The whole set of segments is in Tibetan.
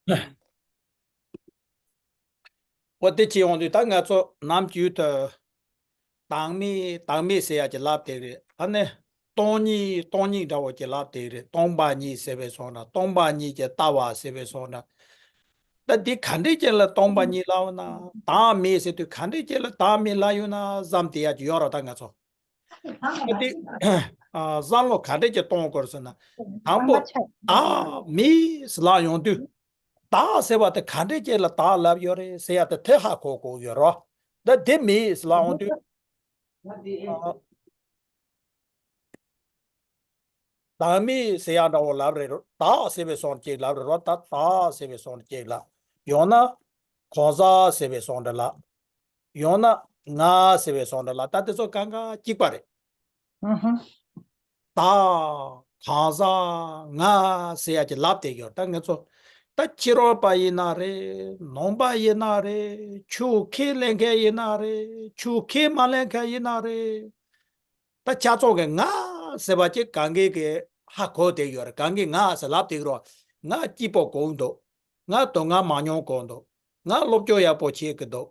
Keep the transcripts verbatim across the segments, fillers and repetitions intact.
འོ་དེ་བྱས་ཡོང་དུས་ད་ང་ཚོ་ནམ་རྒྱུན་དུ་བདག་མེད་བདག་མེད་ཟེར་ཡག་གི་ལབ་དེ་རེད། ཨ་ནི་སྟོང་ཉིད་སྟོང་ཉིད་འདྲ་བོ་གི་ལབ་དེ་རེད། སྟོང་པ་ཉིད་ཟེར་བའི་སོང་ན་སྟོང་པ་ཉིད་ཀྱི་ལྟ་བ་ཟེར་བའི་སོང་ན། ད་འདི་ག་འདྲས་ཅིག་ལ་སྟོང་པ་ཉིད་ལབ་ན། བདག་མེད་ཟེར་དུས་ག་འདྲས་ཅིག་ལ་བདག་མེད་ལབ་ཡོད་ན་བསམ་དེ་ཡག་གི་ཡོད་ར། ད་ང་ཚོ་ཨ་དེ་བསམ་བློ་ག་འདྲས་ཅིག་གཏོང་དགོས་ཟེར་ན། དང་པོ་བདག་མེད་ལབ་ཡོང་དུས། བདག་ཟེར་བ་དེ་ག་འདྲས་ཅིག་ལ་བདག་ལབ་ཡོད་རེད་ཟེར་ཡག་དེ་དེ་ཧ་གོ་དགོས་ཡོད་རོ། ད་དེ་མེད་ལབ་ཡོང་དུས། ཨ། བདག་མེད་ཟེར་ཡག་འདྲ་བོ་ལབ་རེད་རོ། བདག་ཟེར་བའི་སོང་གཅིག་ལབ་རེད་རོ། ད་བདག་ཟེར་བའི་སོང་གཅིག་ལབ། ཡང་ན་གང་ཟག་ཟེར་བའི་སོང་འདྲ་ལབ། ཡང་ན་ང་ཟེར་བའི་སོང་འདྲ་ལབ། ད་དེ་ཚོ་གང་ག་གཅིག་པ་རེད། ཨ་ཧ། བདག་གང་ཟག་ང་ཟེར་ཡག་གི་ལབ་དེ་ཡོད། ད་ང་ཚོ་ད་ཕྱི་རོལ་པ་ཡིན་ན་རེད། ནང་པ་ཡིན་ན་རེད། ཆོས་ཁས་ལེན་མཁན་ཡིན་ན་རེད། ཆོས་ཁས་མ་ལེན་མཁན་ཡིན་ན་རེད། ད་ཆ་ཚང་གི་ང་ཟེར་བ་ཅིག་གང་གས་གི་ཧ་གོ་བསྡད་ཡོད་རེད། གང་གས་ང་ཟེར་ལབ་བསྡད་ཀྱི་རོ། ང་སྐྱིད་པོ་དགོས་འདུག་ང་དོ་སྣང་མང་ཉུང་དགོས་འདུག་ང་སློབ་སྦྱོང་ཡག་པོ་བྱེད་ཀྱི་འདུག་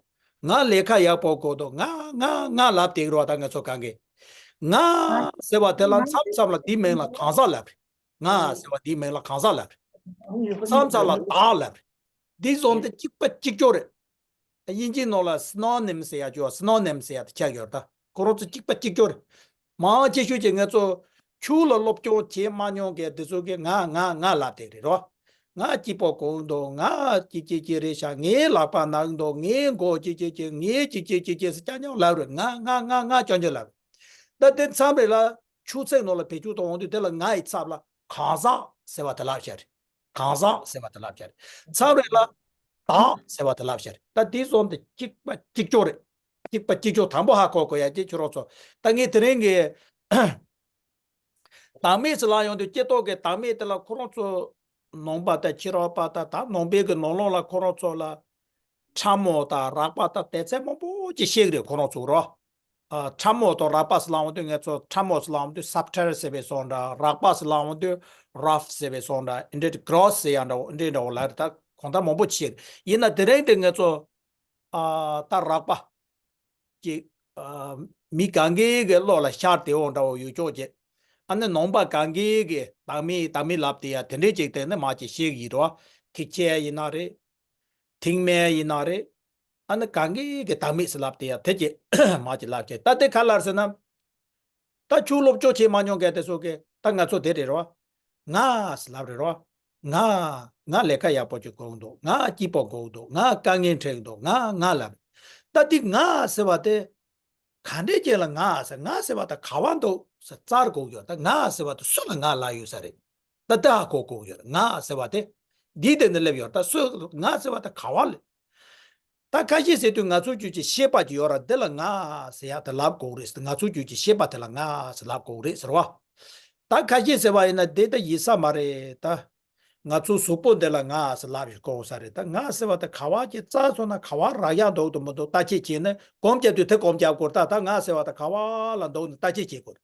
ང་ལས་ཀ་ཡག་པོ་དགོས་འདུག་ང་ང་ང་ལབ་བསྡད་ཀྱི་རོ། ད་ང་ཚོ་གང་གས་ང་ཟེར་བ་དེ་ལ་མཚམས་མཚམས་ལ་དེའི་མིང་ལ་གང་ཟག་ལབ་རེད། ང་ཟེར་བ་དེའི་མིང་ལ་གང་ཟག་ལབ་རེད། མཚམས་མཚམས་ལ་བདག་ལབ་རེད། འདི་བཟོ་འདི་གཅིག་པ་གཅིག་རྐྱང་རེད། དབྱིན་ཇིའི་ནང་ལ་སི་ནོ་ནིམ་ཟེར་ཡག་ཅིག་ཡོད། སི་ནོ་ནིམ་ཟེར་ཡག་དེ་ཆགས་ཡོད་རེད། ད་ཁོ་རང་ཚོ་གཅིག་པ་གཅིག་རྐྱང་རེད། མང་ཆེ་ཤོས་ཀྱིས་ང་ཚོ་ཆོས་ལ་སློབ་སྦྱོང་བྱེད་མ་མྱོང་མཁན་དེ་ཚོ་གིས་ང་ང་ང་ལབ་བསྡད་རེད་རོ། ང་སྐྱིད་པོ་དགོས་འདུག་ང་ཅི་ཅི་ཅི་རེད་ཤག་ངའི་ལག་པ་ན་གི་འདུག་ངའི་མགོ་ཅི་ཅི་ཅི། ངའི་ཅི་ཅི་ཅི་ཅི་ཟེར་ཅང་ཅང་ལབ་རེད། ང་ང་ང་ང་ཅང་ཅང་ལབ་རེད། ད་དེ་མཚམས་རེ་ལ་ཆོས་ཚན་ནང་ལ་བེད་སྤྱོད་གཏོང་ཡོང་དུས་དེ་ལ་ང་ཡི་ཚབ་ལ་གང་ཟག་ཟེར་བ་དེ་ལབ་བཞག་རེད། གང་ཟག་ཟེར་བ་དེ་ལབ་བཞག་རེད། མཚམས་རེ་ལ་བདག་ཟེར་བ་དེ་ལབ་བཞག་རེད། ད་དེ་བཟོ་འདི་གཅིག་པ་གཅིག་རྐྱང་རེད། གཅིག་པ་གཅིག་རྐྱང་དང་པོ་ཧ་གོ་དགོས་ཡག་ཅིག་ཁྱོད་རང་ཚོ། ད་ངས་དེ་རིང་གི་བདག་མེད་ཟེར་ལབ་ཡོང་དུས་སྐྱེ་ཐོག་གི་བདག་མེད་དེ་ལ་ཁོ་རང་ཚོ་ནང་པ་དང་ཕྱི་རོལ་པ་དང་ད་ནང་པའི་གི་ནང་ལོགས་ལ་ཁོ་རང་ཚོ་ལ་ཕྲ་མོ་དང་རགས་པ་དང་སྡེ་ཚན་མང་པོ་ཅིག་བཤད་གི་རེད་ཁོ་རང་ཚོ་རོ། ཨ། ཕྲ་མོ་དང་རགས་པ་ཟེར་ལབ་ཡོང་དུས་ང་ཚོ་ཕྲ་མོ་ཟེར་ལབ་ཡོང་དུས་སབ་ཊལ་ཟེར་བའི་སོང་འདྲ། རགས་པ་ཟེར་ལབ་ཡོང་དུས་རབ་ཟེར་བའི་སོང་འདྲ། འདི་འདྲ་གི་གྲོ་སི་ཟེར་ཡག་འདྲ་བོ་འདི་འདྲ་བོ་ལ་རེད། ད་གང་ལྟར་མང་པོ་ཅིག་བཤད་གི་རེད། ཡིན་ན་དེ་རིང་འདི་ང་ཚོ་ཨ། ད་རགས་པ་ཅིག་ཨ། མི་གང་གའི་གི་བློ་ལ་ཤར་བསྡད་ཡོང་འདྲ་བོ་ཡོད་ཆོག་ཅིག་ཨ་ནི་ནང་པ་གང་གའི་གི་བདག་མེད་བདག་མེད་ལབ་བསྡད་ཡག་དེ་འདྲའི་ཅིག་དེ་ནི་མ་ཅིག་བཤད་གི་ཡིན་རོ། ཐེག་ཆེན་ཡིན་ན་རེད། ཐེག་དམན་ཡིན་ན་རེད། ཨ་ནི་གང་གའི་གི་བདག་མེད་ཟེར་ལབ་བསྡད་ཡག་དེ་ཅིག་མ་ཅིག་ལབ་ཅིག་ད་དེ་ག་ལ་རེད་ཟེར་ན། ད་ཆོས་སློབ་སྦྱོང་བྱེད་མ་མྱོང་མཁན་དེ་ཚོ་གིས་ད་ང་ཚོ་དེ་རེད་རོ། ང་ཟེར་ལབ་རེད་རོ། ང་། ང་ལས་ཀ་ཡག་པོ་ཅིག་དགོས་འདུག་ང་སྐྱིད་པོ་དགོས་འདུག་ང་དཀའ་ངལ་འཕྲད་འདུག་ང་ང་ལབ། ད་འདི་ང་ཟེར་བ་དེ་ག་འདྲས་ཅིག་ལ་ང་ཟེར། ང་ཟེར་བ་ད་ག་བ་འདུག་ཟེར་བཙལ་དགོས་ཡོད། ད་ང་ཟེར་བ་དེ་སུ་ལ་ང་ལབ་ཡོད་ས་རེད། ད་ལྟ་ཧ་གོ་དགོས་ཡོད། ང་ཟེར་བ་དེ་འདིའི་སྟེང་དུ་སླེབས་ཡོད། ད་སུ། ང་ཟེར་བ་ད་ག་བ་ལ། ད་ཁ་ཤས་ཟེར་དུས་ང་ཚོ་ཁྱོད་ཀྱི་ཤེས་པ་ཅིག་ཡོད་ར། འདི་ལ་ང་ཟེར་ཡག་དེ་ལབ་དགོས་རེད་ཟེར། ང་ཚོ་ཁྱོད་ཀྱི་ཤེས་པ་དེ་ལ་ང་ཟེར་ལབ་དགོས་རེད་ཟེར་བ། ད་ཁ་ཤས་ཟེར་བ་ཡིན་ན་དེ་ད་ཡིན་ས་མ་རེད། ད་ང་ཚོ་གཟུགས་པོ་འདི་ལ་ང་ཟེར་ལབ་དགོས་ས་རེད། ད་ང་ཟེར་བ་ད་ག་བ་ཅིག་བཙལ་སོང་ན་ག་བ་རག་ཡག་འདུག་འདུག་མི་འདུག་བརྟག་དཔྱད་བྱས་ནས་སྒོམ་རྒྱབ་དུས་དེ་སྒོམ་རྒྱབ་དགོས། ད་ད་ང་ཟེར་བ་ད་ག་བ་ལ་འདུག་ནས་བརྟག་དཔྱད་བྱེད་དགོས།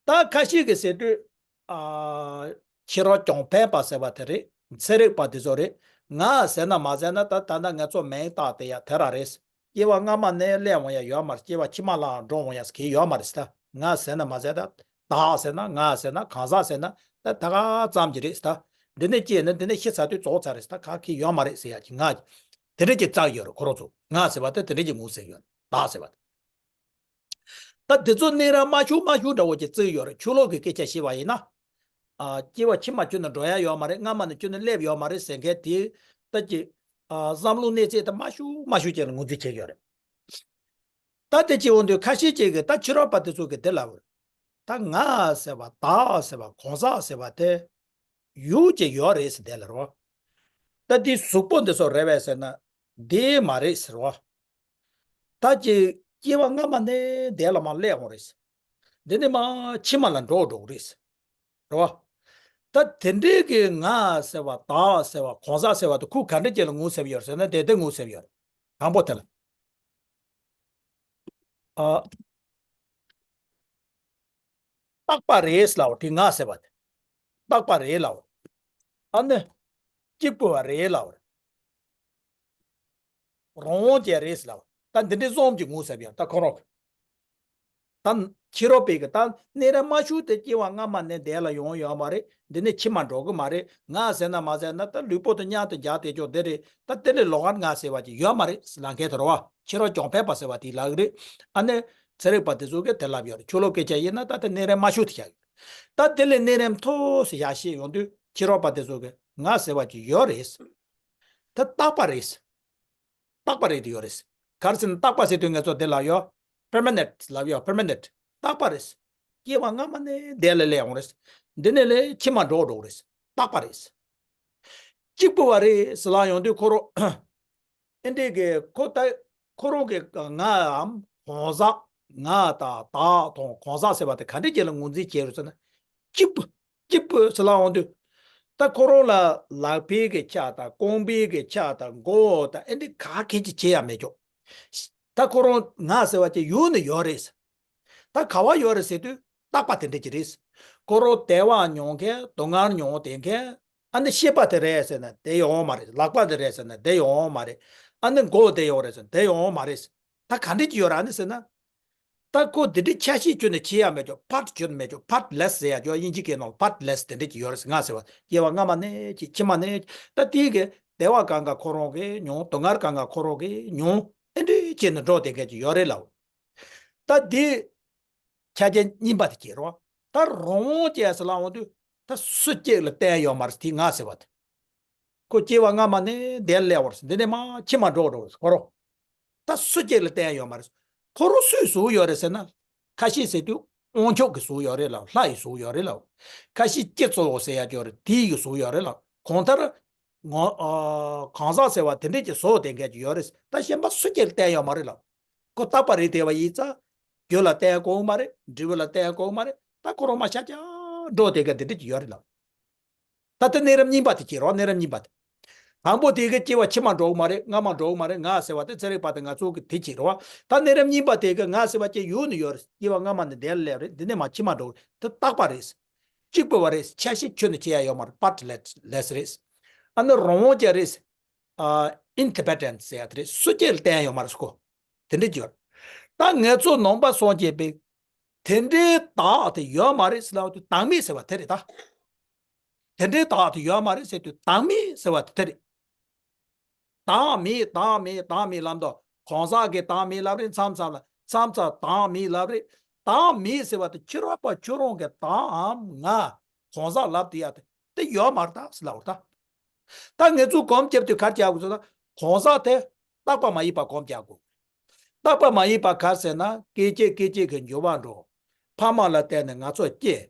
ད་ཁ་ཤས་ཀྱིས་ཟེར་དུས། ཨ། ཕྱི་རོལ་གྱོང་འཕེན་པ་ཟེར་བ་དེ་རེད། ཚན་རིག་པ་དེ་ཚོ་རེད། ང་ཟེར་ན་མ་ཟེར་ན་ད་ད་ལྟ་ང་ཚོ་མིང་བཏགས་དེ་ཡག་དེ་ར་རེད། སྐྱེ་བ་སྔ་མ་ནས་སླེབས་འོང་ཡག་ཡོད་མ་རེད། སྐྱེ་བ་ཕྱི་མ་ལའང་འགྲོ་འོང་ཡག་གི་ཡོད་མ་རེད་ད། ང་ཟེར་ན་མ་ཟེར་ད། བདག་ཟེར་ན་ང་ཟེར་ན་གང་ཟག་ཟེར་ན་ད་ད་ག་ཙམ་གྱི་རེད་ད། འདི་ནས་སྐྱེས་ནས་འདི་ནས་ཤི་ཚར་དུས་རྫོགས་ཚར་རེད་ད། ག་གི་ཡོད་མ་རེད་ཟེར་ཡག་གི་ང་། དེ་འདྲ་ཅིག་བཙལ་ཡོད་རེད་ཁོ་རང་ཚོ། ང་ཟེར་བ་དེ་དེ་འདྲ་ཅིག་ངོས་ཟིན་ཡོད་རེད། བདག་ཟེར་བ་དེ། ད་དེ་ཚོ་གནས་རང་མ་ཞུ་མ་ཞུ་འདྲ་བོ་ཅིག་བརྩི་ཡོད་རེད། ཆོས་ལུགས་ཀྱི་སྐད་ཆ་བཤད་པ་ཡིན་ན། ཨ། སྐྱེ་བ་ཕྱི་མ་ཁྱོན་ནས་འགྲོ་ཡག་ཡོད་མ་རེད། སྔ་མ་ནས་ཁྱོན་ནས་སླེབས་ཡོད་མ་རེད་ཟེར་མཁན་དེ་ད་ཀྱི། ཨ། བསམ་བློ་གནས་ཚད་དེ་མ་ཞུ་མ་ཞུ་ཅིག་ལ་ངོས་འཛིན་བྱེད་ཀྱི་ཡོད་རེད། ད་དེ་བྱེད་འོང་དུས་ཁ་ཤས་ཅིག་གིས་ད་ཕྱི་རོལ་པ་དེ་ཚོ་གིས་དེ་ལབ་རེད། ད་ང་ཟེར་བ་བདག་ཟེར་བ་གང་ཟག་ཟེར་བ་དེ་ཡུལ་ཅིག་ཡོད་རེད་ཟེར་དེ་ལབ་རེད་བ། ད་དེ་གཟུགས་པོ་འདི་ཚོ་རེད་པས་ཟེར་ན་དེ་མ་རེད་ཟེར་བ། ད་ཀྱི་སྐྱེ་བ་སྔ་མ་ནས་དེ་ལ་མར་སླེབས་འོང་རེད། འདི་ནས་མར་ཕྱི་མ་ལ་འགྲོ་འགྲོ་གི་རེད། རེད་བ། ད་དེ་འདྲའི་གི་ང་ཟེར་བ་བདག་ཟེར་བ་གང་ཟག་ཟེར་བ་དེ་ཁོ་ག་འདྲ་ཅིག་ལ་ངོས་ཟིན་ཡོད་ཟེར་ན་དེ་དེ་ངོས་ཟིན་ཡོད། དང་པོ་དེ་ལ། ཨ། རྟག་པ་རེད་ལབ་པ་དེ་ང་ཟེར་བ་དེ། རྟག་པ་རེད་ལབ་པ། ཨ་ནི། གཅིག་པུ་བ་རེད་ལབ་པ་རེད། རང་དབང་ཅན་རེད་ལབ་པ། ད་འདི་འདྲའི་བསམ་གྱི་ངོ་ཟེར་བ་ཡང་ད་ཁོ་རང་གི། ད་ཕྱི་རོལ་པའི་གི་ད་གནས་རིམ་མ་ཞུགས་ཏེ་སྐྱེ་བ་སྔ་མ་ནས་འདས་ལ་ཡོང་ཡོད་མ་རེད། འདི་ནས་ཕྱི་མ་འགྲོ་གི་མ་རེད། ང་ཟེར་ན་མ་ཟེར་ན་ད་ལུས་པོ་དང་མཉམ་དུ་སྦྱར་བསྡད་ཆོག་འདི་རེད། ད་དེ་ལས་ལོགས་ཀ་ང་ཟེར་བ་ཅིག་ཡོད་མ་རེད་ལབ་མཁན་དེ་རེད་བ། ཕྱི་རོལ་གྱོང་འཕེན་པ་ཟེར་བ་དེ་ལབ་གི་རེད། ཨ་ནི་ཚན་རིག་པ་དེ་ཚོ་གིས་དེ་ལབ་ཡོད་རེད། ཆོས་ལུགས་སྐད་ཆ་ཡིན་ན་ད་དེ་གནས་རིམ་མ་ཞུགས་ཏེ་བཞག་ཡོད་རེད། ད་དེ་ལས་གནས་རིམ་ཐོག་སུ་ཡར་བཤད་ཡོང་དུས་ཕྱི་རོལ་པ་དེ་ཚོ་གིས་ང་ཟེར་བ་ཅིག་ཡོད་རེད། ད་རྟག་པ་རེད། རྟག་པ་རེད་དེ་ཡོད་རེད། ག་རེ་ཟེར་ན་རྟག་པ་ཟེར་དུས་ང་ཚོ་དེ་ལ་ཡོད། པར་མ་ནེན་ཊི་ལབ་ཡོད། པར་མ་ནེན་ཊི། རྟག་པ་རེད། སྐྱེ་བ་སྔ་མ་ནས་འདས་ལ་སླེབས་ཡོང་རེད། འདི་ནས་ལས་ཕྱི་མ་འགྲོ་འགྲོ་རེད། རྟག་པ་རེད། གཅིག་པུ་བ་རེད་ཟེར་ལབ་ཡོང་དུས་ཁོ་རང་ཨེ་འདྲས་ཀྱི་ཁོ་ད་ཁོ་རང་གི་ང་འམ་གང་ཟག་ང་དང་བདག་དང་གང་ཟག་ཟེར་བ་དེ་ག་འདྲས་ཅིག་ལ་ངོས་འཛིན་བྱས་རེད་ཟེར་ན། གཅིག་པུ། གཅིག་པུ་ཟེར་ལབ་འོང་དུས། ད་ཁོ་རང་ལ་ལག་པའི་གི་ཆ་དང་རྐང་པའི་གི་ཆ་དང་མགོ་དང་ཨེ་འདྲས་ག་གེ་ཅིག་བྱེད་ཡ་མེད་ཀྱོག་ད་ཁོ་རང་ང་ཟེར་བ་ཅིག་ཡོད་ནི་ཡོད་རེད། ད་ག་བ་ཡོད་རེད་ཟེར་དུས་རྟག་པ་དེ་འདྲས་ཅིག་རེད། ཁོ་རང་བདེ་བ་མྱོང་མཁན་སྡུག་བསྔལ་མྱོང་བསྡད་མཁན། ཨ་ནི་ཤེས་པ་དེ་རེད་ཟེར་ན་དེ་ཡོང་མ་རེད། ལག་པ་དེ་རེད་ཟེར་ན་དེ་ཡོང་མ་རེད། ཨ་ནི་མགོ་དེ་ཡོང་རེད་ཟེར་ན་དེ་ཡོང་མ་རེད། ད་ག་འདྲས་ཅིག་ཡོད་རེད་ཨ་ནི་ཟེར་ན། ད་ཁོ་དེ་འདྲའི་ཆ་ཤས་ཁྱོན་ནས་བྱེད་ཡ་མེད་ཀྱོག་པར་ཊི་ཁྱོན་ནས་མེད་ཀྱོག་པར་ཊི་ལེ་སི་ཟེར་ཡ་ཀྱོག་དབྱིན་ཇི་སྐད་ནང་པར་ཊི་ལེ་སི་དེ་འདྲས་ཅིག་ཡོད་རེད་ཟེར་ང་ཟེར་བ་སྐྱེ་བ་སྔ་མ་ནས་ཅིག་ཕྱི་མ་ནས་ཅིག་ད་དེའི་གི་བདེ་བ་གང་ག་ཁོ་རང་གི་མྱོང་སྡུག་བསྔལ་གང་ག་ཁོ་རང་གི་མྱོང་ཨེ་འདྲས་བྱས་ནས་འགྲོ་བསྡད་མཁན་ཅིག་ཡོད་རེད་ལབ། ད་དེ་ཆ་རྐྱེན་གཉིས་པ་དེ་ཁྱེར་རོགས། ད་རང་དབང་ཅན་ཟེར་ལབ་འོང་དུས་ད་སུ་གཅིག་ལ་བརྟེན་ཡོད་མ་རེད་དེ་ང་ཟེར་བ་དེ། ཁོ་སྐྱེ་བ་སྔ་མ་ནས་འདིར་སླེབས་པ་རེད། འདི་ནས་མར་ཕྱི་མ་འགྲོ་འགྲོ་བ་རེད་ཁོ་རང་། ད་སུ་གཅིག་ལ་བརྟེན་ཡོད་མ་རེད། ཁོ་རང་སུའི་གཟུགས་ཡོད་རེད་ཟེར་ན། ཁ་ཤས་ཟེར་དུས་དབང་ཕྱུག་གི་གཟུགས་ཡོད་རེད་ལ་ལྷ་ཡི་གཟུགས་ཡོད་རེད་ལ། ཁ་ཤས་སྐྱེ་ཚོ་ཟེར་ཡ་ཅིག་ཡོད་རེད་དེ་ཡི་གཟུགས་ཡོད་རེད་ལ། གང་ལྟར་ངོ་ཨ་གང་ཟག་ཟེར་བ་དེ་འདྲས་ཀྱི་བཟོ་བསྡད་མཁན་ཅིག་ཡོད་རེད། ད་གཞན་པ་སུ་གཅིག་ལ་བརྟེན་ཡོད་མ་རེད་ལ། ཁོ་རྟག་པ་རེད་དེ་བ་ཡིན་ཙང་། རྒྱུ་ལ་བརྟེན་དགོས་མ་རེད། འབྲས་བུ་ལ་བརྟེན་དགོས་མ་རེད། ད་ཁོ་རང་མར་ཤར་ཤར་འགྲོ་བསྡད་མཁན་དེ་འདྲས་ཅིག་ཡོད་རེད་ལ། ད་ལྟ་གནས་རིམ་གཉིས་པ་དེ་བྱེད་རོགས། གནས་རིམ་གཉིས་པ་དེ། དང་པོ་དེ་གི་སྐྱེ་བ་ཕྱི་མ་འགྲོ་གི་མ་རེད། སྔ་མ་འགྲོ་གི་མ་རེད་ང་ཟེར་བ་དེ་ཚན་རིག་པ་དང་ང་ཚོ་གི་དེ་བྱེད་རོགས། ད་གནས་རིམ་གཉིས་པ་དེ་གི་ང་ཟེར་བ་ཅིག་ཡོད་ནི་ཡོད་རེད། སྐྱེ་བ་སྔ་མ་ནས་འདིར་སླེབས་རེད། འདི་ནས་མར་ཕྱི་མ་འགྲོ་གི་རེད། དེ་རྟག་པ་རེད། གཅིག་པུ་བ་རེད། ཆ་ཤས་ཁྱོན་ནས་བྱེད་ཡ་ཡོད་མ་རེད། པར་ཊི་ལེ་སི་རེད། ཨ་ནི་རང་དབང་ཅན་རེད། ཨ་ཨིན་ཌི་པེན་ཌེན་ཊི་ཟེར་ཡ་དེ་རེད། སུ་གཅིག་ལ་བརྟེན་ཡོད་མ་རེད་ཁོ། དེ་འདྲས་ཅིག་ཡོད་རེད། ད་ང་ཚོ་ནང་པ་སངས་རྒྱས་པའི་དེ་འདྲའི་བདག་དེ་ཡོད་མ་རེད་ཟེར་ལབ་དུས་བདག་མེད་ཟེར་བ་དེ་རེད་ད། དེ་འདྲའི་བདག་དེ་ཡོད་མ་རེད་ཟེར་དུས་བདག་མེད་ཟེར་བ་དེ་རེད། བདག་མེད་བདག་མེད་བདག་མེད་ལབ་དུས་གང་ཟག་གི་བདག་མེད་ལབ་རེད། མཚམས་མཚམས་ལ་མཚམས་མཚམས་བདག་མེད་ལབ་རེད། བདག་མེད་ཟེར་བ་དེ་ཕྱི་རོལ་པ་ཁྱོད་རང་གི་བདག་འམ་ང་གང་ཟག་ལབ་དེ་ཡ་དེ་དེ་ཡོད་མ་རེད་ད་ཟེར་ལབ་པ་རེད་ད། ད་ངེད་ཚོ་གོམས་བརྒྱབ་དུས་ག་རེ་བྱ་དགོས་ཟེར་ན། གང་ཟག་དེ་རྟག་པ་མ་ཡིན་པ་གོམས་རྒྱག་དགོས། རྟག་པ་མ་ཡིན་པ་ག་རེ་ཟེར་ན་སྐྱེ་བྱེད་སྐྱེད་བྱེད་ཀྱི་འབྱོར་བ་འགྲོ། ཕ་མ་ལ་བརྟེན་ནས་ང་ཚོ་སྐྱེ།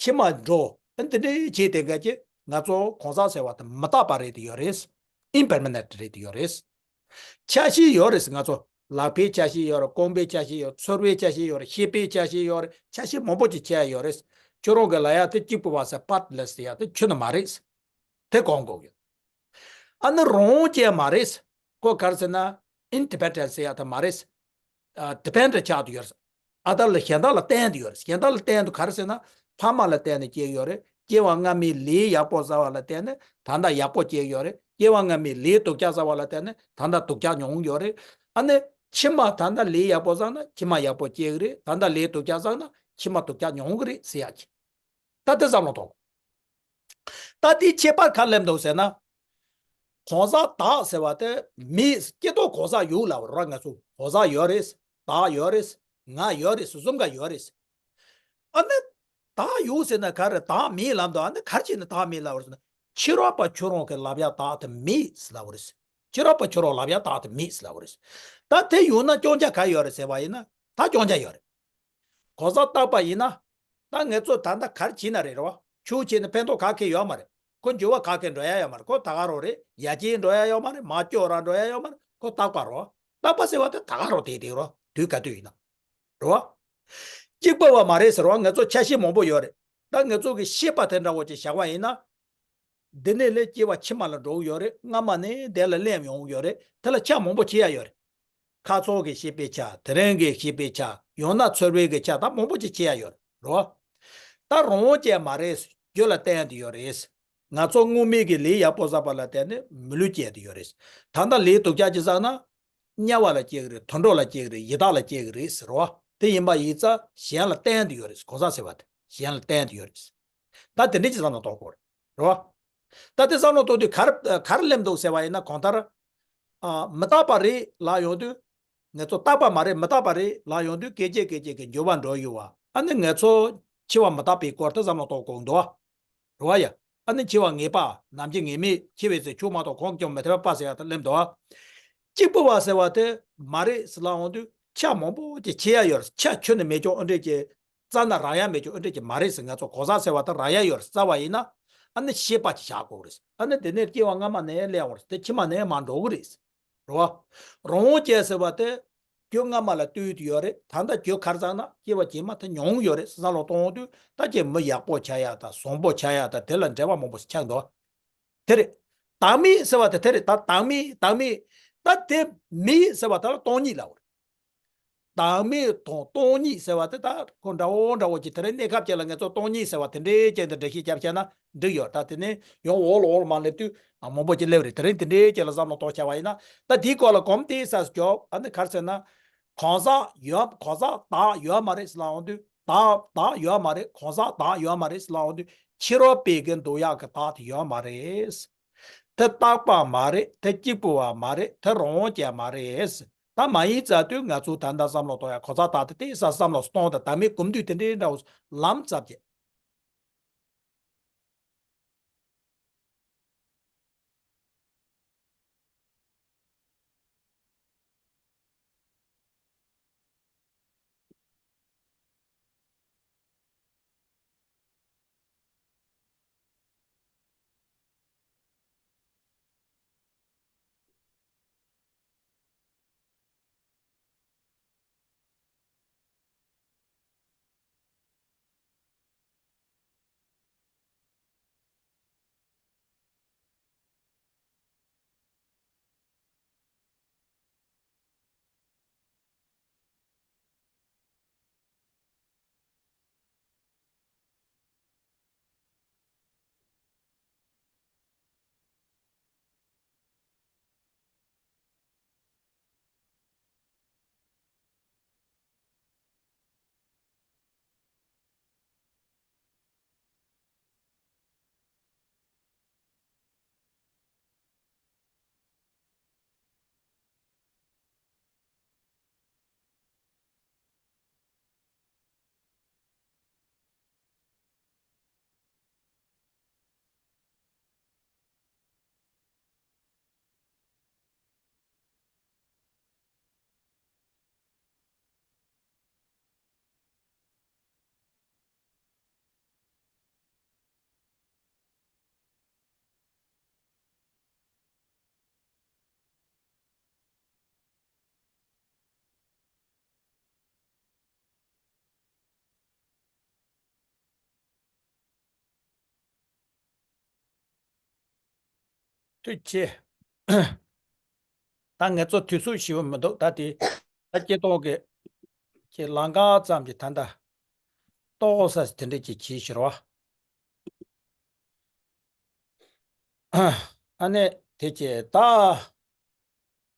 ཕྱི་མ་འགྲོ། ཨ་འདི་འདྲའི་བྱེད་དེ་འགའ་ཅིག་ང་ཚོ་གང་ཟག་ཟེར་བ་དེ་མི་རྟག་པ་རེད་དེ་ཡོད་རེད། ཨིམ་པར་མ་ནེན་ཊི་རེད་དེ་ཡོད་རེད། ཆ་ཤས་ཡོད་རེད་ང་ཚོ། ལག་པའི་ཆ་ཤས་ཡོད་རེད། རྐང་པའི་ཆ་ཤས་ཡོད་རེད། ཚོར་བའི་ཆ་ཤས་ཡོད་རེད། ཤེས་པའི་ཆ་ཤས་ཡོད་རེད། ཆ་ཤས་མང་པོ་ཅིག་ཆགས་ཡོད་རེད། ཁྱོད་རང་གི་ལབ་ཡ་དེ་གཅིག་པུ་བ་ཟེར་པར་ཊི་ལེ་སི་ཟེར་ཡ་དེ་ཁྱོན་ནས་མ་རེད། དེ་གོང་དགོས་ཡོད། ཨ་ནི་རང་དབང་ཅན་མ་རེད། ཁོ་ག་རེ་ཟེར་ན་ཨིན་ཌི་པེན་ཌེན་ཊི་ཟེར་ཡ་དེ་མ་རེད། ཨ་ཌི་པེན་ཌེན་ཊི་ཆགས་དུ་ཡོད་རེད། ཨ་ད་ལ་གཞན་དག་ལ་བརྟེན་དུ་ཡོད་རེད། གཞན་དག་ལ་བརྟེན་དུ་ག་རེ་ཟེར་ན་ཕ་མ་ལ་བརྟེན་ནས་སྐྱེས་ཡོད་རེད། སྐྱེ་བ་སྔ་མའི་ལས་ཡག་པོ་བསགས་པ་ལ་བརྟེན་ནས་ད་ལྟ་ཡག་པོ་སྐྱེས་ཡོད་རེད། སྐྱེ་བ་སྔ་མའི་ལས་སྡུག་ཅག་བསགས་པ་ལ་བརྟེན་ནས་ད་ལྟ་སྡུག་ཅག་མྱོང་ཡོད་རེད། ཨ་ནི་ཕྱི་མ་ད་ལྟ་ལས་ཡག་པོ་བསགས་ན་ཕྱི་མ་ཡག་པོ་སྐྱེ་གི་རེད། ད་ལྟ་ལས་སྡུག་ཅག་བསགས་ན་ཕྱི་མ་སྡུག་ཅག་མྱོང་གི་རེད་ཟེར་ཡག་གི། ད་དེ་བསམ་བློ་གཏོང་། ད་དེའི་ཁྱད་པར་ག་རེ་སླེབས་འདུག་ཟེར་ན། གང་ཟག་བདག་ཟེར་བ་དེ་མེད། སྐྱེ་ཐོག་གང་ཟག་ཡོད་ལབ་ར། ང་ཚོ་གང་ཟག་ཡོད་རེད། བདག་ཡོད་རེད། ང་ཡོད་རེད། གསུམ་ཀ་ཡོད་རེད། ཨ་ནི། བདག་ཡོད་ཟེར་ན་ག་རེ། བདག་མེད་ལབ་འདུག་ཨ་ནི་ག་རེ་བྱས་ནས་བདག་མེད་ལབ་རེད་ཟེར་ན། ཕྱི་རོལ་པ་ཁྱོད་རང་གི་ལབ་ཡ་བདག་དེ་མེད་ལབ་རེད། ཕྱི་རོལ་པ་ཁྱོད་རང་ལབ་ཡ་བདག་དེ་མེད་ལབ་རེད། ད་དེ་ཡོད་ན་སྐྱོན་ཆ་ག་ཡོད་རེད་ཟེར་བ་ཡིན་ན་ད་སྐྱོན་ཆ་ཡོད་རེད། གང་ཟག་བརྟག་པ་ཡིན་ན། ད་ངེད་ཚོ་ད་ལྟ་ག་རེ་བྱས་ན་རེད་རོ། ཆོས་བྱས་ན་ཕན་ཐོགས་ག་གེ་ཡོད་མ་རེད། ཁོ་འགྱུར་བ་ག་གེ་འགྲོ་ཡ་ཡོད་མ་རེད། ཁོ་ད་ག་རང་རེད། ཡར་རྒྱས་འགྲོ་ཡ་ཡོད་མ་རེད། མར་སྐྱོ་ར་འགྲོ་ཡ་ཡོད་མ་རེད། ཁོ་བརྟག་པ་རོ། བརྟག་པ་ཟེར་བ་དེ་ད་ག་རང་དེ་དེ་རོ། དུས་ག་དུས་ཡིན་ན། རོ། གཅིག་པ་བ་མ་རེད་ཟེར་རོ། ངེད་ཚོ་ཆ་ཤས་མང་པོ་ཡོད་རེད། ད་ངེད་ཚོ་གི་ཤེས་པ་དེ་འདྲ་བོ་ཅིག་བཞག་པ་ཡིན་ན། འདི་ནས་ལས་སྐྱེ་བ་ཕྱི་མ་ལ་འགྲོ་གི་ཡོད་རེད། སྔ་མ་ནས་འདི་ལ་སླེབས་ཡོང་གི་ཡོད་རེད། དེ་ལ་ཆ་མང་པོ་བྱེད་ཡ་ཡོད་རེད། ཁ་ཕྱོགས་ཀྱི་ཤེས་པའི་ཆ། དེ་རིང་གི་ཤེས་པའི་ཆ། ཡང་ན་ཚོར་བའི་གི་ཆ། ད་མང་པོ་ཅིག་བྱེད་ཡ་ཡོད་རེད་རོ། ད་རང་དབང་ཅན་མ་རེད། རྒྱུ་ལ་བརྟེན་དུ་ཡོད་རེད། ང་ཚོ་སྔོན་མའི་གི་ལས་ཡག་པོ་བསགས་པ་ལ་བརྟེན་ནས་མི་ལུས་སྐྱེ་དེ་ཡོད་རེད། ད་ལྟ་ལས་སྡུག་ཅག་ཅིག་བསགས་ན། དམྱལ་བ་ལ་སྐྱེ་གི་རེད། དུད་འགྲོ་ལ་སྐྱེ་གི་རེད། ཡི་དྭགས་ལ་སྐྱེ་གི་རེད་ཟེར་བ་དེ་ཡིན་པ་ཡིན་ཙང་གཞན་ལ་བརྟེན་དེ་ཡོད་རེད། གོ་ས་ཟེར་བ་དེ་གཞན་ལ་བརྟེན་དེ་ཡོད་རེད། ད་དེ་འདྲ་ཅིག་བསམ་བློ་གཏོང་དགོས་རེད། རེད་བ། ད་དེ་བསམ་བློ་གཏོང་དུས་ག་རེ་ག་རེ་སླེབས་འདུག་ཟེར་བ་ཡིན་ན། གང་ལྟར། ཨ། མི་རྟག་པ་རེད་ལབ་ཡོང་དུས། ང་ཚོ་རྟག་པ་མ་རེད། མི་རྟག་པ་རེད་ལབ་ཡོང་དུས། སྐད་ཅིག་སྐད་ཅིག་གིས་འགྱུར་བ་འགྲོ་ཡོད་བ། ཨ་ནི་ང་ཚོ་འཆི་བ་མི་རྟག་པའི་སྐོར་དུ་བསམ་བློ་གཏོང་དགོས་འདུག་བ། རེད་བ་ཡ། ཨ་ནི་འཆི་བ་ངེས་པ། ནམ་འཆི་ངེས་མེད། འཆི་བའི་ཚེ་འཆི་མ་གཏོགས་གང་ཀྱང་མི་ཐེབས་པ་ཟེར་ཡ་དེ་སླེབས་འདུག་བ། གཅིག་པུ་བ་ཟེར་བ་དེ་མ་རེད་ཟེར་ལབ་ཡོང་དུས། ཆ་མང་པོ་ཅིག་ཕྱེ་ཡ་ཡོད་རེད། ཆ་ཁྱོན་ནས་མེད་ཀྱང་ཨ་འདྲས་ཀྱི། རྩ་ན་རག་ཡ་མེད་ཀྱང་ཨ་འདྲས་ཀྱི་མ་རེད་ཟེར། ང་ཚོ་གོ་ས་ཟེར་བ་དེ་རག་ཡ་ཡོད་རེད་ཟེར་བ་ཡིན་ན། ཨ་ནི་ཤེས་པ་ཅིག་བཞག་དགོས་རེད། ཨ་ནི་དེ་ནས་སྐྱེ་བ་སྔ་མ་ནས་སླེབས་ཡོང་རེད། དེ་ཕྱི་མ་ནས་མར་འགྲོ་གི་རེད། རེད་བ། རང་དབང་ཅན་ཟེར་བ་དེ། རྒྱུ་སྔ་མ་ལ་ལྟོས་ཏེ་ཡོད་རེད། ད་ལྟ་རྒྱུ་ག་རེ་བསགས་ན་སྐྱེ་བ་རྗེས་མ་དེ་མྱོང་ཡོད་རེད་བསམ་བློ་གཏོང་དུས། ད་ཀྱི་མི་ཡག་པོ་ཆགས་ཡ་དང་བཟང་པོ་ཆགས་ཡ་དང་དེ་ལ་འབྲེལ་བ་མང་པོ་ཞིག་ཆགས་འདུག་དེ་རེད། བདག་མེད་ཟེར་བ་དེ་དེ་རེད། ད་བདག་མེད་བདག་མེད། ད་དེ་མེད་ཟེར་བ་དེ་ལ་སྟོང་ཉིད་ལབ་པ་རེད། བདག་མེད་དང་སྟོང་ཉིད་ཟེར་བ་དེ་ད་ཁོ་འདྲ་བོ་འདྲ་བོ་ཅིག་དེ་རིང་གནས་སྐབས་ཅིག་ལ་ང་ཚོ་སྟོང་ཉིད་ཟེར་བ་དེ་འདྲའི་ཅན་དུ་འགྲེལ་བཤད་བརྒྱབ་བྱས་ན་འགྲིག་ཡོད། ད་དེ་ནས་ཡང་འོག་ལ་འོག་ལ་མར་སླེབས་དུས་མང་པོ་ཅིག་སླེབས་རེད། དེ་རིང་དེ་འདྲའི་ཅན་ལ་བསམ་བློ་གཏོང་བྱ་བ་ཡིན་ན། ད་དེའི་སྐོར་ལ་གོམས་ཏེ་ས་སྐྱོབ། ཨ་ནི་ག་རེ་ཟེར་ན། གང་ཟག་ཡོད། གང་ཟག་བདག་ཡོད་མ་རེད་ཟེར་ལབ་ཡོང་དུས། བདག་བདག་ཡོད་མ་རེད། གང་ཟག་བདག་ཡོད་མ་རེད་ཟེར་ལབ་ཡོང་དུས། ཕྱི་རོལ་པའི་གི་འདུལ་ཡག་གི་བདག་དེ་ཡོད་མ་རེད། དེ་རྟག་པ་མ་རེད། དེ་གཅིག་པུ་བ་མ་རེད། དེ་རང་དབང་ཅན་མ་རེད། ད་མ་ཡིན་ཙང་དུས་ང་ཚོ་ད་ལྟ་བསམ་བློ་གཏོང་ཡ་གོ་ས་ད་དེ་དེ་ས་བསམ་བློ་གཏོང་དང་ད་མི་གོམས་འདྲིས་དེ་འདྲའི་འདྲ་བོ་ལམ་ཙམ་གྱིས། ཐུགས་རྗེ་ཆེ། ད་ང་ཚོ་དུས་ཚོད་ཞེ་པོ་མི་འདུག་ད་དེ་ད་སྐྱེ་སྟོང་གི་ཀྱི་ལམ་ཁ་ཙམ་གྱི་ད་ལྟ་ཏོག་ཙམ་དེ་འདྲ་ཅིག་བྱེད་ཤེས་རོགས། ཨ་ནི་དེ་ཀྱི་ད་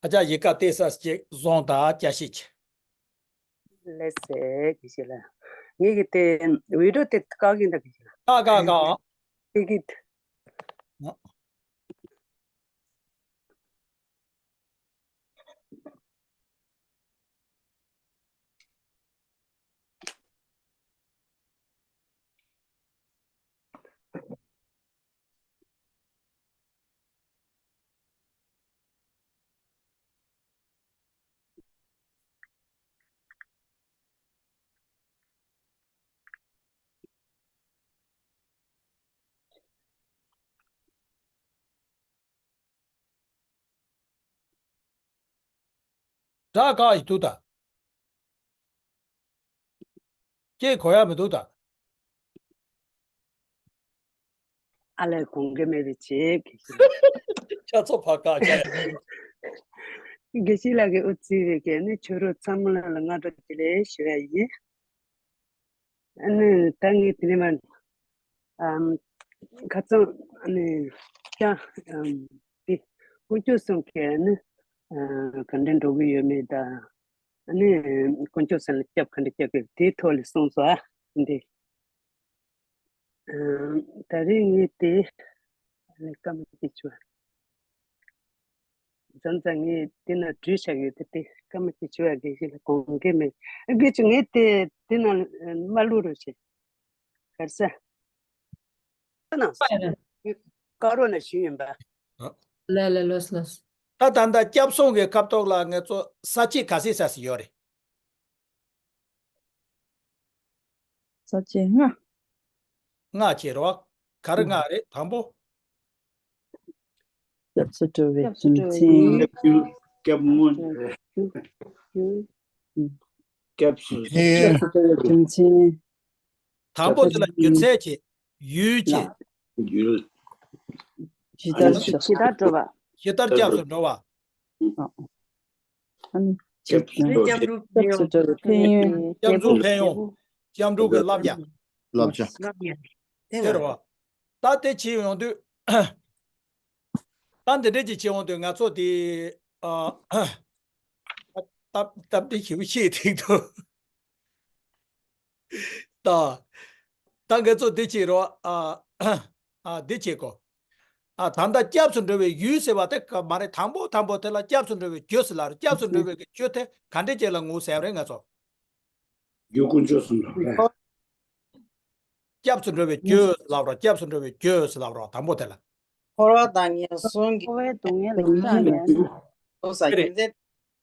ཨ་ཅག་ཡི་ག་ཏེ་ས་ཅིག་བཟུང་དང་བསྐྱར་ཞིབ་ཀྱི། ལགས་སེ། དགེ་བཤེས་ལགས། ངེད་ཀྱི་དེ་བི་ཌི་ཡོ་དེ་བཀག་གིན་ད་དགེ་བཤེས་ལགས། བཀག་བཀག་བཀག་དེ་གི། སྒྲ་བཀག་ཡི་འདུག་ད། ཀྱེ་གོ་ཡ་མི་འདུག་ད། ཨ་ལས་གོང་གི་མེད་པའི་ཆེད། ཆ་ཚོ་ཕ་ཀ་ཀྱ། དགེ་བཤེས་ལགས་ཀྱིས་དབུ་བརྩིས་པའི་གི་ནི་ཆོས་རོགས་ཚང་མ་ལ་སྔ་དྲོ་བདེ་ལེགས་ཞུ་ཡ་ཡིན། ཨ་ནི་ད་ངས་དེ་ནས་མ། ཨམ། ཁ་སང་ཨ་ནི་ཀྱང་ཨམ་དེ་དཀོན་མཆོག་གསུམ་གྱི་ཨ་ནི་ཨ་ག་འདྲ་འགྲོ་གི་ཡོད་མེད་དང་། ཨ་ནི་དཀོན་མཆོག་གསུམ་ལ་སྐྱབས་ག་འདྲ་སྐྱབས་དགོས་དེའི་ཐོག་ལ་གསུངས་སོང་ཨ་འདི། ཨ་ད་རེས་ངས་དེ་ཨ་ནི་སྐར་མ་གཅིག་བྱུང་། མཚམས་མཚམས་ངས་དེ་ན་བྲིས་བཞག་ཡོད་དེ་དེ་སྐར་མ་གཅིག་བྱུང་ཡ་གི་ཞིག་ལ་དགོངས་འགལ་མེད། ཨ་གི་ཆུ་ངས་དེ་དེ་ན་མ་བླུག་རོགས་བྱེད། གར་ས། ན་ཀ་རོ་ན་ཞུ་ཡིན་པ། ལ་ལ་ལོས་ལོས། ད་ད་ལྟ་སྐྱབས་སོང་གི་སྐབས་ཐོག་ལ་ངེད་ཚོ་ས་བཅད་ག་ཚད་ས་ཟིག་ཡོད་རེད། ས་བཅད་ལྔ། ལྔ་བྱས་རོགས། ག་རེ་ལྔ་རེད་དང་པོ། སྐྱབས་སུ་འགྲོ་བའི་རྒྱུ་མཚན། སྐྱབས་སྔོན། སྐྱབས་སུ། སྐྱབས་སུ་འགྲོ་བའི་རྒྱུ་མཚན། དང་པོ་དེ་ལ་རྒྱུ་མཚན་བྱས། ཡུལ་བྱས། ཡུལ། ཇི་ལྟར་ཇི་ལྟར་འགྲོ་བ། ཇི་ལྟར་སྐྱབས་སུ་འགྲོ་བ། ཨ་ནི་སྐྱབས་སུ་འགྲོ་བའི་ཕན་ཡོན། སྐྱབས་འགྲོ་ཕན་ཡོན། སྐྱབས་འགྲོ་གི་བསླབ་བྱ། བསླབ་བྱ། དེ་རེད་བ། ད་དེ་བྱེད་ཡོང་དུས། ད་འདི་འདྲས་ཀྱི་བྱེད་ཡོང་དུས་ང་ཚོ་དེ་ཨ་སྟབས་སྟབས་བདེ་ཞེ་པོ་ཤེས་ཐིག་ཏུ། ད་ད་ང་ཚོ་འདི་བྱེད་རོགས། ཨ་ཨ་འདི་བྱེད་གོ། ཨ་ད་ལྟ་སྐྱབས་སུ་འགྲོ་བའི་ཡུལ་ཟེར་བ་དེ་ག་མ་རེད། དང་པོ་དང་པོ་དེ་ལ་སྐྱབས་སུ་འགྲོ་བའི་རྒྱུ་ཟེར་ལ་རེད། སྐྱབས་སུ་འགྲོ་བའི་གི་རྒྱུ་དེ་ག་འདྲས་ཅིག་ལ་ངོས་ཟེར་རེད་ང་ཚོ། རྒྱུ་དཀོན་མཆོག་གསུམ་དང་རེད། སྐྱབས་སུ་འགྲོ་བའི་རྒྱུ་ལབ་རོགས། སྐྱབས་སུ་འགྲོ་བའི་རྒྱུ་ལབ་རོགས། དང་པོ་དེ་ལ། འཁོར་བ་དང་ངན་སོང་གི། འཁོར་བའི་སྡུག་བསྔལ་ལས་སྐྲག་ནས། ལོག་ས་རྒྱུ་མཚན་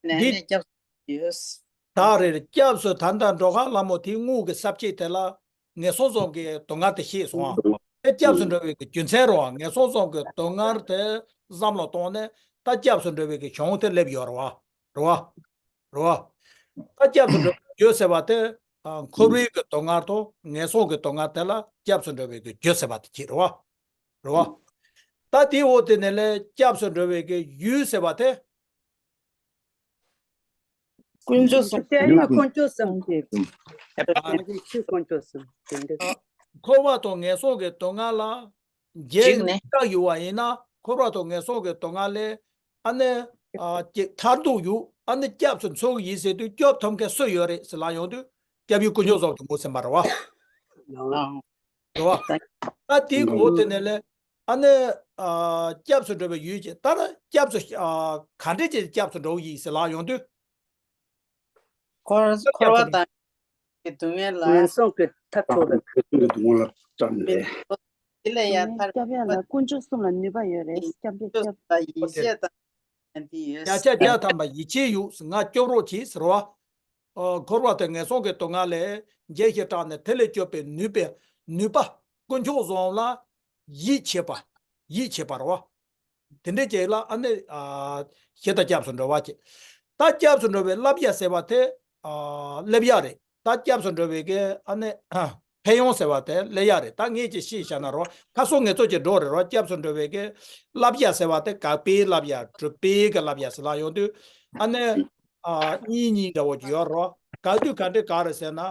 ནས་འདི་ནས་སྐྱབས་སུ་ཡོད། ད་རེད། སྐྱབས་སུ་ད་ལྟ་འགྲོ་ཁ་ལ་མོ་དེའི་དངོས་ཀྱི་ས་བཅད་དེ་ལ་ངན་སོང་གསུམ་གྱི་སྡུག་བསྔལ་དེ་ཤེས་སོང་ཨ། དེ་སྐྱབས་སུ་འགྲོ་བའི་གི་རྒྱུ་མཚན་རོ། ངན་སོང་གསུམ་གྱི་སྡུག་བསྔལ་དེ་བསམ་བློ་བཏང་ནས་ད་སྐྱབས་སུ་འགྲོ་བའི་གི་གཞུང་དེ་སླེབས་ཡོད་རེད་བ། རེད་བ། རེད་བ། ད་སྐྱབས་སུ་འགྲོ་བའི་རྒྱུ་ཟེར་བ་དེ། ཨ་འཁོར་བའི་གི་སྡུག་བསྔལ་དང་ངན་སོང་གི་སྡུག་བསྔལ་དེ་ལ་སྐྱབས་སུ་འགྲོ་བའི་གི་རྒྱུ་ཟེར་བ་དེ་ཅིག་རེད་བ། རེད་བ། ད་དེའི་འོག་དེ་ནས་ལས་སྐྱབས་སུ་འགྲོ་བའི་གི་ཡུལ་ཟེར་བ་དེ། དཀོན་མཆོག་གསུམ། དེ་ཡང་དཀོན་མཆོག་གསུམ་གྱི། ཨ་ནི་ཆོས་དཀོན་མཆོག་གསུམ་དེ་འདྲ། འཁོར་བ་དང་ངན་སོང་གི་སྡུག་བསྔལ་ལ། འཇིགས་ནས་སྐྲག་ཡོད་པ་ཡིན་ན་འཁོར་བ་དང་ངན་སོང་གི་སྡུག་བསྔལ་ལས་ཨ་ནི་ཨ་ཅིག་ཐར་འདོད་ཡོད། ཨ་ནི་སྐྱབས་སུ་འཚོལ་གི་ཡིན་ཟེར་དུས་སྐྱོབ་ཐུབ་མཁན་སུ་ཡོད་རེད་ཟེར་ལབ་ཡོང་དུས་སྐྱབས་ཡུལ་དཀོན་མཆོག་གསུམ་དུ་ངོས་ཟིན་པ་རེད་བ། རེད་བ། ད་དེའི་འོག་དེ་ནས་ལས་ཨ་ནི་ཨ་སྐྱབས་སུ་འགྲོ་བའི་ཡུལ་གྱི་ད་ལྟ་སྐྱབས་སུ་ཨ་ག་འདྲས་ཀྱི་སྐྱབས་སུ་འགྲོ་གི་ཡིན་ཟེར་ལབ་ཡོང་དུས། འཁོར་འཁོར་བ་དང་གི་སྡུག་བསྔལ་ལ། ངན་སོང་གི་ཐབས་མཆོག་ལ། ངན་སོང་གི་སྡུག་བསྔལ་ལ་སྐྲག་ནས། དེ་ལས་ཡང་ཐར། སྐྱབས་ཡ་ལ་དཀོན་མཆོག་གསུམ་ལ་ནུས་པ་ཡོད་རེད། སྐྱབས་འགྲོ་སྐྱབས། ལ་ཡིད་ཆེས་དང་ཡོན་ཏན་ཡོད། བརྒྱ་ཆ་བརྒྱ་ཐམ་པ་ཡིད་ཆེས་ཡོད། ང་སྐྱོབ་རོགས་གྱིས་ཟེར་བ། ཨོ་འཁོར་བ་དང་ངན་སོང་གི་སྡུག་བསྔལ་ལས་འཇིགས་ཤིང་སྐྲག་ནས་དེ་ལས་སྐྱོབ་པའི་ནུས་པའི་ནུས་པ་དཀོན་མཆོག་གསུམ་ལ་ཡིད་ཆེས་པ། ཡིད་ཆེས་པ་རེད་བ། དེ་འདྲའི་ཅིག་ལ་ཨ་ནི་ཨ་ཞེ་ད་སྐྱབས་སུ་འགྲོ་བ་ཅིག་ད་སྐྱབས་སུ་འགྲོ་བའི་བསླབ་བྱ་ཟེར་བ་དེ་ཨ་སླེབས་ཡ་རེད། ད་སྐྱབས་སུ་འགྲོ་བའི་གི་ཨ་ནི་ཨ་ཕན་ཡོན་ཟེར་བ་དེ་སླེབས་ཡ་རེད། ད་ངས་ཅིག་ཤེས་བྱ་ན་རོ་ཁ་སང་ངེད་ཚོ་ཅིག་འགྲོ་རེད་རོ། སྐྱབས་སུ་འགྲོ་བའི་གི་བསླབ་བྱ་ཟེར་བ་དེ་དགག་པའི་བསླབ་བྱ་སྒྲུབ་པའི་གི་བསླབ་བྱ་ཟེར་ལ་ཡོང་དུས་ཨ་ནི་ཨ་གཉིས་གཉིས་འདྲ་བོ་ཅིག་ཡོད་རོ། དགག་དུས་ག་འདྲས་དགག་རེད་ཟེར་ན།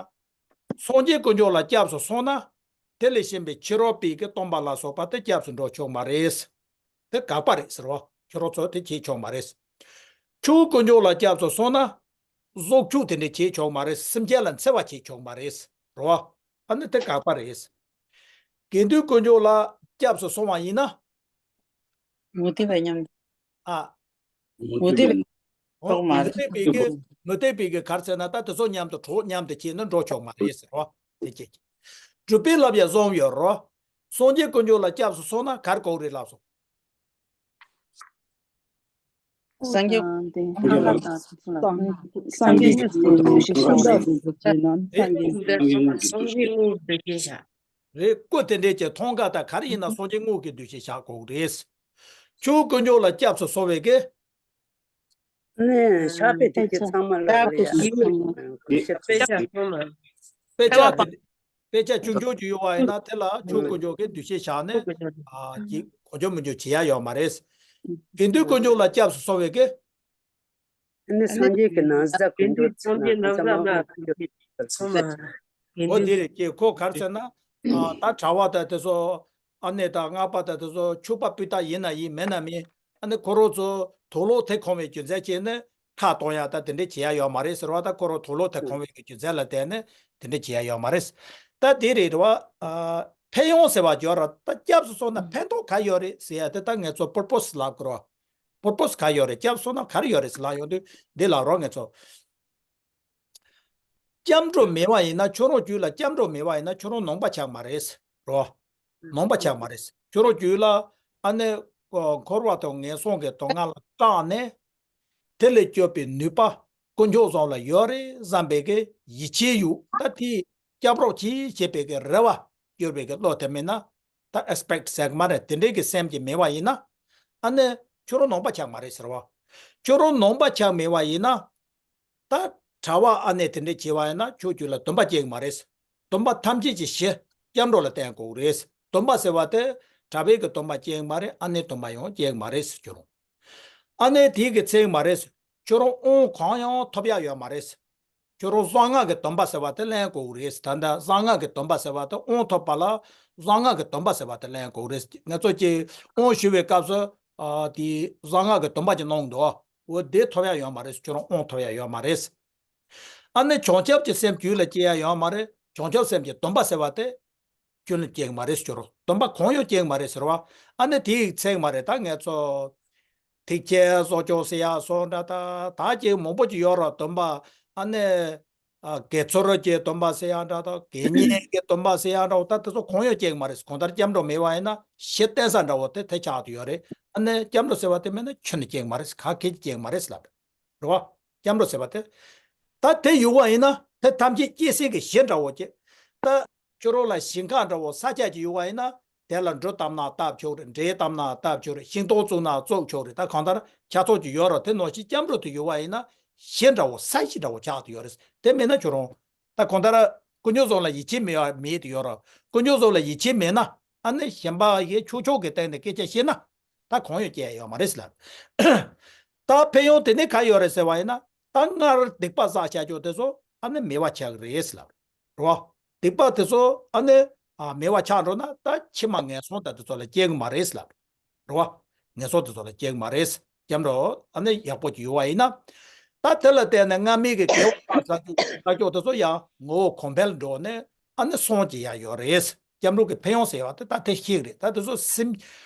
སངས་རྒྱས་དཀོན་མཆོག་ལ་སྐྱབས་སུ་སོང་ན། དེ་ལས་གཞན་པའི་ཕྱི་རོལ་པའི་གི་སྟོན་པ་ལ་སོགས་པ་དེ་སྐྱབས་སུ་འགྲོ་ཆོག་མ་རེད། དེ་དགག་པ་རེད་ཟེར་བ། ཁྱོད་རང་ཚོ་དེ་བྱེད་ཆོག་མ་རེད། ཆོས་དཀོན་མཆོག་ལ་སྐྱབས་སུ་སོང་ན། གཟུགས་ཕྱོགས་དེ་འདྲ་བྱེད་ཆོག་མ་རེད། སེམས་ཅན་ལ་འཚེ་བ་བྱེད་ཆོག་མ་རེད་ཟེར་བ། ཨ་ནི་དེ་དགག་པ་རེད། དགེ་འདུན་དཀོན་མཆོག་ལ་སྐྱབས་སུ་སོང་བ་ཡིན་ན། མུ་སྟེགས་པ་མཉམ། ཨ། མུ་སྟེགས་པའི་གྲོགས་མ་རེད། མུ་སྟེགས་པའི་གི་མུ་སྟེགས་པའི་གི་ག་རེ་ཟེར་ན་ད་དེ་ཚོ་མཉམ་དུ་གྲོགས་མཉམ་དུ་བྱས་ན་འགྲོ་ཆོག་མ་རེད་ཟེར་རོ། དེ་སྐད་ཀྱི། སྒྲུབ་པའི་བསླབ་བྱ་གསུམ་ཡོད་རོ། སངས་རྒྱས་དཀོན་མཆོག་ལ་སྐྱབས་སུ་སོང་ན་ག་རེ་དགོས་རེད་ལབ་སོང་། སངས་རྒྱས། སངས་རྒྱས་ཀྱི་སངས་རྒྱས་ཀྱི་སངས་རྒྱས་ཀྱི་རེད། སྐུ་དེ་འདྲས་ཀྱི་མཐོང་ག་ད་ག་རེ་ཡིན་ན་སངས་རྒྱས་དངོས་ཀྱི་འདུ་ཤེས་བཞག་དགོས་རེད། ཆོས་དཀོན་མཆོག་ལ་སྐྱབས་སུ་སོང་བའི་གི། ནས་བཤགས་པའི་དེ་གི་ཚང་མ་ལ་རེད། དཔེ་ཆ་གསུམ་ལ། དཔེ་ཆ་དེ་དཔེ་ཆ་ཆུང་ཆུང་ཅིག་ཡོད་པ་ཡིན་ན་དེ་ལ་ཆོས་དཀོན་མཆོག་གི་འདུ་ཤེས་བཞག་ནས་ཨ་ཅིག་གོ་ཆོད་མི་ཆོད་བྱེད་ཡ་ཡོད་མ་རེད། དགེ་འདུན་དཀོན་མཆོག་ལ་སྐྱབས་སུ་སོང་བའི་གི། ནི་སངས་རྒྱས་ཀྱི་ན་བཟའ་དཀོན་མཆོག་ཚང་མ་ཚང་མ་ཨོ་དེ་རེད་ཀྱི་ཁོ་ག་རེ་ཟེར་ན་ཨ་ད་གྲྭ་བ་དང་དེ་ཚོ་ ཨ་ནེ་དང་སྔགས་པ་དང་དེ་ཚོ་ཕྱུག་པ་སྤུས་དག་ཡིན་ན་ཡིན་མེད་ན་མིན། ཨ་ནེ་ཁོ་རང་ཚོ་དུག་ལོག་དེ་གོན་པའི་རྒྱུ་མཚན་བྱས་ནས་ཁ་གཏོང་ཡ་ད་དེ་འདྲས་བྱེད་ཡ་ཡོད་མ་རེད་ཟེར་བ། ད་ཁོ་རང་དུག་ལོག་དེ་གོན་པའི་རྒྱུ་མཚན་ལ་བརྟེན་ནས་དེ་འདྲས་བྱེད་ཡ་ཡོད་མ་རེད། ད་དེ་རེད་བ། ཨ། ཕན་ཡོན་ཟེར་བ་ཡོད་ར། ད་སྐྱབས་སུ་སོང་ན་ཕན་ཐོགས་ག་ཡོད་རེད་ཟེར་ཡ་དེ་ད་ངེད་ཚོ་པུར་པོ་སི་ལབ་དགོས་ར། པུར་པོ་སི་ག་ཡོད་རེད། སྐྱབས་སུ་སོང་ན་ག་རེ་ཡོད་རེད་ཟེར་ལབ་ཡོང་དུས་འདི་ལབ་རོགས་ངེད་ཚོ། སྐྱབས་འགྲོ་མེད་པ་ཡིན་ན་ཁྱོད་རང་རྒྱུད་ལ་སྐྱབས་འགྲོ་མེད་པ་ཡིན་ན་ཁྱོད་རང་ནོངས་པ་ཆགས་མ་རེད་རོ། ནོངས་པ་ཆགས་མ་རེད། ཁྱོད་རང་རྒྱུད་ལ་ཨ་ནེ་འཁོར་བ་དང་ངན་སོང་གི་སྡུག་བསྔལ་ལ་སྐྲག་ནས་དེ་ལས་སྐྱོབ་པའི་ནུས་པ་དཀོན་མཆོག་གསུམ་ལ་ཡོད་རེད་བསམ་པའི་གི་ཡིད་ཆེས་ཡོད། ད་དེ་སྐྱབས་རོགས་གྱིས་བྱེད་པའི་གི་རེ་བ་སྐྱོར་བའི་གི་བློ་དེ་མེད་ན། ད་ཨེག་སི་པེག་ཊི་ཟེར་གི་མ་རེད། དེ་འདྲའི་གི་སེམས་ཀྱི་མེད་པ་ཡིན་ན་ཨ་ནེ་ཁྱོད་རང་ནོངས་པ་ཆགས་མ་རེད་ཟེར་བ། ཁྱོད་རང་ནོངས་པ་ཆགས་མེད་པ་ཡིན་ན། ད་གྲྭ་བ་ཨ་ནེ་དེ་འདྲས་བྱེད་པ་ཡིན་ན་ཁྱོད་རྒྱུད་ལ་སྡོམ་པ་སྐྱེ་གི་མ་རེད། སྡོམ་པ་ཐམས་ཅད་ཀྱི་གཞི་སྐྱབས་འགྲོ་ལ་བརྟེན་དགོས་རེད། སྡོམ་པ་ཟེར་བ་དེ་གྲྭ་པའི་གི་སྡོམ་པ་སྐྱེ་གི་མ་རེད། ཨ་ནེ་སྡོམ་པ་ཡང་སྐྱེ་གི་མ་རེད་ཟེར། ཁྱོད་རང་ཨ་ནེ་དེ་གི་ཚད་མ་རེད། ཁྱོད་རང་དབང་གང་ཡང་ཐོབ་ཡ་ཡོད་མ་རེད། ཁྱོད་རང་གསང་སྔགས་ཀྱི་སྡོམ་པ་ཟེར་བ་དེ་ལེན་དགོས་རེད། ད་ལྟ་གསང་སྔགས་ཀྱི་སྡོམ་པ་ཟེར་བ་དེ་དབང་ཐོབ་པ་ལ་གསང་སྔགས་ཀྱི་སྡོམ་པ་ཟེར་བ་དེ་ལེན་དགོས་རེད། ང་ཚོ་ཀྱི་དབང་ཞུ་བའི་སྐབས་སུ་ཨ་དེ་གསང་སྔགས་ཀྱི་སྡོམ་པ་ཅིག་གནང་འདུག་འོ་དེ་ཐོབ་ཡ་ཡོད་མ་རེད། ཁྱོད་རང་དབང་ཐོབ་ཡ་ཡོད་མ་རེད། ཨ་ནི་བྱང་ཆུབ་ཀྱི་སེམས་རྒྱུད་ལ་སྐྱེ་ཡ་ཡོད་མ་རེད། བྱང་ཆུབ་སེམས་ཀྱི་སྡོམ་པ་ཟེར་བ་དེ་རྒྱུད་ལ་སྐྱེ་གི་མ་རེད་ཟེར་རོ། སྡོམ་པ་གང་ཡང་སྐྱེ་གི་མ་རེད་ཟེར་བ། ཨ་ནི་དེ་ཡི་ཚད་མ་རེད། ད་ངེད་ཚོ་ཐེག་ཆེན་གསོ་སྦྱོང་ཟེར་ཡ་སོགས་འདྲ་ད་ད་ཅིག་མང་པོ་ཅིག་ཡོད་རོ། སྡོམ་པ་ཨ་ནི་ཨ་དགེ་ཚུལ་གྱི་སྡོམ་པ་ཟེར་ཡ་འདྲ་ད་དགེ་བསྙེན་གྱི་སྡོམ་པ་ཟེར་ཡ་འདྲ་བོ་ད་དེ་ཚོ་གང་ཡང་སྐྱེ་གི་མ་རེད། གང་ལྟར་སྐྱབས་འགྲོ་མེད་པ་ཡིན་ན་གཞི་རྟེན་ས་འདྲ་བོ་དེ་དེ་ཆགས་ཏེ་ཡོད་རེད། ཨ་ནི་སྐྱབས་འགྲོ་ཟེར་བ་དེ་མེད་ན་ཁྱོན་ནས་སྐྱེ་གི་མ་རེད། ག་གེ་ཅིག་སྐྱེ་གི་མ་རེད་ལབ། རེད་བ། སྐྱབས་འགྲོ་ཟེར་བ་དེ། ད་དེ་ཡོད་པ་ཡིན་ན་དེ་ཐམས་ཅད་སྐྱེ་སའི་གི་གཞི་འདྲ་བོ་ཅིག་ད་ཁྱོད་རང་ལ་ཞིང་ཁ་འདྲ་བོ་ས་ཆ་ཅིག་ཡོད་པ་ཡིན་ན་དེ་ལ་འབྲུ་བཏབ་ན་བཏབ་ཆོག་རེད། འབྲས་བཏབ་ན་བཏབ་ཆོག་རེད། ཤིང་ཏོག་བཙུགས་ན་བཙུགས་ཆོག་རེད། ད་གང་ལྟར་ཆ་ཚང་ཅིག་ཡོད་རེད། དེ་ནང་བཞིན་སྐྱབས་འགྲོ་དེ་ཡོད་པ་ཡིན་ན་གཞི་འདྲ་བོ་ས་གཞི་འདྲ་བོ་ཆགས་ཏེ་ཡོད་རེད། དེ་མེད་ན་ཁྱོད་རང་ད་གང་ལྟར་དཀོན་མཆོག་གསུམ་ལ་ཡིད་ཆེས་མེད་པ་མེད་དེ་ཡོད་རེད། དཀོན་མཆོག་གསུམ་ལ་ཡིད་ཆེས་མེད་ན་ཨ་ནི་གཞན་པ་གི་ཆོས་ཕྱོགས་ཀྱི་སྟེང་ནས་སྐད་ཆ་བཤད་ན། ད་གང་ཡང་སྐྱེ་ཡ་ཡོད་མ་རེད་ཟེར་ལབ། ད་ཕན་ཡོན་དེ་ནི་ག་ཡོད་རེད་ཟེར་བ་ཡིན་ན། ད་སྔར་སྡིག་པ་བསགས་བྱ་ཆོག་དེ་ཚོ་ཨ་ནི་མེད་པ་ཆགས་ཀྱི་རེད་ཟེར་ལབ། རེད་བ། སྡིག་པ་དེ་ཚོ་ཨ་ནི་ཨ་མེད་པ་ཆགས་འགྲོ་ན་ད་ཕྱི་མ་ངན་སོང་དང་དེ་ཚོ་ལ་སྐྱེ་གི་མ་རེད་ཟེར་ལབ། རེད་བ། ངན་སོང་དེ་ཚོ་ལ་སྐྱེ་གི་མ་རེད། སྐྱབས་འགྲོ་ཨ་ནི་ཡག་པོ་ཅིག་ཡོད་པ་ཡིན་ན། ད་དེ་ལ་བརྟེན་ནས་སྔ་མའི་གི་དགེ་བ་བསགས་ཆོག་དེ་ཚོ་ཡང་ངོ་བོ་གོང་འཕེལ་འགྲོ་ནས། ཨ་ནི་སངས་རྒྱས་ཡ་ཡོད་རེད། སྐྱབས་འགྲོ་གི་ཕན་ཡོན་ཟེར་བ་དེ་ད་དེ་ཤེས་རེད། ད་དེ་ཚོ་སེམས་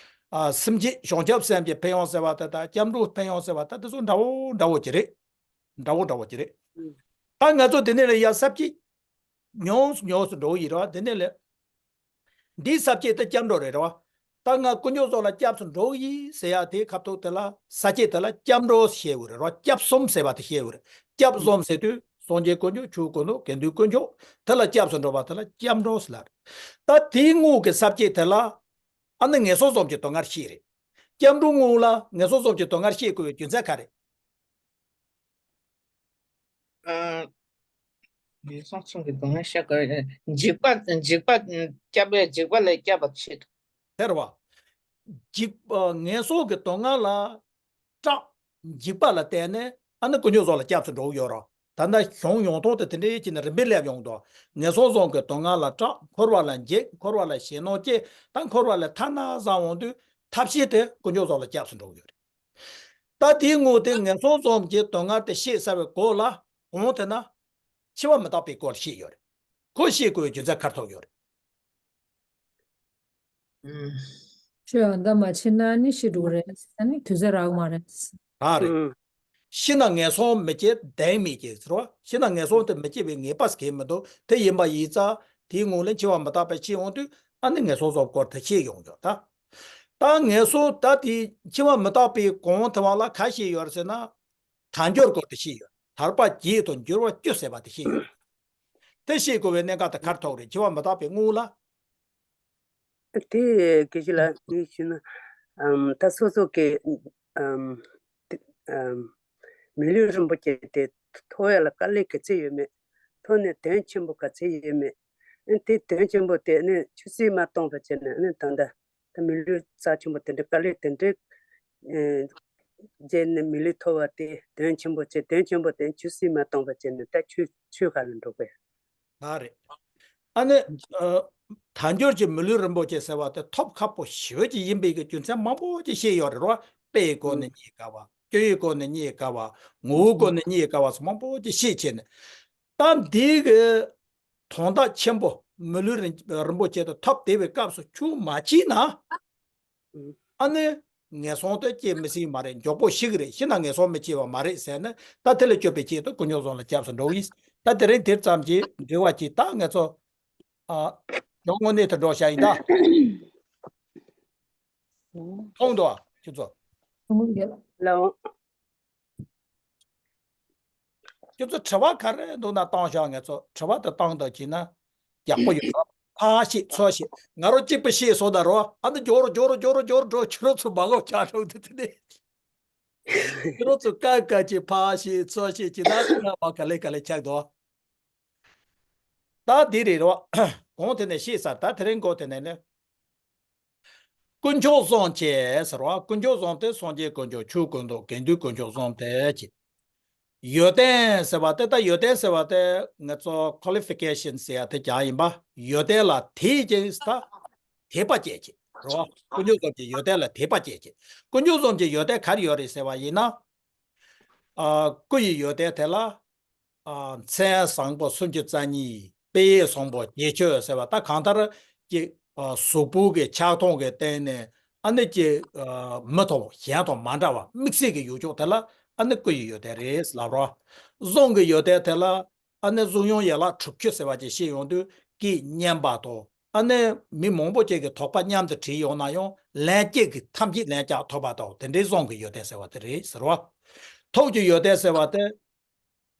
ཨ་སེམས་བསྐྱེད་བྱང་ཆུབ་སེམས་ཀྱི་ཕན་ཡོན་ཟེར་བ་དེ་དང་སྐྱབས་འགྲོ་ཕན་ཡོན་ཟེར་བ་ད་དེ་ཚོ་འདྲ་བོ་འདྲ་བོ་ཅིག་རེད། འདྲ་བོ་འདྲ་བོ་ཅིག་རེད། ད་ང་ཚོ་དེ་ནས་ལ་ཡ་ས་བཅད་ཉུང་སུ་ཉུང་སུ་འགྲོ་གི་ཡིན་རེད་བ། དེ་ནས་ལ་འདིའི་ས་བཅད་དེ་སྐྱབས་འགྲོ་རེད་རེད་བ། ད་ང་དཀོན་མཆོག་གསུམ་ལ་སྐྱབས་སུ་འགྲོ་གི་ཡིན་ཟེར་ཡ་དེའི་ཁ་ཐུག་དེ་ལ་ས་བཅད་དེ་ལ་སྐྱབས་འགྲོ་ཞེས་པ་རེད་རོ། སྐྱབས་གསུམ་ཟེར་བ་དེ་ཞེས་པ་རེད། སྐྱབས་གསུམ་ཟེར་དུས་སངས་རྒྱས་དཀོན་མཆོག་ཆོས་དཀོན་མཆོག་དགེ་འདུན་དཀོན་མཆོག་དེ་ལ་སྐྱབས་སུ་འགྲོ་བ་དེ་ལ་སྐྱབས་འགྲོ་ཟེར་ལབ་རེད། ད་དེའི་དངོས་ཀྱི་ས་བཅད་དེ་ལ་ཨ་ནི་ངན་སོང་གསུམ་གྱི་སྡུག་བསྔལ་བཤད་རེད། སྐྱབས་འགྲོའི་དངོས་ལ་ངན་སོང་གསུམ་གྱི་སྡུག་བསྔལ་བཤད་དགོས་པའི་རྒྱུ་མཚན་ག་རེད། ཨ། ངན་སོང་གསུམ་གྱི་སྡུག་བསྔལ་བཤད་དགོས། འཇིགས་པ་འཇིགས་པ་སྐྱབས་པས་འཇིགས་པ་ལས་སྐྱབས་པ་བྱེད། དེ་རེད་བ། འཇིགས་པ་ངན་སོང་གི་སྡུག་བསྔལ་ལ་སྐྲག་འཇིགས་པ་ལ་བརྟེན་ནས་ཨ་ནི་དཀོན་མཆོག་གསུམ་ལ་སྐྱབས་སུ་འགྲོ་གི་ཡོད་རེད། ད་ལྟ་གཞུང་ཡོངས་རྫོགས་དེ་དེ་འདྲའི་བྱས་ནས་རིམ་པས་སླེབས་ཡོང་དུས་ངན་སོང་གསུམ་གྱི་སྡུག་བསྔལ་ལ་སྐྲག་འཁོར་བ་ལ་འཇིགས། འཁོར་བ་ལ་ཞེད་སྣང་སྐྱེ། ད་འཁོར་བ་ལས་ཐར་ན་བསམ་འོང་དུས་ཐབས་ཤེས་དེ་དཀོན་མཆོག་གསུམ་ལ་སྐྱབས་སུ་འགྲོ་གི་ཡོད་རེད། ད་དེའི་དངོས་དེ་ངན་སོང་གསུམ་གྱི་སྡུག་བསྔལ་དེ་ཤེས་ཚར་བའི་སྐོར་ལ་གོང་དེ་ན་འཆི་བ་མི་རྟག་པའི་སྐོར་ལ་བཤད་ཡོད་རེད། ཁོ་ཤེས་དགོས་པའི་རྒྱུ་མཚན་ག་རེ་ཐུག་ཡོད་རེད། ཨུམ། ཁྱོད་ཨ་ད་མ་ཕྱིན་ན་ནི་ཤི་འགྲོ་གི་རེད། ཨ་ནི་དུས་ཚོད་རག་གི་མ་རེད། ད་རེད། ཨུམ། ཤི་ན་ངན་སོང་མི་སྐྱེ་བདེན་མི་སྐྱེ་ཟེར་བ། ཤི་ན་ངན་སོང་དེ་མི་སྐྱེ་བའི་ངེས་པ་གང་ཡང་མི་འདུག་དེ་ཡིན་པ་ཡིན་ཙང་དེའི་ངོས་ལ་འཆི་བ་མི་རྟག་པའི་ཕྱིར་འོང་དུས་ཨ་ནི་ངན་སོང་གསུམ་སྐོར་དེ་ཤེས་ཡོང་གི་ཡོད་ད། ད་ངན་སོང་ད་དེ་འཆི་བ་མི་རྟག་པའི་གོང་དེ་བ་ལ་ག་ཤེས་ཡོད་ཟེར་ན། དལ་འབྱོར་སྐོར་དེ་ཤེས་ཡོད། ཐར་པ་བརྒྱད་དང་འབྱོར་བ་བཅུ་ཟེར་བ་དེ་ཤེས་ཡོད། དེ་ཤེས་དགོས་པའི་གནད་འགག་དེ་ག་རེ་ཐུག་རེད། འཆི་བ་མི་རྟག་པའི་དངོས་ལ། དེ་དགེ་བཤེས་ལགས་ངས་ཞུས་ན། ཨམ་ད་སོ་སོ་གི་ཨམ་དེ་ཨམ་མི་ལུས་རིན་པོ་ཆེ་དེ་ཐོབ་ཡ་ལ་དཀའ་ལས་ག་ཚད་ཡོད་མེད། ཐོབ་ནས་དོན་ཆེན་པོ་ག་ཚད་ཡོད་མེད། ཨ་དེ་དོན་ཆེན་པོ་དེ་ནི་ཆུད་ཟོས་མ་གཏོང་བ་བྱས་ནས་ཨ་ནི་ད་ལྟ་ད་མི་ལུས་རྩ་ཆེན་པོ་དེ་འདྲ་དཀའ་ལས་དེ་འདྲ་ཨེ་བརྒྱབ་ནས་མི་ལུས་ཐོབ་པ་དེ་དོན་ཆེན་པོ་བྱས། དོན་ཆེན་པོ་དེ་ཆུད་ཟོས་མ་གཏོང་བ་བྱས་ནས་ད་ཆོས་ཆོས་ཁ་ལ་འགྲོ་དགོས། ད་རེད། ཨ་ནི་ཨ་ དལ་འབྱོར་གྱི་མི་ལུས་རིན་པོ་ཆེ་ཟེར་བ་དེ་ཐོབ་ཁག་པོ་ཞེ་པོ་ཅིག་ཡིན་པའི་གི་རྒྱུ་མཚན་མང་པོ་ཅིག་བཤད་ཡོད་རེད་རོ། དཔེའི་སྒོ་ནས་རྙེད་དཀའ་བ། སྤྱོད་ཡུལ་སྒོ་ནས་རྙེད་དཀའ་བ། ངོ་བོའི་སྒོ་ནས་རྙེད་དཀའ་བ་སོགས་མང་པོ་ཅིག་བཤད་བྱས་ནས། ད་འདི་གི་དོན་དག་ཆེན་པོ་མི་ལུས་རིན་རིན་པོ་ཆེ་དེ་ཐོབ་བསྡད་པའི་སྐབས་སུ་ཁྱོད་མ་བྱས་ན། ཨ་ནི་ངན་སོང་དུ་སྐྱེ་མི་སྲིད་མ་རེད། མགྱོགས་པོ་ཤི་གི་རེད། ཤི་ན་ངན་སོང་མི་སྐྱེ་བ་མ་རེད་ཟེར་ནས། ད་དེ་ལ་སྐྱོབ་པའི་ཆེད་དུ་དཀོན་མཆོག་གསུམ་ལ་སྐྱབས་སུ་འགྲོ་གི་ཡིན། ད་དེ་རིང་དེ་ཙམ་གྱིས་འབྲེལ་བ་གྱིས། ད་ང་ཚོ་ཨ་ཞོགས་དངོས་གནས་དུ་འགྲོ་བྱ་ཡིན་ད། མཐོང་འདུག་ཨ་ཁྱོད་ཚོ། ལོ། ཁྱོད་ཚོ་དྲི་བ་ག་རེ་འདུག་ན་བཏང་ཤོག་ང་ཚོ་དྲི་བ་དེ་བཏང་དང་བྱས་ན་ཡག་པོ་ཡོད། ཕར་བཤད་ཚུར་བཤད། ང་རང་གཅིག་པུ་བཤད་སོང་ད་རོ། ཨ་ནི་འགྱོ་རོ་འགྱོ་རོ་འགྱོ་རོ་འགྱོ་རོ་འགྲོ། ཁྱོད་རང་ཚོ་མ་འོངས་ཆ་འགྲོ་འདུག་དེ་ནས། ཁྱོད་རང་ཚོ་ཀ་ཀ་ཅིག་ཕར་བཤད་ཚུར་བཤད་ཅིག་ད་ཁྱོད་རང་མ་ག་ལེ་ག་ལེ་ཆགས་འདུག་ད་འདི་རེད་རོ། གོང་དེ་ནས་བཤད་ཚར། ད་དེ་རིང་མགོ་དེ་ནས་ནི། དཀོན་མཆོག་གསུམ་གྱི་ཟེར་བ། དཀོན་མཆོག་གསུམ་དེ་སངས་རྒྱས་དཀོན་མཆོག་ཆོས་ཀུན་རྫོབ་དགེ་འདུན་དཀོན་མཆོག་གསུམ་དེ་གྱི། ཡོན་ཏན་ཟེར་བ་དེ། ད་ཡོན་ཏན་ཟེར་བ་དེ་ང་ཚོ་ཀོ་ལི་ཕི་ཀེ་ཤན་ཟེར་ཡ་དེ་ཀྱང་ཡིན་པ། ཡོན་ཏན་ལ་དད་ཅིང་ད་དད་པ་བསྐྱེད་ཅིང་རོ། དཀོན་མཆོག་གསུམ་གྱི་ཡོན་ཏན་ལ་དད་པ་བསྐྱེད་ཅིང་། དཀོན་མཆོག་གསུམ་གྱི་ཡོན་ཏན་ག་རེ་ཡོད་རེད་ཟེར་བ་ཡིན་ན། ཨ་སྐུ་ཡི་ཡོན་ཏན་དེ་ལ། ཨ་མཚན་བཟང་པོ་སུམ་ཅུ་རྩ་གཉིས། དཔེ་བཟང་པོ་བརྒྱད་ཅུ་ཟེར་བ། ད་གང་ལྟར་གྱི་ཨ་གཟུགས་པོ་གི་ཆགས་སྡང་གི་སྟེང་ནས་ཨ་ནི་གྱི་ཨ་མི་དང་གཞན་དང་མ་འདྲ་བ་དམིགས་བསལ་གྱི་ཡོད་ཕྱོགས་དེ་ལ་ཨ་ནི་སྐུ་ཡི་ཡོན་ཏན་རེད་ལབ་རོ། གཟུགས་ཀྱི་ཡོན་ཏན་དེ་ལ་ཨ་ནི་གཟུགས་ཡོན་ཡན་ལག་དྲུག་ཅུ་ཟེར་བ་ཅིག་བཤད་ཡོང་དུས། སྐད་སྙན་པ་དང་། ཨ་ནི་མི་མང་པོ་ཅིག་གི་དོགས་པ་མཉམ་དུ་དྲིས་ཡོང་ན་ཡང་ལན་གཅིག་གིས་ཐམས་ཅད་ལན་རྒྱག་ཐུབ་པ་དང་། དེ་འདྲའི་གཟུགས་ཀྱི་ཡོན་ཏན་ཟེར་བ་དེ་རེད་ཟེར་བ། ཐུགས་ཀྱི་ཡོན་ཏན་ཟེར་བ་དེ།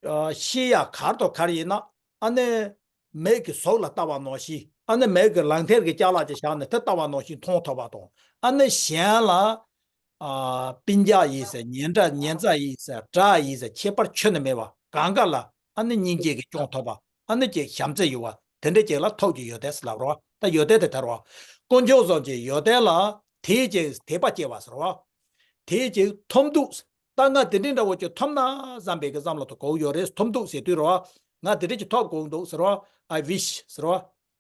ཨ་ཤེས་ཡ་གར་དང་གར་ཡིན་ན། ཨ་ནི་མིག་གིས་གཟུགས་ལ་ལྟ་བ་ནང་བཞིན། ཨ་ནི་མིག་གིས་ལག་མཐིལ་གྱི་ཅ་ལག་ཅིག་བཞག་ནས་དེ་ལྟ་བ་ནང་བཞིན་མཐོང་ཐུབ་པ་དང་། ཨ་ནི་གཞན་ལ་ཨ་སྤུན་ཀྱག་ཡིན་ཟེར། ཉེ་འདྲ་ཉེ་མཛའ་ཡིན་ཟེར། དགྲ་ཡིན་ཟེར། ཁྱད་པར་ཁྱོན་ནས་མེད་པ། གང་ག་ལ་ཨ་ནི་སྙིང་རྗེ་གིས་སྐྱོང་ཐུབ་པ། ཨ་ནི་ཅིག་བྱམས་བརྩེ་ཡོད་པ། དེ་འདྲ་ཅིག་ལ་ཐུགས་ཀྱི་ཡོན་ཏན་ཟེར་ལབ་རོ། ད་ཡོན་ཏན་དེ་དར་བ། དཀོན་མཆོག་གསུམ་གྱི་ཡོན་ཏན་ལ་དད་ཅིང་དད་པ་བསྐྱེད་པ་ཟེར་རོ། དད་ཅིང་ཐོབ་འདུག་ད་ང་དེ་འདྲའི་འདྲ་བོ་ཅིག་ཐོབ་ན་བསམ་པའི་གི་བསམ་བློ་དེ་གོ་ཡོད་རེད། ཐོབ་འདུག་ཟེར་དུས་རོ། ང་དེ་འདྲ་ཅིག་ཐོབ་དགོས་འདུག་ཟེར་རོ། I wish ཟེར་རོ།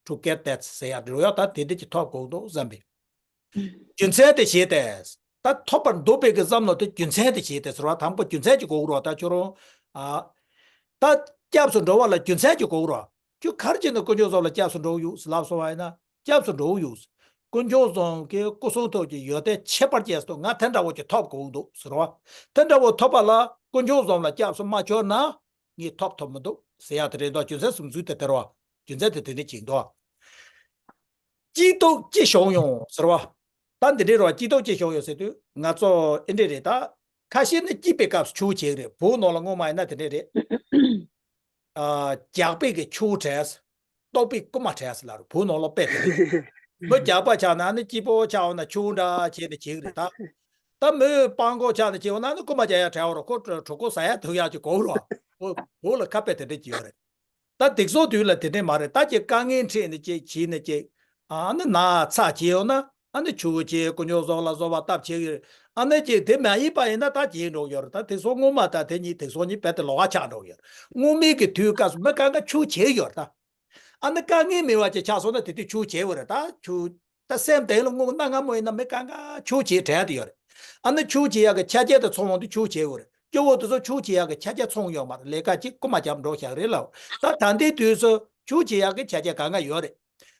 To get that ཟེར་ཡ་འགྲོ་ཡ། ད་དེ་འདྲ་ཅིག་ཐོབ་དགོས་འདུག་བསམ་པའི། རྒྱུ་མཚན་དེ་བྱས་ཏེ། ད་ཐོབ་པར་འདོད་པའི་གི་བསམ་བློ་དེ་རྒྱུ་མཚན་དེ་བྱས་ཏེ་ཟེར་བ། དང་པོ་རྒྱུ་མཚན་གྱི་གོ་རོ། ད་ཁྱོད་རང་ཨ་ད་སྐྱབས་སུ་འགྲོ་བ་ལ་རྒྱུ་མཚན་གྱི་གོ་རོ། ཁྱོད་ག་རེ་བྱས་ནས་དཀོན་མཆོག་གསུམ་ལ་སྐྱབས་སུ་འགྲོ་ཡོད་ལབ་སོང་བ་ཡིན་ན། སྐྱབས་སུ་འགྲོ་ཡོད། དཀོན་མཆོག་གསུམ་གྱི་སྐུ་གསུང་ཐུགས་ཀྱི་ཡོན་ཏན་ཁྱད་པར་ཅན་སོགས་ང་དེ་འདྲ་བོ་ཅིག་ཐོབ་དགོས་འདུག་ཟེར་བ། དེ་འདྲ་བོ་ཐོབ་པ་ལ་དཀོན་མཆོག་གསུམ་ལ་སྐྱབས་སུ་མ་མཆོད་ན། ངས་ཐོབ་ཐུབ་མི་འདུག་ཟེར་ཡ་དེ་རེད་འདུག་རྒྱུ་མཚན་གསུམ་འཛུལ་དེ་དེ་རེད་བ། རྒྱུ་མཚན་དེ་དེ་འདྲ་ཅིག་འདུག་སྐྱིད་སྡུག་ཅི་བྱུང་ཡང་ཟེར་བ། ད་འདི་འདྲའི་རེད་བ། སྐྱིད་སྡུག་ཅི་བྱུང་ཡང་ཟེར་དུས་ང་ཚོ་ཨེ་འདྲ་རེད་ད། ཁ་ཤས་ནི་སྐྱིད་པའི་སྐབས་སུ་ཆུ་བོ་བྱེད་ཀྱི་རེད། བོད་ནང་ལ་སྔོན་མ་ཡིན་ན་དེ་འདྲ་རེད། ཨ་རྒྱགས་པའི་གི་ཆུ་བོ་བྲལ། ལྟོགས་པའི་རྐུན་མ་བྲལ་ཟེར་ལབ་རེད། བོད་ནང་ལ་དཔེ་དེ་རེད། མི་རྒྱགས་པ་ཆགས་ན་ནི་སྐྱིད་པོ་ཆགས་འོང་ན་ཆུ་བོ་འདྲ་བྱས་ནས་བྱེད་ཀྱི་རེད་ད། ད་མི་སྤྲང་པོ་ཆགས་ནས་བྱེད་འོང་ན་ནི་རྐུན་མ་རྒྱག་ཡ་བྲལ་བ་རེད། ཁོ་གྲོད་ཁོག་ཟ་ཡ་འཐུང་ཡ་ཅིག་དགོས་རེད་བ། བོད་ལ་ཁ་དཔེ་དེ་འདྲ་ཅིག་ཡོད་རེད། ད་དེང་སང་དུས་ལ་དེ་འདྲ་མ་རེད། ད་ཅིག་དཀའ་ངལ་འཕྲད་ནས་ཅིག་བྱས་ནས་ཅིག་ཨ་ནི་ན་ཚ་བྱས་ཡོང་ན། ཨ་ནི་ཆུ་བོ་བྱེད། དཀོན་མཆོག་གསུམ་ལ་བཟོད་པ་བཏབ་བྱེད་ཀྱི་རེད། ཨ་ནི་ཅིག་དེ་མ་ཡིན་པ་ཡིན་ན་ད་བྱེད་འགྲོ་གི་ཡོད་རེད། ད་དེང་སང་སྔོན་མ་དང་དེ་གཉིས་དེང་སང་གཉིས་རྦད་དེ་ལོགས་ཀ་ཆགས་འགྲོ་གི་ཡོད་རེད། སྔོན་མའི་གི་དུས་སྐབས་སུ་མི་གང་ག་ཆུ་བོ་བྱེད་ཀྱི་ཡོད་རེད་ད། ཨ་ནི་དཀའ་ངལ་མེད་པ་ཅིག་ཆགས་སོང་ན་དེ་དུས་ཆུ་བོ་བྱེད་དགོས་རེད་ད། ཆུ་ད་སེམས་གཏིང་ལ་སྔོན་གནའ་སྔ་མོ་ཡིན་ན་མི་གང་ག་ཆུ་བོ་བྱེད་དྲན་དེ་ཡོད་རེད། ཨ་ནི་ཆུ་བོ་བྱེད་ཡག་གི་ཆ་རྐྱེན་དེ་ཚང་ཡོང་དུས་ཆུ་བོ་བྱེད་དགོས་རེད། སྐྱོ་བོ་དེ་ཚོ་ཆུ་བོ་བྱེད་ཡག་གི་ཆ་རྐྱེན་ཚང་ཡོད་མ་རེད། ལས་ཀ་གཅིག་རྐུན་མ་རྒྱབ་འགྲོ་བཞག་རེད་ལབ། ད་ད་ལྟའི་དུས་སུ་ཆུ་བོ་བྱེད་ཡག་གི་ཆ་རྐྱེན་གང་ག་ཡོད་རེད།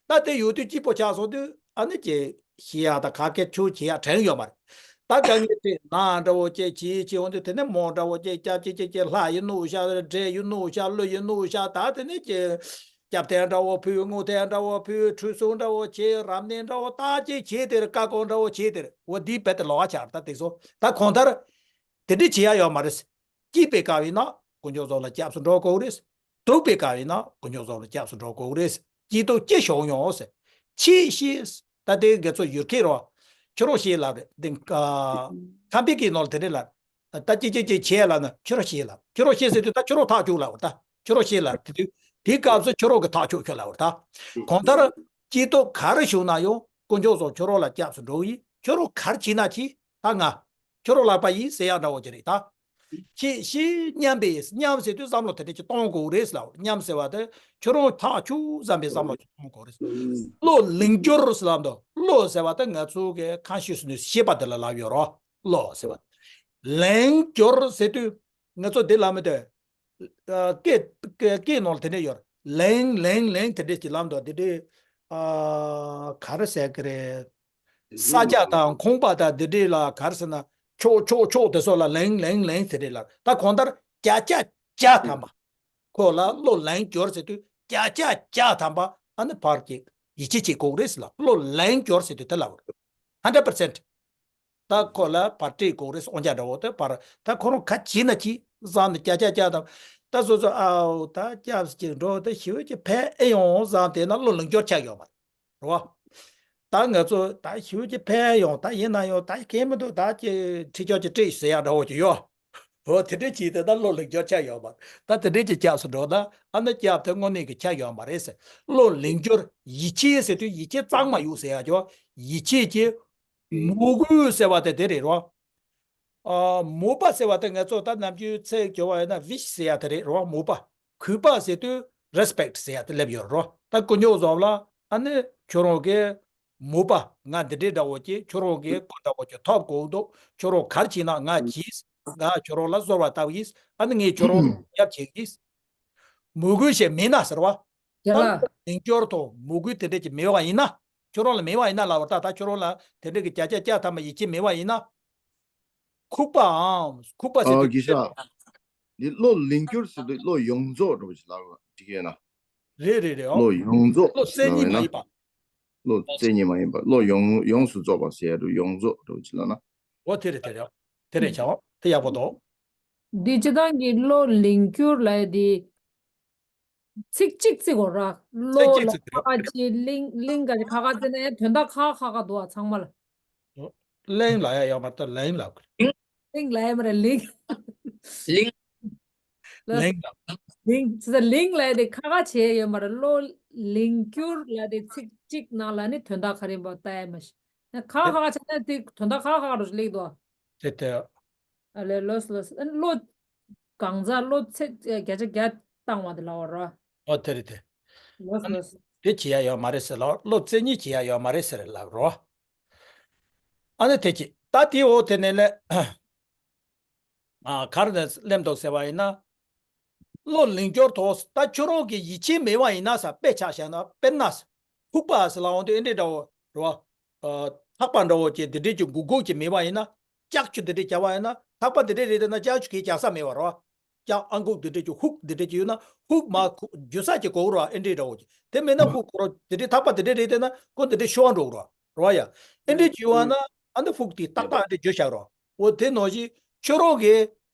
ད་དེ་ཡོད་དུས་སྐྱིད་པོ་ཆགས་སོང་དུས་ཨ་ནི་ཅིག་ཤི་ཡག་དང་ག་གེ་ཆུ་བོ་བྱེད་ཡག་དྲན་ཡོད་མ་རེད། ད་དཀའ་ངལ་དེ་ན་འདྲ་བོ་ཅིག་བྱེད་བྱེད་འོང་དུས་དེ་ནས་མོ་འདྲ་བོ་ཅིག་སྐྱབས་ཅིག་ཅིག་ཅིག་ལྷ་ཡི་གནོད་བྱ། འདྲེ་ཡི་གནོད་བྱ། ཀླུ་ཡི་གནོད་བྱ། ད་དེ་ནས་ཅིག་སྐྱབས་ཐལ་འདྲ་བོ་ཕུལ། རྔུལ་ཐལ་འདྲ་བོ་ཕུལ། ཁྲུས་གསོལ་འདྲ་བོ་བྱེད། རབ་གནས་འདྲ་བོ་ད་ཅིག་བྱེད་དེ་རེད། བཀའ་བསྒོ་འདྲ་བོ་བྱེད་དེ་རེད། འོ་འདིའི་རྦད་དེ་ལོགས་ཀ་ཆགས་རེད། ད་དེང་སང་ད་གང་ལྟར་དེ་འདྲ་བྱེད་ཡག་ཡོད་མ་རེད། སྐྱིད་པའི་སྐབས་ཡིན་ན་དཀོན་མཆོག་གསུམ་ལ་སྐྱབས་སུ་འགྲོ་དགོས་རེད། སྡུག་པའི་སྐབས་ཡིན་ན་དཀོན་མཆོག་གསུམ་ལ་སྐྱབས་སུ་འགྲོ་དགོས་རེད། སྐྱིད་སྡུག་ཅི་བྱུང་ཡང་ཟེར། ཅི་ཤེས། ད་དེ་དགེ་ཚོ་ཡུལ་སྐད་རོ། ཁྱོད་རང་ཤེས་ལབ་རེད། འདི་ཨ་ཁམས་པའི་སྐད་ནང་ལ་དེ་འདྲ་ལབ། ད་ཅི་ཅི་ཅི་བྱས་ལབ་ན་ཁྱོད་རང་ཤེས་ལབ། ཁྱོད་རང་ཤེས་ཟེར་དུས་ད་ཁྱོད་རང་ཐག་གཅོད་ལབ་པ་རེད། ད་ཁྱོད་རང་ཤེས་ལབ། དེ་དུས་དེའི་སྐབས་སུ་ཁྱོད་རང་གི་ཐག་གཅོད་ཁྱོད་ལབ་པ་རེད། ད་གང་ལྟར་སྐྱིད་སྡུག་ག་རེ་བྱུང་ན་ཡང་དཀོན་མཆོག་གསུམ་ཁྱོད་རང་ལ་སྐྱབས་སུ་འགྲོ་གི་ཡིན། ཁྱོད་རང་ག་རེ་བྱེད་ན་བྱེད། ད་ང་ཁྱོད་རང་ལག་པ་ཡིན་ཟེར་ཡག་འདྲ་བོ་ཅིག་རེད་ད། ཁྱེད་ཤེས་སྙམ་པས། སྙམ་ཟེར་དུས་བསམ་བློ་དེ་འདྲ་ཅིག་གཏོང་དགོས་རེད་ལབ། སྙམ་ཟེར་བ་དེ་ཁྱོད་རང་ཐག་ཆོད་བསམ་པའི་བསམ་བློ་ཅིག་གཏོང་དགོས་རེད། བློ་ལིང་སྐྱུར་ཟེར་ལབ་འདུག་བློ་ཟེར་བ་དེ་ང་ཚོ་གི་ཁ་ཤས་སུ་ནས་ཤེས་པ་དེ་ལ་ལབ་ཡོད་རོ། བློ་ཟེར་བ། ལིང་སྐྱུར་ཟེར་དུས་ང་ཚོ་འདི་ལ་མི་འདོད། ཨ། སྐད་སྐད་སྐད་ནང་ལ་དེ་འདྲ་ཡོད། ལིང་ལིང་ལིང་དེ་འདྲ་ཅིག་ལབ་འདུག་དེ་འདྲ། ཨ། ག་རེ་ཟེར་གི་རེད། ས་སྐྱ་དང་ཁང་པ་དང་དེ་འདྲ་ལ་ག་རེ་ཟེར་ན། ཆོག་ཆོག་ཆོག་དེ་ཚོ་ལ་ལིང་ལིང་ལིང་དེ་འདྲ་ལ། ད་གང་ལྟར་བརྒྱ་ཆ་བརྒྱ་ཐམ་པ། ཁོ་ལ་བློ་ལིང་སྐྱུར་ཟེར་དུས་བརྒྱ་ཆ་བརྒྱ་ཐམ་པ་ཨ་ནི་ཕར་གྱི་ཡིད་ཆེས་བྱེད་དགོས་རེད་ཟེར་ལ། བློ་ལིང་སྐྱུར་ཟེར་དུས་དེ་ལ་བར། ཧན་ཌེཌ་པར་སེན་ཊི། ད་ཁོ་ལ་བར་སྤྲད་དགོས་རེད། དབང་ཆ་འདྲ་བོ་དེ་བར། ད་ཁོ་རང་ག་བྱས་ན་ཅི་བཟང་ནས་ཀྱ་ཀྱ་ཀྱ་དང་། ད་སོ་སོ་ཨའོ་ད་སྐྱབས་ཅིག་འགྲོ་དེ་ཞི་བའི་ཀྱི་ཕན་ཨེ་ཡོང་བཟང་དེ་ན་བློ་ལིང་སྐྱུར་ཆགས་ཡོད་མ་རེད་བ། ད་ང་ཚོ་ད་ཞི་བའི་ཀྱི་ཕན་ཡོང་ད་ཡིན་ན་ཡོང་ད་གལ་མི་འདུག་ད་ཀྱི་ཁྲི་ཀྱོག་ཅིག་སྤྲད་ཟེར་ཡ་འདྲ་བོ་ཅིག་ཡོད། འོ་དེ་འདྲས་ཀྱིས་དེ་ད་བློ་ལིང་སྐྱུར་ཆགས་ཡོད་མ་རེད། ད་དེ་འདྲས་ཀྱི་སྐྱབས་སུ་འགྲོ་ན་ཨ་ན་སྐྱབས་དེ་དངོས་གནས་ཀྱི་ཆགས་ཡོད་མ་རེད་ཟེར། བློ་ལིང་སྐྱུར་ཡིད་ཆེས་ཟེར་དུས་ཡིད་ཆེས་གཙང་མ་ཡོད་ཟེར་ཡ་ཅོ། ཡིད་ཆེས་ཀྱི། མོས་གུས་ཟེར་བ་དེ་དེ་རེད་རོ། ཨ། མོས་པ་ཟེར་བ་དེ་ང་ཚོ་ད་ནམ་རྒྱུན་ཚིག་སྦྱོར་བ་ཡིན་ན་ཝིཤ་ཟེར་ཡ་དེ་རེད་རོ། མོས་པ། གུས་པ་ཟེར་དུས་རེ་སི་པེག་ཊི་ཟེར་ཡ་དེ་སླེབས་ཡོད་རོ། ད་དཀོན་མཆོག་གསུམ་ལ་ཨ་ནི་ཁྱོད་རང་གི་མོས་པ་ང་འདི་འདྲའི་འདྲ་བོ་ཅིག་ཁྱོད་རང་གི་སྐུ་འདྲ་བོ་ཅིག་ཐོབ་དགོས་འདུག་ཁྱོད་རང་ག་རེ་བྱས་ན་ང་གྱིས། ང་ཁྱོད་རང་ལ་གསོལ་བ་བཏབ་ཡིན། ཨ་ནི་ངས་ཁྱོད་རང་ཡབ་བྱེད་ཀྱིས། མོས་གུས་ཞེས་མེད་ན་ཟེར་བ། རྒན་ལགས། ད་ལིང་སྐྱུར་དང་མོས་གུས་དེ་འདྲས་ཀྱི་མེད་པ་ཡིན་ན། ཁྱོད་རང་ལ་མེད་པ་ཡིན་ན་ལབ་པ། ད་ད་ཁྱོད་རང་ལ་དེ་འདྲས་ཀྱི་བརྒྱ་ཆ་བརྒྱ་ཐམ་པ་ཡིད་ཆེས་མེད་པ་ཡིན་ན། ཁུག་པའམ་ཁུག་པ་ཟེར་ཨ་དུས་གི་ཤ། འདི་བློ་ལིང་སྐྱུར་ཟེར་དུས་བློ་ཡོངས་རྫོགས་འགྲོ་བ་ཞིག་ལབ་འགྲིག་གི་ཡོད་ན། རེད་རེད་རེད། ཨོ། བློ་ཡོངས་རྫོགས་བློ་རྩེ་ལབ་གཉིས་ཡོད་མ་ན། ཡིན་པ། བློ་རྩེ་གཉིས་མ་ཡིན་པ་བློ་ཡོངས་ཡོངས་སུ་རྫོགས་པ་ཟེར་ཡ་དུ་ཡོངས་རྫོགས་འགྲོ་བ་ཞིག་ལབ་ན། འོ་དེ་རེད་དེ་རེད། དེ་རེད་ཆའོ། དེ་ཡག་པོ་འདུག་འདི་སྤྱི་བཏང་གི་བློ་ལིང་སྐྱུར་ལབ་ཡ་འདི། ཚིག་གཅིག་བརྩི་དགོས་ར། ཚིག་བློ་གཅིག་ལ་བརྩི་དགོས་ཁ་ཁ་ཅིག་ལིང་ལིང་ག་ཅིག་ཁ་ཁ་བརྩི་ན་ཡང་དོན་དག་ཁ་ཁ་ཁ་འདུག་ཨ་ཚང་མ་ལ། གླིང་ལ་ཡ་ཡོད་མ་གཏོགས་ལིང་ལ། ལིང་ལ་ཡ་མ་རེད་ལིང་། ལིང་། ལིང་ལ། ལིང་ཟེར་ལིང་ལ་ཡ་དེ་ཁ་ཁ་བྱས་ཡོད་མ་རེད། བློ་ལིང་སྐྱུར་ལ་དེ་ཚིག་གཅིག་ནང་ལ་ནི་དོན་དག་ག་རེ་ཡིན་པ་ལྟ་ཡ་མ་ཤེས། ཁ་ཁ་ཁ་བྱས་ན་དེ་དོན་དག་ཁ་ཁ་ཁ་འདྲ་ཞིག་ལིག་འདུག་ཨ། དེ་དེ། ཨ་ལས་ལོས་ལོས། ཨ་ནི་བློ་གང་ཟག་བློ་ཚད་བརྒྱ་ཆ་བརྒྱ་བཏང་བ་དེ་ལབ་པ་རོ། ཨོ་དེ་རེད་དེ། ལོས་ཨ་ནི་ལོས། དེ་བྱེད་ཡ་ཡོད་མ་རེད་ཟེར་ལབ། བློ་རྩེ་གཉིས་བྱེད་ཡ་ཡོད་མ་རེད་ཟེར་ལབ་རོ། ཨ་ནི་དེ་བྱེད་ད་དེ་འོ་དེ་ནས་ལས། ཨ་གར་ནས་སླེབས་འདུག་ཟེར་བ་ཡིན་ན། བློ་ལིང་སྐྱུར་དོ། ད་ཁྱོད་རང་གི་ཡིད་ཆེས་མེད་པ་ཡིན་ན་ས་དཔེ་ཆ་བཞག་ན་དཔེར་ན། ཁུག་པ་ཟེར་ལབ་འོང་དུས་ཨེ་འདྲས་འདྲ་བོ་རོ། ཨ་ཐག་པ་འདྲ་བོ་ཅིག་འདི་འདྲས་ཀྱི་འགུག་འགུག་ཅིག་མེད་པ་ཡིན་ན། ལྕགས་ཀྱུ་འདི་འདྲས་བྱ་བ་ཡིན་ན་ཐག་པ་འདི་འདྲས་རེད་དེ་ན། ལྕགས་ཀྱུ་གིས་རྒྱག་ས་མེད་པ་རོ། ལྕགས་ཨང་ཁུག་འདི་འདྲས་ཀྱི་ཧུག་འདི་འདྲས་ཀྱི་ཡོད་ན་ཧུག་མ་ཁུ་རྒྱུ་ས་ཅིག་གོ་རོ། ཨེ་འདྲས་འདྲ་བོ་ཅིག་དེ་མེད་ན་ཧུག་གོ་རོ། འདི་འདྲས་ཐག་པ་འདི་འདྲས་རེད་དེ་ན་ཁོ་འདི་འདྲས་ཤོར་འགྲོ་རོ་རོ་ཡ། ཨེ་འདྲས་ཀྱི་ཡོད་ན་ཨ་འདི་ཧུག་དེ་ཏག་ཏག་ཨེ་འདྲས་རྒྱུ་བཞག་རོ། འོ་དེ་ནང་བཞིན་ཁྱོད་རང་གི་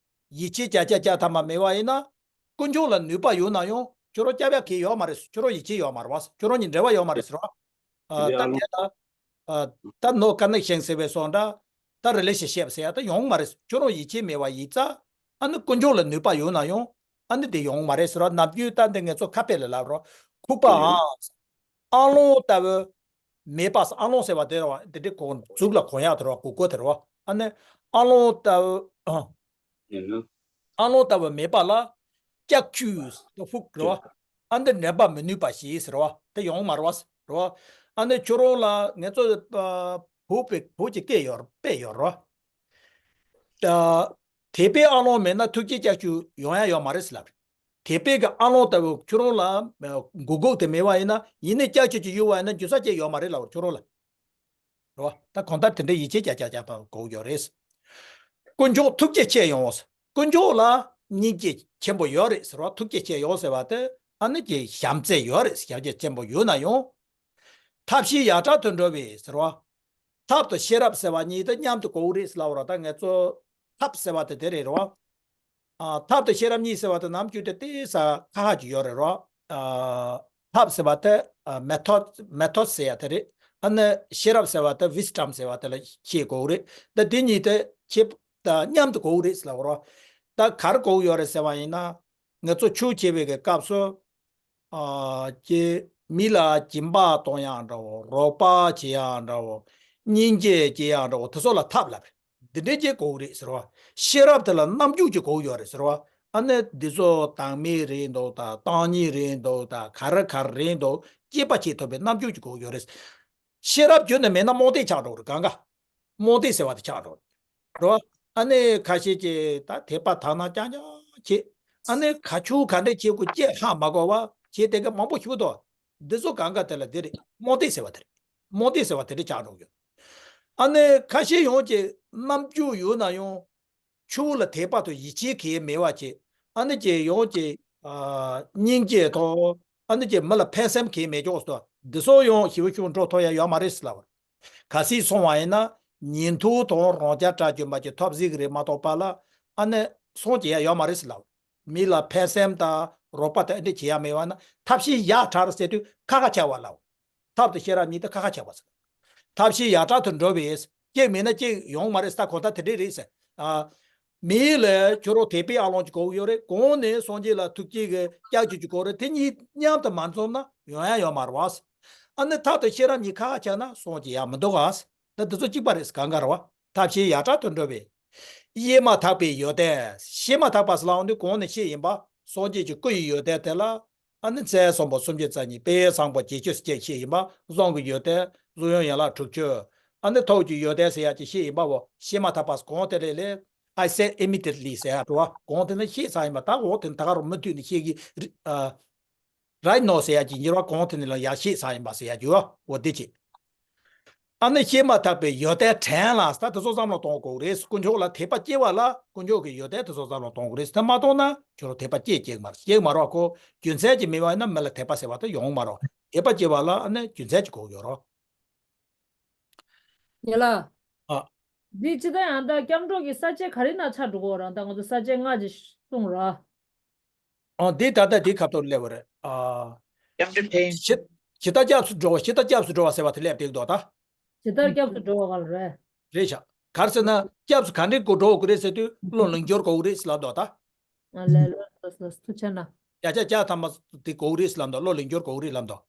ཡིད་ཆེས་བརྒྱ་ཆ་བརྒྱ་ཐམ་པ་མེད་པ་ཡིན་ན། དཀོན་མཆོག་ལ་ནུས་པ་ཡོད་ན་ཡང་ཁྱོད་རང་སྐྱབས་ཡག་གི་ཡོད་མ་རེད། ཁྱོད་རང་ཡིད་ཆེས་ཡོད་མ་རེད་བ། ཁྱོད་རང་གཉིས་འབྲེལ་བ་ཡོད་མ་རེད་ཟེར་བ། ཨ་ད་དེ་ལ་ཨ་ད་ནོ་ཀ་ནེག་ཤན་ཟེར་བའི་སོང་འདྲ། ད་རི་ལེ་ཤན་ཤིབ་ཟེར་ཡ་ད་ཡོང་མ་རེད། ཁྱོད་རང་ཡིད་ཆེས་མེད་པ་ཡིན་ཙང་ཨ་ནི་དཀོན་མཆོག་ལ་ནུས་པ་ཡོད་ན་ཡང་ཨ་ནི་དེ་ཡོང་མ་རེད་ཟེར་བ། ནམ་རྒྱུན་ད་འདི་ངས་ཚོ་ཁ་དཔེ་ལ་ལབ་རོགས། ཁུག་པའམ་ཨ་ལོང་ལྟ་བུ་མེད་པ། ཨ་ལོང་ཟེར་བ་དེ་རེད་བ། དེ་འདྲའི་གོང་མཛུབ་ལ་གོན་ཡག་དེ་རེད་བ། གུག་གུག་དེ་རེད་བ། ཨ་ནི་ཨ་ལོང་ལྟ་བུ། ཨ་ལོང་ལྟ་བུ་མེད་པ་ལ་ལྕགས་ཀྱུ་ཧུག་རེད་བ། ཨ་འདི་འདྲེན་པ་མི་ནུས་པ་ཞིག་ཟེར་བ་དེ་ཡོང་མ་རེད་བ་ཟེར་བ། ཨ་ནི་ཁྱོད་རང་ལ་ངས་ཚོ་བོད་པའི་བོད་ཀྱི་སྐད་ཡོད་དཔེ་ཡོད་རེད་བ། དད་པའི་ཨ་ལོང་མེད་ན་ཐུགས་རྗེ་ལྕགས་ཀྱུ་ཡོང་ཡ་ཡོད་མ་རེད་ཟེར་ལབ་རེད། དད་པའི་གི་ཨ་ལོང་ལྟ་བུ་ཁྱོད་རང་ལ་འགུག་འགུག་དེ་མེད་པ་ཡིན་ན་ཡིན་ནའི་ལྕགས་ཀྱུ་ཅིག་གཡུག་པ་ཡིན་ན་རྒྱུ་ས་ཅིག་ཡོད་མ་རེད་ལབ་རེད་ཁྱོད་རང་ལ། རེད་བ། ད་གང་ལྟར་དེ་འདྲའི་ཡིད་ཆེས་རྒྱ་རྒྱ་རྒྱ་དང་དགོས་ཡོད་རེད། དཀོན་མཆོག་ཐུགས་རྗེ་ཆེ་ཡོང་། དཀོན་མཆོག་ལ་སྙིང་རྗེ་ཆེན་པོ་ཡོད་རེད་ཟེར་བ། ཐུགས་རྗེ་ཆེ་ཡོང་ཟེར་བ་དེ་ཨ་ནི་ཀྱི་བྱམས་བརྩེ་ཡོད་རེད། བྱམས་བརྩེ་ཆེན་པོ་ཡོད་ན་ཡང་། ཐབས་ཤེས་ཡར་དྲག་ཏུ་འགྲོ་བའི་ཟེར་བ། ཐབས་དང་ཤེས་རབ་ཟེར་བ་གཉིས་དེ་མཉམ་དུ་དགོས་རེད་ཟེར་ལབ་པ་ར། ད་ངས་ཚོ་ཐབས་ཟེར་བ་དེ་དེ་རེད་རེད་བ། ཨ། ཐབས་དང་ཤེས་རབ་གཉིས་ཟེར་བ་དེ་ནམ་རྒྱུན་དེ་ཏོག་ཙམ་ཁག་ཁག་ཅིག་ཡོད་རེད་རོ། ཨ། ཐབས་ཟེར་བ་དེ་ཨ་མེ་ཐོད་མེ་ཐོད་ཟེར་ཡ་དེ་རེད། ཨ་ནི་ཤེས་རབ་ཟེར་བ་དེ་ཝིས་ཌམ་ཟེར་བ་དེ་ལ་ཤེས་དགོས་རེད། ད་དེ་གཉིས་དེ་ཁྱེད་ད་མཉམ་དུ་དགོས་རེད་ཟེར་ལབ་རོ། ད་ག་རེ་དགོས་ཡོད་རེད་ཟེར་བ་ཡིན་ན། ང་ཚོ་ཆོས་བྱེད་པའི་གི་སྐབས་སུ། ཨ། ཀྱེ། མི་ལ་སྦྱིན་པ་གཏོང་ཡག་འདྲ་བོ། རོགས་པ་བྱེད་ཡག་འདྲ་བོ། སྙིང་རྗེ་སྐྱེ་ཡག་འདྲ་བོ་དེ་ཚོ་ལ་ཐབས་ལབ་རེད། འདི་འདྲའི་སྐྱེ་དགོས་རེད་ཟེར་བ། ཤེས་རབ་དེ་ལ་རྣམ་འགྱུར་གྱི་དགོས་ཡོད་རེད་ཟེར་བ། ཨ་ནི་འདི་ཚོ་དྭངས་མ་རེད་འདུག་ད་བཏང་སྙོམས་རེད་འདུག་ད་ག་རེ་ག་རེ་རེད་འདུག་སྐྱེས་པ་སྐྱེ་ཐུབ་པའི་རྣམ་འགྱུར་གྱི་དགོས་ཡོད་རེད། ཤེས་རབ་རྒྱུད་ནས་མེད་ན་རྨོངས་དད་ཆགས་འགྲོ་རེད་གང་ག་རྨོངས་དད་ཟེར་བ་དེ་ཆགས་འགྲོ་རེད། རོ། ཨ་ནི་ཁ་ཤས་ཀྱིས་ད་དད་པ་དག་ན་རྐྱང་རྐྱང་བྱེད། ཨ་ནི་ག་ཆུ་ག་འདྲ་བྱེད་དགོས་ཅེས་ཧ་མ་གོ་བ་བྱེད་དེ་ག་མང་པོ་ཞིག་འདུག་འདི་ཚོ་གང་ག་དེ་ལ་དེ་རེད་རྨོངས་དད་ཟེར་བ་དེ་རེད། རྨོངས་དད་ཟེར་བ་དེ་རེད་ཆགས་འགྲོ་ཡོད། ཨ་ནི་ཁ་ཤས་ཡོངས་ཀྱི་རྣམ་འགྱུར་ཡོད་ན་ཡང་ཆུ་བོ་ལ་དད་པ་དང་ཡིད་ཆེས་གང་ཡང་མེད་པ་བྱེད། ཨ་ནི་ཀྱི་ཡོངས་ཀྱི་ཨ་སྙིང་རྗེ་དང་ཨ་ནི་ཀྱི་མི་ལ་ཕན་སེམས་གང་ཡང་མེད་ཀྱོག་སོ། འདི་ཚོ་ཡང་ཞི་བ་ཤུགས་འགྲོ་ཐུབ་ཡ་ཡོད་མ་རེད་ཟེར་ལབ་པ། གལ་སྲིད་སོང་བ་ཡིན་ན་ཉན་ཐོས་དང་རང་རྐྱ་གྲགས་ཅན་པ་ཀྱི་ཐབས་ཟིག་རེད་མ་གཏོགས་པ་ལ་ཨ་ནི་སངས་རྒྱས་ཡ་ཡོད་མ་རེད་ཟེར་ལབ། མི་ལ་ཕན་སེམས་དང་རོགས་པ་དང་ཨ་འདྲ་བྱེད་ཡ་མེད་པ་ན་ཐབས་ཤེས་ཡག་དྲག་རེད་ཟེར་དུས་ཁ་ཁ་ཆགས་པ་ལབ། ཐབས་དང་ཤེས་རབ་གཉིས་དེ་ཁ་ཁ་ཆགས་པ་ཟེར། ཐབས་ཤེས་ཡག་དྲག་ཏུ་འགྲོ་བས་གཅིག་མེད་ན་གཅིག་ཡོང་མ་རེད་ཟེར་གོ་ད་དེ་འདྲས་རེད་ཟེར། ཨ། མི་ལ་ཁྱོད་རང་དད་པའི་ཨ་ལོང་ཅིག་དགོས་ཀྱི་ཡོད་རེད། གོང་ནས་སངས་རྒྱས་ལ་ཐུགས་བསྐྱེད་ཀྱི་སྐྱབས་བཅོལ་ཅིག་དགོས་རེད། དེ་གཉིས་མཉམ་དུ་མ་འཛོམས་ན་ཡོང་ཡ་ཡོད་མ་རེད་བ། ཨ་ནི་ཐབས་དང་ཤེས་རབ་གཉིས་ཁ་ཁ་ཆགས་ན་སངས་རྒྱས་ཡ་མི་འདུག་ག་ད་འདི་ཚོ་གཅིག་པ་རེད་གང་ག་རེད་བ། ཐབས་ཤེས་ཡག་དྲག་ཏུ་འགྲོ་བས། བཤད་མ་ཐག་པའི་ཡོན་ཏན། བཤད་མ་ཐག་པ་ཟེར་ལབ་འོང་དུས་གོང་ནས་བཤད་ཡིན་པ། སངས་རྒྱས་ཀྱི་སྐུ་ཡི་ཡོན་ཏན་དེ་ལ། ཨ་ནི་མཚན་གསུམ་པོ་སུམ་ཅུ་རྩ་གཉིས་དཔལ་བཟང་པོ་བརྒྱད་ཅུ་ཞེས་བཤད་ཡིན་པ། གཟུངས་ཀྱི་ཡོན་ཏན་གཟུངས་ཡོན་ཡན་ལག་དྲུག་ཅུ། ཨ་ནི་ཐུགས་ཀྱི་ཡོན་ཏན་ཟེར་ཡག་ཅིག་བཤད་ཡིན་པ་བོ་བཤད་མ་ཐག་པ་གོང་དེ་རེད་ལས། I said immediately ཟེར་ཡག་འགྲོ་བ་གོང་དེ་ནས་བཤད་ཚར་ཡིན་པ། ད་འོག་དེ་ནས་ད་ག་རུ་མུ་མཐུད་ནས་བཤད་ཀྱི་རེད། ཨ། Right now ཟེར་ཡག་ཅིག་འགྱུར་བ་གོང་དེ་ནས་ལ་ཡག་བཤད་ཚར་ཡིན་པ་ཟེར་ཡག་འགྱུར་བ་འོ་དེ་ཅིག་ཨ་ནི་བཤད་མ་ཐག་པའི་ཡོན་ཏན་དྲན་ལ་ད་དེ་ཚོ་བསམ་བློ་གཏོང་དགོས་རེད། དཀོན་མཆོག་ལ་དད་པ་སྐྱེ་བ་ལ་དཀོན་མཆོག་གི་ཡོན་ཏན་དེ་ཚོ་བསམ་བློ་གཏོང་དགོས་རེད། དེ་མ་གཏོང་ན་ཁྱོད་རང་དད་པ་སྐྱེ་སྐྱེ་གི་མ་རེད། སྐྱེ་གི་མ་རེད་ཁོ། རྒྱུ་མཚན་ཅིག་མེད་པ་ཡིན་ན་མི་ལ་དད་པ་ཟེར་བ་དེ་ཡོང་མ་རེད། དད་པ་སྐྱེ་བ་ལ་ཨ་ནི་རྒྱུ་མཚན་ཅིག་དགོས་ཡོད་རེད། ཡ་ལ། ཨ། འདི་ཅི་ལྟར་ཡང་ད་སྐྱབས་འགྲོ་གི་ས་བཅད་ག་རེ་ན་ཆགས་འགྲོ་གི་ཡོད་རེད། ད་ང་ཚོ་ས་བཅད་ལྔ་ཅིག་གསུངས་ར། ཨ། འདི་ད་ལྟ་འདི་ཁ་ཐོར་སླེབས་པ་རེད། ཨ། སྐྱབས་འགྲོ་ཕན། ཇི་ཇི་ལྟར་སྐྱབས་སུ་འགྲོ་བ། ཇི་ལྟར་སྐྱབས་སུ་འགྲོ་བ་ཟེར་བ་དེ་སླེབས་བསྡད་འདུག་ད། ཇི་ལྟར་སྐྱབས་སུ་འགྲོ་བ་ག་ལ་རེད། རེད་ཤག་ག་རེ་ཟེར་ན་སྐྱབས་སུ་ག་འདྲའི་སྒོ་འགྲོ་དགོས་རེད་ཟེར་དུས་བློ་ལིང་སྐྱུར་དགོས་རེད་ཟེར་ལབ་འདུག་ད། ཨ་ལས་ལོས་ལོས་ལོས་ཐུགས་ཆེ་གནང་། ཡ་ཅག་ཅག་ཐ་མ་དེ་དགོས་རེད་ཟེར་ལབ་འདུག་བློ་ལིང་སྐྱུར་དགོས་རེད་ལབ་འདུག་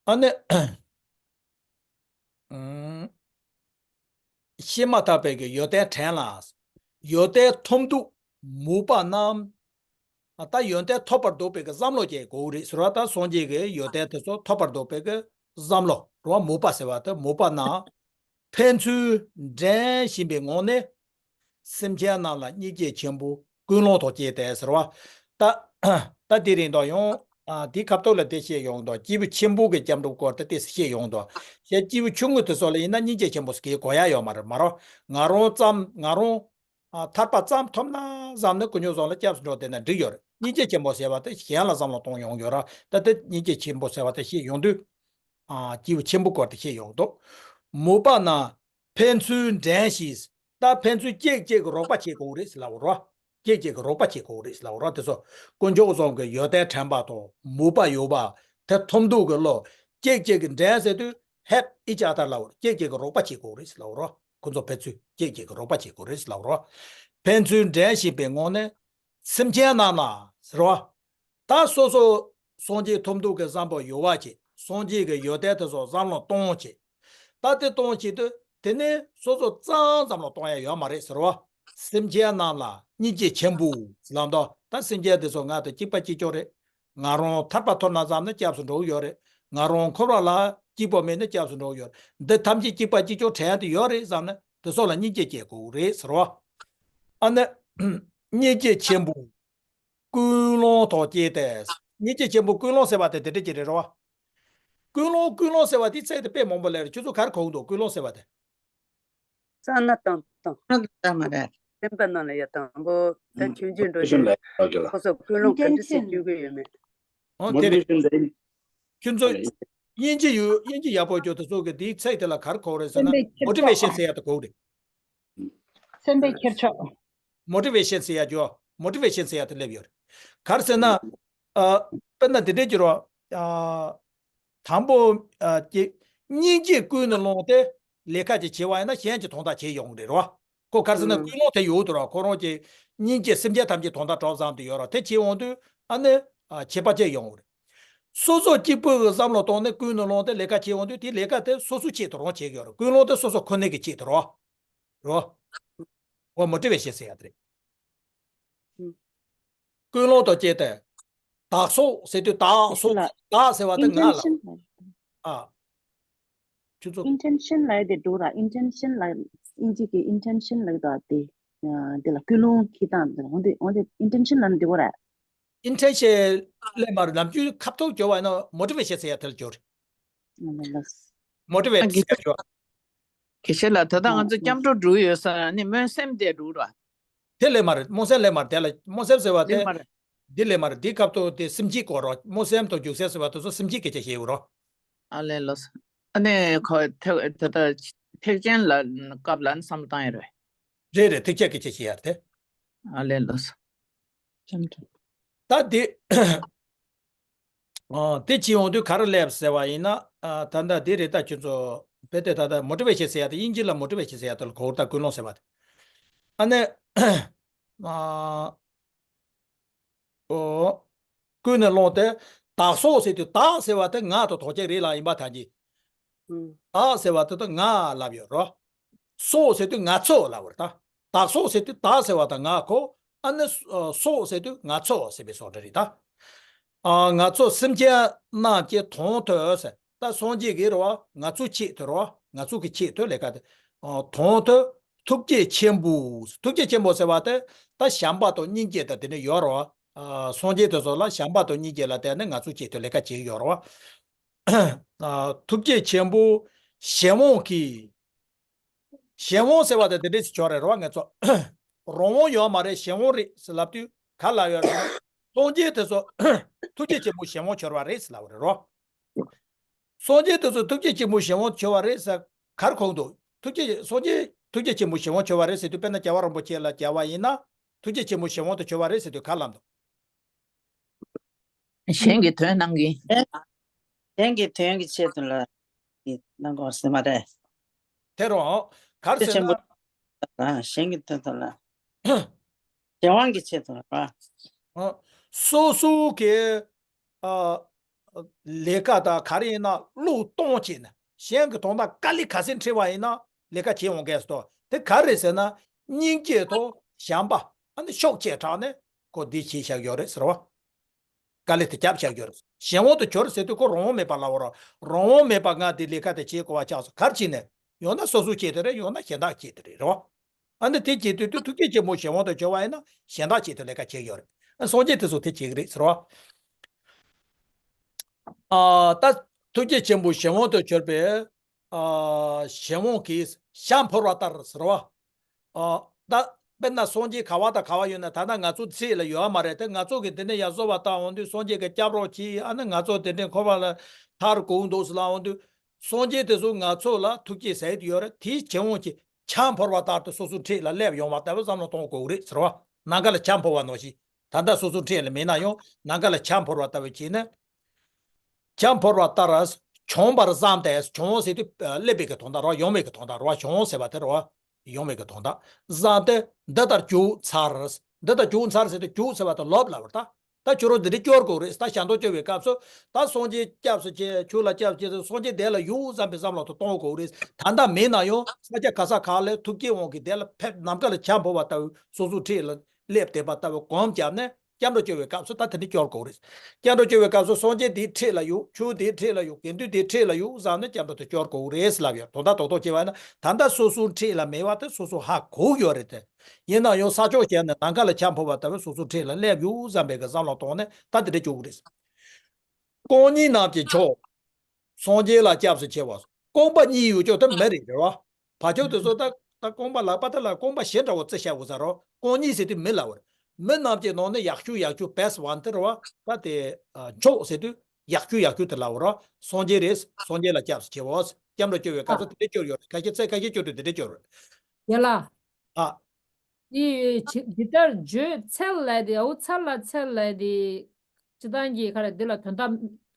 ཨ་ནི། ཨུམ། བཤད་མ་ཐག་པའི་གི་ཡོན་ཏན་དྲན་ལ། ཡོན་ཏན་ཐོབ་འདུག་མོས་པ་རྣམས། ད་ཡོན་ཏན་ཐོབ་པར་འདོད་པའི་གི་བསམ་བློ་སྐྱེ་དགོས་རེད་ཟེར་བ། ད་སངས་རྒྱས་ཀྱི་ཡོན་ཏན་དེ་ཚོ་ཐོབ་པར་འདོད་པའི་གི་བསམ་བློ་རེད་བ། མོས་པ་ཟེར་བ་དེ་མོས་པ་རྣམས། ཕན་ཚུན་འགྲན་བཞིན་པའི་ངང་ནས། སེམས་ཅན་རྣམས་ལ་སྙིང་རྗེ་ཆེན་པོ་ཀུན་སློང་དང་བཅས་ཏེ་ཟེར་བ། ད་ད་དེ་རིང་དང་ཡང་ཨ་དེའི་ཁ་ཐོག་ལ་དེ་བཤད་ཡོང་དང་། སྐྱེས་བུ་ཆེན་པོ་གི་སྐྱབས་འགྲོ་སྐོར་དེ་དེ་བཤད་ཡོང་དང་། ཞེས་སྐྱེས་བུ་ཆུང་ངུ་དེ་ཚོ་ལ་ཡིན་ན་སྙིང་རྗེ་ཆེན་པོ་ཟེར་གི་གོ་ཡ་ཡོད་མ་རེད་མ་རོ། ང་རང་ཙམ་ང་རང་ཨ་ཐར་པ་ཙམ་ཐོབ་ན་བསམ་ནས་དཀོན་མཆོག་གསུམ་ལ་སྐྱབས་སུ་འགྲོ་བསྡད་ན་འགྲིག་ཡོད་རེད། སྙིང་རྗེ་ཆེན་པོ་ཟེར་བ་དེ་གཞན་ལ་བསམ་བློ་གཏོང་ཡོང་ཡོད་ར། ད་དེ་སྙིང་རྗེ་ཆེན་པོ་ཟེར་བ་དེ་བཤད་ཡོང་དུས། ཨ་སྐྱེས་བུ་ཆེན་པོ་སྐོར་དེ་བཤད་ཡོང་འདུག་མོས་པ་རྣམས། ཕན་ཚུན་འགྲན་ཞིང་། ད་ཕན་ཚུན་གཅིག་གཅིག་གི་རོགས་པ་བྱེད་དགོས་རེད་ཟེར་ལབ་རོ། གཅིག་གཅིག་གི་རོགས་པ་བྱེད་དགོས་རེད་ཟེར་ལབ་རོ། དེ་ཚོ་དཀོན་མཆོག་གསུམ་གྱི་ཡོན་ཏན་དྲན་པ་དང་མོས་པ་ཡོད་པ་དེ་ཐོབ་འདུག་གི་བློ། གཅིག་གཅིག་གི་འགྲན་ཟེར་དུས་help each other ལབ་རོ། གཅིག་གཅིག་གི་རོགས་པ་བྱེད་དགོས་རེད་ཟེར་ལབ་རོ། ཁོ་ཚོ་ཕན་ཚུན་གཅིག་གཅིག་གི་རོགས་པ་བྱེད་དགོས་རེད་ཟེར་ལབ་རོ། ཕན་ཚུན་འགྲན་བཞིན་པའི་ངང་ནས་སེམས་ཅན་རྣམས་ལ་ཟེར་བ། ད་སོ་སོ་སངས་རྒྱས་ཐོབ་འདོད་ཀྱི་བསམ་པ་ཡོད་པ་བྱེད། སངས་རྒྱས་ཀྱི་ཡོན་ཏན་དེ་ཚོ་བསམ་བློ་གཏོང་བྱེད། ད་དེ་གཏོང་བྱེད་དུས་དེ་ནས་སོ་སོ་ཙང་བསམ་བློ་གཏོང་ཡ་ཡོད་མ་རེད་ཟེར་བ། སེམས་ཅན་རྣམས་ལ་སྙིང་རྗེ་ཆེན་པོ་ལབ་འདུག་ད་སེམས་ཅན་དེ་ཚོ་ང་དང་གཅིག་པ་གཅིག་རྐྱང་རེད། ང་རང་ཐར་པ་ཐོབ་ན་བསམ་ན་སྐྱབས་སུ་འགྲོ་གི་ཡོད་རེད། ང་རང་འཁོར་བ་ལ་སྐྱིད་པོ་མེད་ན་སྐྱབས་སུ་འགྲོ་གི་ཡོད་རེད། འདི་ཐམས་ཅད་གཅིག་པ་གཅིག་རྐྱང་དྲན་དུ་ཡོད་རེད་བསམ་ན་དེ་ཚོ་ལ་སྙིང་རྗེ་སྐྱེ་དགོས་རེད་ཟེར་བ། ཨ་ནི། སྙིང་རྗེ་ཆེན་པོ། ཀུན་སློང་དང་བཅས་ཏེ། སྙིང་རྗེ་ཆེན་པོ་ཀུན་སློང་ཟེར་བ་དེ་དེ་འདྲ་ཅིག་རེད་རོ། ཀུན་སློང་ཀུན་སློང་ཟེར་བ་དེ་ཚིག་དེ་དཔེ་མང་པོ་སླེབས་རེད། ཁྱོད་ཚོ་ག་རེ་གོ་གི་འདུག་ཀུན་སློང་ཟེར་བ་དེ། རྩ་ན་དང་དང་། རྩ་ན་དང་མ་རེད། སེམས་པ་ནང་ལ་ཡ་དང་པོ་ད་ཆུང་ཆུང་འགྲོ་རྒྱུ་ལ་ཁོ་ཚོ་ཀུན་སློང་ག་འདྲ་ཞིག་བསྐྱུར་གི་ཡོད་མེད། ཨོ་དེ་རེད། ཁྱོད་ཚོ་དབྱིན་ཇི་ཡོད། དབྱིན་ཇི་ཡག་པོ་སྐྱོ་དེ་ཚོ་གི་དེའི་ཚིག་དེ་ལ་ག་རེ་གོ་རེད་ཟེར་ན་motivation ཟེར་ཡ་དེ་གོ་རེད། སེམས་པའི་འཁྱེར་ཕྱོགས། motivation ཟེར་ཡ་ཇོ། motivation ཟེར་ཡ་དེ་སླེབས་ཡོད་རེད། ག་རེ་ཟེར་ན། ཨ། དཔེར་ན་འདི་འདྲའི་གྱུར་བ། ཨ། དང་པོ། ཨ། ཀྱི། སྙིང་རྗེ་ཀུན་ནས་བསླངས་ཏེ། ལས་ཀ་ཅིག་བྱས་པ་ཡིན་ན་གཞན་གྱིས་དོན་དག་བྱེད་ཡོང་གི་རེད་རོ། ཁོ་ག་རེ་ཟེར་ན་ཀུན་སློང་དེ་ཡོད་དུ་རོ། ཁོ་རང་གི་སྙིང་རྗེ་སེམས་ཅན་ཐམས་ཅད་དོན་དག་གྲོགས་བཟང་དུ་ཡོད་རོ། དེ་བྱེད་འོང་དུས་ཨ་ནི། ཨ། ཁྱད་པར་ཅན་ཡོང་གི་རེད། སོ་སོ་གཅིག་པུ་གི་བསམ་བློ་བཏང་ནས་ཀུན་ནས་བསླངས་ཏེ་ལས་ཀ་བྱེད་འོང་དུས་དེ་ལས་ཀ་དེ་སོ་སོའི་ཆེད་དུ་རང་བྱེད་ཀྱི་ཡོད་རེད། ཀུན་སློང་དེ་སོ་སོ་ཁོ་ནའི་གི་ཆེད་དུ་རེད་བ། རེད་བ། འོ་མོ་ཊི་ཝེ་ཤན་ཟེར་ཡ་དེ་རེད། ཀུན་སློང་དང་བཅས་ཏེ། བདག་སོགས་ཟེར་དུས་བདག་སོགས་ལ། བདག་ཟེར་བ་དེ་ང་ལ། ཨ། ཁྱོད་ཚོ། ཨིན་ཊེན་ཤན་ལབ་ཡ་དེ་འགྲོ་ར། ཨིན་ཊེན་ཤན་ལབ། ཨིན་ཇི་གི་ཨིན་ཊེན་ཤན་ལབ་ཡ་དེ། དེ་ལ་ཀུན་སློང་གི་སྟངས་དེ་འོན་ཏེ་འོན་ཏེ་ཨིན་ཊེན་ཤན་ལབ་ན་འགྲིག་གོ་ར། ཨིན་ཊེན་ཤན་ལབ་མ་རེད། ནམ་རྒྱུན་ཁ་ཐུག་སྦྱོར་བ་ཡིན་ན་མོ་ཊི་ཝེ་ཤན་ཟེར་ཡ་དེ་ལ་སྦྱོར། ཨ་ལགས། མོ་ཊི་ཝེ་ཊི་ཟེར་ཡ་སྦྱོར། དགེ་བཤེས་ལགས། ད་ལྟ་ང་ཚོ་སྐྱབས་འགྲོ་འགྲོ་ཡོད་ས་ནི་སྨོན་སེམས་དེ་འགྲོ་ར། དེ་ལབ་མ་རེད། སྨོན་སེམས་ལབ་མ་རེད། དེ་ལ་སྨོན་སེམས་ཟེར་བ་དེ། ལབ་མ་རེད། འདི་ལབ་མ་རེད། འདི་སྐབས་ཐོག་དེ་སེམས་བསྐྱེད་སྐོར་རོ། སྨོན་སེམས་དང་རྒྱུགས་སེམས་ཟེར་བ་དེ་ཚོ་སེམས་བསྐྱེད་སྐད་ཆ་བཤད་ཡོད་རོ། ཨ་ལས་ལགས། ཨ་ནི་ཁོ་ཐེག་ད་ལྟ་ཐེག་ཆེན་ལ་སྐབས་ལ་ནི་བསམ་བློ་བཏང་ཡ་རེད། རེད་རེད། ཐེག་ཆེན་སྐད་ཆ་བཤད་ཡ་རེད་དེ། ཨ་ལས་ལགས། ད་དེ། ཨ། དེ་བྱེད་ཡོང་དུས་ག་རེ་སླེབས་ཟེར་བ་ཡིན་ན། ཨ། ད་ལྟ་འདི་རེད། ད་ཁྱོད་ཚོ་དཔེ་དེ་ད་ལྟ་མོ་ཊི་ཝེ་ཤན་ཟེར་ཡ་དེ། དབྱིན་ཇི་ལ་མོ་ཊི་ཝེ་ཤན་ཟེར་ཡ་དེ་ལ་གོ་བ། ད་ཀུན་སློང་ཟེར་བ་དེ། ཨ་ནི། ཨ། ཨོ། ཀུན་ནས་བསླངས་ཏེ། བདག་སོགས་ཟེར་དུས་བདག་ཟེར་བ་དེ་ང་དང་དོག་ཅན་རེད་ལ་ཡིན་པ་ཐམས་ཅད། ཨུ། བདག་ཟེར་བ་དེ་དང་ང་ལབ་ཡོད་རོ། སོགས་ཟེར་དུས་ང་ཚོ་ལབ་པ་རེད་ད། བདག་སོགས་ཟེར་དུས་བདག་ཟེར་བ་དང་ང་ཁོ། ཨ་ནི་སོགས་ཟེར་དུས་ང་ཚོ་ཟེར་བའི་བཟོ་འདྲ་རེད་ད། ཨ། ང་ཚོ་སེམས་ཅན་རྣམས་ཀྱི་དོན་དུ་ཟེར། ད་སངས་རྒྱས་ཀྱི་རེད་བ། ང་ཚོའི་ཆེད་དུ་རེད་བ། ང་ཚོ་གི་ཆེད་དུ་ལས་ཀ་དེ། ཨ། དོན་དུ་ཐུགས་རྗེ་ཆེན་པོ། ཐུགས་རྗེ་ཆེན་པོ་ཟེར་བ་དེ། ད་བྱམས་པ་དང་སྙིང་རྗེ་དང་དེ་འདྲ་ཡོད་རེད་བ། ཨ། སངས་རྒྱས་དེ་ཚོ་ལ་བྱམས་པ་དང་སྙིང་རྗེ་ལ་བརྟེན་ནས་ང་ཚོའི་ཆེད་དུ་ལས་ཀ་བྱེད་ཀྱི་ཡོད་རེད་བ། ཨ། ཐུགས་རྗེ་ཆེན་པོ་གཞན་དབང་གིས། གཞན་དབང་ཟེར་བ་དེ་དེ་འདྲས་ཞིག་ཆགས་རེད་རེད་བ། ང་ཚོ་རང་དབང་ཡོད་མ་རེད། གཞན་དབང་རེད་ཟེར་ལབ་དུས་ག་ལ་ཡོད་རེད། སངས་རྒྱས་དེ་ཚོ་ཐུགས་རྗེ་ཆེན་པོ་གཞན་དབང་ཆགས་པ་རེད་ཟེར་ལབ་པ་རེད་རོ། སངས་རྒྱས་དེ་ཚོ་ཐུགས་རྗེ་ཆེན་པོ་གཞན་དབང་ཆགས་པ་རེད་ཟེར་ག་རེ་གོ་གི་འདུག་ཐུགས་རྗེ། སངས་རྒྱས་ཐུགས་རྗེ་ཆེན་པོ་གཞན་དབང་ཆགས་པ་རེད་ཟེར་དུས། དཔེར་ན་རྒྱལ་བ་རིན་པོ་ཆེ་ལ་སྦྱར་བ་ཡིན་ན། ཐུགས་རྗེ་ཆེན་པོ་གཞན་དབང་དུ་གྱུར་པ་རེད་ཟེར་དུས་ག་རེ་ལབ་འདུག་གཞན་གྱི་དོན་གནང་གི། གཞན་གྱི་དོན་གྱི་ཆེད་དུ་ལ་གནང་དགོས་ཟེར་མ་རེད། དེ་རང་ག་རེ་ཟེར་ན། ཆེན་པོ་ལ་གཞན་གྱི་དོན་དུ་ལ། གཞན་དབང་གི་ཆེད་དུ་ལ། ཨ། སོ་སོ་གི། ཨ། ལས་ཀ་དང་ག་རེ་ཡིན་ན་བློས་གཏོང་བྱས་ནས། གཞན་གྱི་དོན་དག་དཀའ་ལས་ག་ཚད་འཕྲད་པ་ཡིན་ན་ལས་ཀ་བྱེད་འོང་གི་ཟེར་དོ། དེ་ག་རེ་ཟེར་ན། སྙིང་རྗེ་དང་བྱམས་པ། ཨ་ནི་ཤུགས་ཆེ་དྲགས་ནས་ཁོ་འདི་བྱས་བཞག་ཡོད་རེད་ཟེར་བ། དཀའ་ལས་དེ་བརྒྱབ་བཞག་ཡོད་རེད། གཞན་དབང་དུ་གྱུར་ཟེར་དུས་ཁོ་རང་དབང་མེད་པ་ལབ་པ་རེད། རང་དབང་མེད་པ་ང་འདི་ལས་ཀ་དེ་བྱེད་དགོས་པ་ཆགས་སོང་། ག་རེ་བྱས་ནས། ཡང་ན་སོ་སོའི་ཆེད་དུ་རེད། ཡང་ན་གཞན་དག་ཆེད་དུ་རེད། རེད་བ། ཨ་ནི་དེ་བྱེད་དུས་དུས་ཐུགས་རྗེ་ཆེན་པོ་གཞན་དབང་དུ་གྱུར་པ་ཡིན་ན་གཞན་དག་ཆེད་དུ་ལས་ཀ་བྱེད་ཀྱི་ཡོད་རེད། ཨ། སངས་རྒྱས་དེ་ཚོ་དེ་བྱེད་ཀྱི་རེད་ཟེར་བ། ཨ། ད་ཐུགས་རྗེ་ཆེན་པོ་གཞན་དབང་དུ་གྱུར་པའི། ཨ། གཞན་དབང་གིས་ཞྭ་འཕུར་བ་ལྟར་ཟེར་བ། ཨ། ད་དཔེར་ན་སངས་རྒྱས་ག་བ་དང་ག་བ་ཡོད་ན། ད་ལྟ་ང་ཚོ་ཚེ་ལ་ཡོད་མ་རེད་དེ། ང་ཚོ་གི་དེ་འདྲ་ཡར་བཟོ་བ་བཏང་འོང་དུས་སངས་རྒྱས་ཀྱིས་སྐྱབས་རོགས་གྱིས། ཨ་ནི་ང་ཚོ་དེ་འདྲ་འཁོར་བ་ལས་ཐར་དགོས་འདུག་ཟེར་ལབ་འོང་དུས། སངས་རྒྱས་དེ་ཚོ་ང་ཚོ་ལ་ཐུགས་རྗེ་ཟེར་གྱི་ཡོད་རེད། དེའི་གཞན་དབང་གིས་ཞྭ་འཕུར་བ་ལྟར་དུ་སོ་སོའི་འཁྲིས་ལ་སླེབས་ཡོང་བ་ལྟ་བུ་བསམ་བློ་གཏོང་དགོས་ཀྱི་རེད་ཟེར་བ། ནམ་མཁའ་ལ་ཞྭ་འཕུར་བ་ནང་བཞིན། ད་ལྟ་སོ་སོའི་འཁྲིས་ལ་མེད་ན་ཡང་ནམ་མཁའ་ལ་ཞྭ་འཕུར་བ་ལྟ་བུ་བྱས་ནས། ཞྭ་འཕུར་བ་ལྟར་བྱོན་པར་བསམས་ཏེ། བྱོན་ཟེར་དུས་སླེབས་པའི་གི་དོན་དག་རེད་བ། ཡོང་བའི་གི་དོན་དག་རེད་བ། བྱོན་ཟེར་བ་དེ་རེད་བ། ཡོང་བའི་གི་དོན་དག་བསམས་ཏེ། འདི་ལྟར་རྒྱུག་ཚར། འདི་ལྟར་རྒྱུག་ཚར་ཟེར་དུས་རྒྱུག་ཟེར་བ་དེ་ལོབས་ལབ་པ་རེད་ད། ད་ཁྱོད་རང་འདི་འདྲ་སྐྱོར་དགོས་རེད། ད་ཞྭ་མདོག་སྐྱོར་བའི་སྐབས་སུ་ད་སངས་རྒྱས་སྐྱབས་སུ་མཆི། ཁྱོད་ལ་སྐྱབས་སུ་མཆི་ཟེར། སངས་རྒྱས་དེ་ལ་ཡོང་བསམ་པའི་བསམ་བློ་དེ་གཏོང་དགོས་རེད། ད་ལྟ་མེད་ན་ཡང་ས་ཆ་ག་ས་ག་ལ་ཐུགས་བསྐྱེད་དབང་གིས་དེ་ལ་ཕེབས། ནམ་མཁའ་ལ་ཞྭ་འཕུར་བ་ལྟ་བུ་སོ་སོའི་འཁྲིས་ལ་སླེབས་བསྡད་པ་ལྟ་བུ་སྒོམ་བརྒྱབ་ནས། སྐྱབས་འགྲོ་སྐྱོར་བའི་སྐབས་སུ་ད་དེ་འདྲ་སྐྱོར་དགོས་རེད། སྐྱབས་འགྲོ་སྐྱོར་བའི་སྐབས་སུ་སངས་རྒྱས་དེའི་འཁྲིས་ལ་ཡོད། ཁྱོད་དེའི་འཁྲིས་ལ་ཡོད། དགེ་འདུན་དེའི་འཁྲིས་ལ་ཡོད་བསམ་ནས་སྐྱབས་འགྲོ་དེ་སྐྱོར་དགོས་རེད་ལབ་ཡོད། དོན་དག་རྡོག་རྡོག་བྱས་པ་ཡིན་ན། ད་ལྟ་སོ་སོའི་འཁྲིས་ལ་མེད་པ་དེ་སོ་སོ་ཧ་གོ་གི་ཡོད་རེད་དེ། ཡིན་ན་ཡང་ས་ཕྱོགས་གཞན་ནས་ནམ་མཁའ་ལ་ཞྭ་འཕུར་བ་ལྟ་བུ་སོ་སོའི་འཁྲིས་ལ་སླེབས་ཡོད་བསམ་པའི་གི་བསམ་བློ་གཏོང་ནས་ད་དེ་འདྲ་སྐྱོར་གི་རེད། རྐང་གཉིས་རྣམས་ཀྱི་མཆོག་སངས་རྒྱས་ལ་སྐྱབས་སུ་མཆི་བ། རྐང་པ་གཉིས་ཡོད་ཀྱང་དེ་མི་རེད། རེད་བ། བ་ཕྱུགས་དེ་ཚོ་ད་ད་རྐང་པ་ལག་པ་དེ་ལ་རྐང་པ་བཞི་འདྲ་བོ་རྩི་བྱ་དགོས་ས་རེད། རྐང་གཉིས་ཟེར་དུས་མི་ལབ་པ་རེད། མི་རྣམས་ཀྱི་ནང་ནས་ཡག་ཤོས་ཡག་ཤོས་best one དེ་རེད་བ། ད་དེ་མཆོག་ཟེར་དུས་ཡག་ཤོས་ཡག་ཤོས་དེ་ལབ་པ་རེད། སངས་རྒྱས་རེད། སངས་རྒྱས་ལ་སྐྱབས་སུ་མཆི་བ། སྐྱབས་འགྲོ་སྐྱོར་བའི་སྐབས་སུ་དེ་འདྲ་སྐྱོར་ཡོད་རེད། ཁ་ཤས་ཚིག་ཁ་ཤས་སྐྱོར་དུས་དེ་འདྲ་སྐྱོར་རེད། ཡ་ལ། ཨ། འདི་ཇི་འདི་ལྟར་བརྗོད་འཚལ་ལབ་དེ། འའུ་ཚ་ལ་འཚལ་ལབ་དེ། སྤྱིར་བཏང་གི་ག་རེ་འདི་ལ་དོན་དག་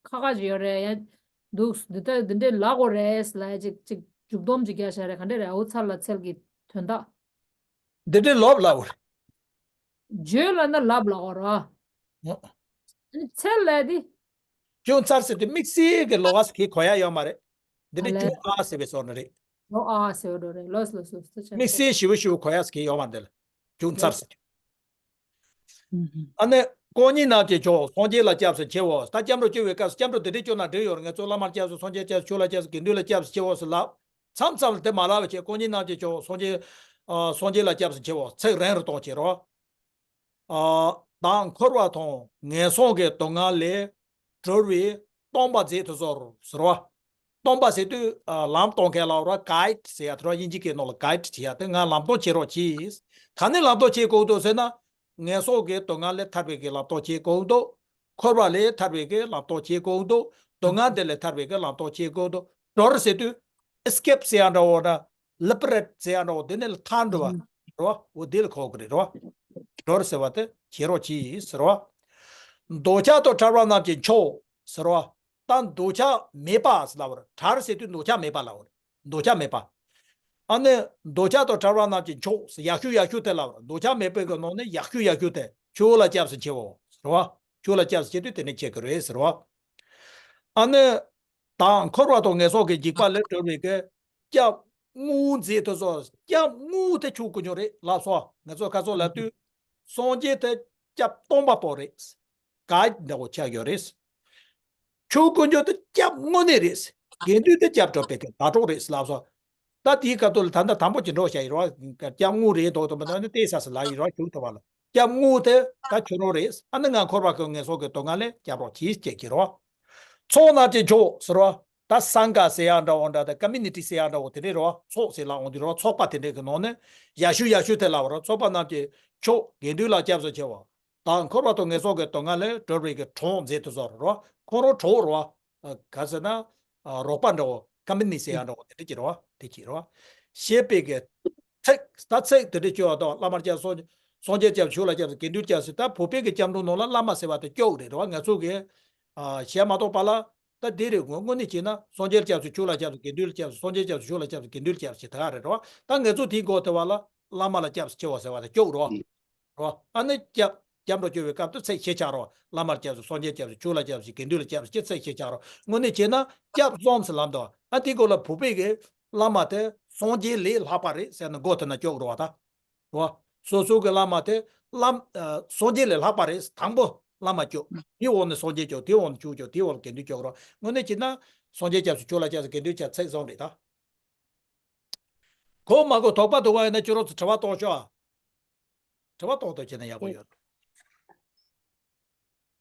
ཁག་ཁག་ཅིག་ཡོད་རེད། ཡང་འདུག་འདི་ལྟར་འདི་འདྲས་ལབ་དགོས་རེད་ལབ་ཅིག་ཅིག་མཇུག་སྡོམ་ཅིག་རྒྱག་བཞག་རེད། ག་འདྲས་རེད། འའུ་ཚ་ལ་འཚལ་གྱི་དོན་དག་འདི་འདྲས་ལབ་ལབ་དགོས་རེད། བརྗོད་ལབ་ན་ལབ་ལབ་དགོས་རེད། ཨ་ནི་འཚལ་ལབ་དེ། ཅུང་ཚར་ཟེར་དུས་དམིགས་བསལ་གྱི་ལོ་ཨ་ཟེར་གྱི་གོ་ཡ་ཡོད་མ་རེད། འདི་ནི་ཨ་ལས། ཅུང་ཨ་ཟེར་བའི་བཟོ་འདྲ་རེད། ལོ་ཨ་ཟེར་བ་འདྲ་རེད། ལོས་ལོས་ལོས་ལོས་ཆ་དམིགས་བསལ་ཞེ་པོ་ཞེ་པོ་གོ་ཡ་ཟེར་གྱི་ཡོད་མ་རེད་ལ། ཅུང་ཚར་ཟེར་དུས། ཨ་ནི་དཀོན་གཉེར་རྣམས་ཀྱི་མཆོག་སངས་རྒྱས་ལ་སྐྱབས་སུ་མཆིའོ། ད་སྐྱབས་འགྲོ་སྐྱོར་བའི་སྐབས་སུ་སྐྱབས་འགྲོ་དེ་འདྲའི་སྐྱོར་ན་འགྲིག་ཡོད་རེད། ང་ཚོ་བླ་མར་སྐྱབས་སུ་སངས་རྒྱས་སྐྱབས་སུ་ཆོས་ལ་སྐྱབས་སུ་དགེ་འདུན་ལ་སྐྱབས་སུ་མཆིའོ་ཟེར་ལབ། མཚམས་མཚམས་ལ་དེ་མ་ལབ་པ་བྱས། དཀོན་གཉེར་རྣམས་ཀྱི་མཆོག་སངས་རྒྱས། ཨ། སངས་རྒྱས་ལ་སྐྱབས་སུ་མཆིའོ། ཚིག་རིང་རུ་གཏོང་བྱེད་རོགས། ཨ། བདག་འཁོར་བ་དང་ངན་སོང་གི་སྡུག་བསྔལ་ལས་གྲོལ་བའི་སྟོན་པ་མཛད་དུ་གསོལ་ཟེར་བ། སྟོན་པ་ཟེར་དུས། ཨ། ལམ་སྟོན་མཁན་ལབ་ར། གའིཌ་ཟེར་ཡ་དེ་ར། དབྱིན་ཇི་སྐད་ནང་ལ་གའིཌ་བྱེད་ཡ་དེ། ང་ལམ་སྟོན་བྱེད་རོགས་གྱིས། ག་ནས་ལམ་སྟོན་བྱེད་དགོས་འདུག་ཟེར་ན། ངན་སོང་གི་སྡུག་བསྔལ་ལས་ཐར་བའི་གི་ལམ་སྟོན་བྱེད་དགོས་འདུག་འཁོར་བ་ལས་ཐར་བའི་གི་ལམ་སྟོན་བྱེད་དགོས་འདུག་སྡུག་བསྔལ་དེ་ལས་ཐར་བའི་གི་ལམ་སྟོན་བྱེད་དགོས་འདུག་གྲོལ་ཟེར་དུས་ཨེ་སི་ཀེབ་ཟེར་ཡ་འདྲ་བོ་ན། ལི་པ་རེཊ་ཟེར་ཡ་འདྲ་བོ། དེ་ནས་ལ་ཐར་འགྲོ་བ་རེད་བ། འོ་དེ་ལ་གོ་གི་རེད་རེད་བ། གྲོལ་ཟེར་བ་དེ་བྱེད་རོགས་གྱིས་ཟེར་བ། འདོད་ཆགས་དང་བྲལ་བ་རྣམས་ཀྱི་མཆོག་ཟེར་བ། ད་འདོད་ཆགས་མེད་པ་ཟེར་ལབ་པ་རེད། བྲལ་ཟེར་དུས་འདོད་ཆགས་མེད་པ་ལབ་པ་རེད། འདོད་ཆགས་མེད་པ། ཨ་ནི་འདོད་ཆགས་དང་བྲལ་བ་རྣམས་ཀྱི་མཆོག་ཟེར་ཡག་ཤོས་ཡག་ཤོས་དེ་ལབ་པ་རེད། འདོད་ཆགས་མེད་པའི་གི་ནང་ནས་ཡག་ཤོས་ཡག་ཤོས་དེ་ཆོས་ལ་སྐྱབས་སུ་མཆིའོ་ཟེར་བ། ཆོས་ལ་སྐྱབས་སུ་མཆི་དུས་དེ་ནས་མཆི་གི་རེད་ཟེར་བ། ཨ་ནི། བདག་འཁོར་བ་དང་ངན་སོང་གི་འཇིགས་པ་ལས་གྲོལ་བའི་གི་སྐྱབས་དངོས་མཛད་དུ་གསོལ། སྐྱབས་དངོས་དེ་ཆོས་དཀོན་མཆོག་རེད་ལབ་སོང་། ང་ཚོ་ཁ་སང་ལབ་དུས་སངས་རྒྱས་དེ་སྐྱབས་སྟོན་པ་པོ་རེད། གའིཌ་འདྲ་བོ་ཆགས་ཡོད་རེད། ཆོས་དཀོན་མཆོག་དེ་སྐྱབས་དངོས་གནས་རེད། དགེ་འདུན་དེ་སྐྱབས་གྲོལ་བའི་གི་ལྡོག་ཕྱོགས་རེད་ལབ་སོང་། ད་དེའི་སྐབས་དུ་ལ་ད་ལྟ་དང་པོ་ཅི་འགྲོ་བྱ་ཡི་རོ། སྐྱབས་དངོས་རེད་འདུག་དུ་མ་ནི་ཏེ་ས་ས་ལ་ཡི་རོ་ཞུགས་ཐུབ་པ་ལ། སྐྱབས་དངོས་དེ་ད་ཁྱོད་རང་རེད། ཨ་ནི་ང་འཁོར་བ་ཀུན་ངན་སོང་གི་སྡུག་བསྔལ་ལས་སྐྱབས་རོགས་གྱིས་ཅེས་ཀྱི་རོ། ཚོགས་རྣམས་ཀྱི་མཆོག་ཟེར་རོ། ད་སང་ག་ཟེར་ཡ་འདྲ་བོ་འདྲ། ད་ཀ་མུ་ནི་ཊི་ཟེར་ཡ་འདྲ་བོ་དེ་འདྲའི་རོ། ཚོགས་ཟེར་ལ་འོང་དུས་རོ། ཚོགས་པ་དེ་འདྲའི་གི་ནང་ནས་ཡག་ཤོས་ཡག་ཤོས་དེ་ལ་བ་རོ། ཚོགས་པ་རྣམས་ཀྱི་མཆོག་དགེ་འདུན་ལ་སྐྱབས་སུ་མཆིའོ། བདག་འཁོར་བ་དང་ངན་སོང་གི་སྡུག་བསྔལ་ལས་གྲོལ་བའི་གི་གྲོགས་མཛད་དུ་གསོལ་རོ། ཁོང་རང་གྲོགས་རོ། ཨ། ག་ཟེར་ན། ཨ། རོགས་པ་འདྲ་བོ། ཀམ་པ་ནི་ཟེར་ཡ་འདྲ་བོ་དེ་འདྲ་ཅིག་རེད་བ། དེ་ཅིག་རེད་བ། ཞེས་པའི་གི་ཚིག་ད་ཚིག་དེ་འདྲ་བཅོལ་བ་དང་། བླ་མར་སྐྱབས་སུ། སངས་རྒྱས་སྐྱབས་སུ། ཆོས་ལ་སྐྱབས་སུ། དགེ་འདུན་སྐྱབས་སུ། ད་བོད་པའི་གི་སྐྱབས་འགྲོ་ནང་ལ་བླ་མ་ཟེར་བ་དེ་སྐྱོ་རེད་རེད་བ། ང་ཚོ་གི། ཨ། བཤད་མ་གཏོགས་པ་ལ། ད་དེ་རེད། དངོས་དངོས་གནས་བྱས་ན་སངས་རྒྱས་སྐྱབས་སུ། ཆོས་ལ་སྐྱབས་སུ། དགེ་འདུན་ལ་སྐྱབས་སུ། སངས་རྒྱས་སྐྱབས་སུ། ཆོས་ལ་སྐྱབས་སུ། དགེ་འདུན་ལ་སྐྱབས་སུ་ཞེས་ད་ག་རེད་རེད་བ། ད་ང་ཚོ་དེའི་འགོ་དེ་བ་ལ་བླ་མ་ལ་སྐྱབས་སུ་མཆི་བ་ཟེར་བ་དེ་སྐྱོ་རེད་བ། རོ། ཨ་ནི་སྐྱབས། སྐྱབས་འགྲོ་སྐྱོར་བའི་སྐབས་དུ་ཚིག་བཞི་ཆགས་རོ། བླ་མར་སྐྱབས་སུ། སངས་རྒྱས་སྐྱབས་སུ། ཆོས་ལ་སྐྱབས་སུ། དགེ་འདུན་ལ་སྐྱབས་སུ་ཅེས་ཚིག་བཞི་ཆགས་རོ། དངོས་གནས་བྱས་ན་སྐྱབས་གསུམ་ཟེར་ལབ་འདུག་ཨ་དེ་གོ་ལ་བོད་པའི་གི་བླ་མ་དེ་སངས་རྒྱས་ལས་ལྷག་པ་རེད་ཟེར་ན་མགོ་དེ་ན་སྐྱོག་རོ་བ་ད། རོ། སོ་སོ་གི་བླ་མ་དེ་བླ། ཨ། སངས་རྒྱས་ལས་ལྷག་པ་རེད། དང་པོ་བླ་མ་སྐྱོག་དེའི་འོག་ནས་སངས་རྒྱས་སྐྱོག་དེའི་འོག་ནས་ཆོས་སྐྱོག་དེའི་འོག་ལ་དགེ་འདུན་སྐྱོག་རོ། དངོས་གནས་བྱས་ན་སངས་རྒྱས་སྐྱབས་སུ། ཆོས་ལ་སྐྱབས་སུ། དགེ་འདུན་སྐྱབས་སུ། ཚིག་གསུམ་རེད་ད། གོ་མ་གོ་དོགས་པ་འདུག་པ་ཡིན་ན་ཁྱོད་རང་ཚོ་དྲི་བ་གཏོང་ཤོག་ཨ། དྲི་བ་གཏོང་ཐུབ་བྱས་ན་ཡག་པོ་ཡོད།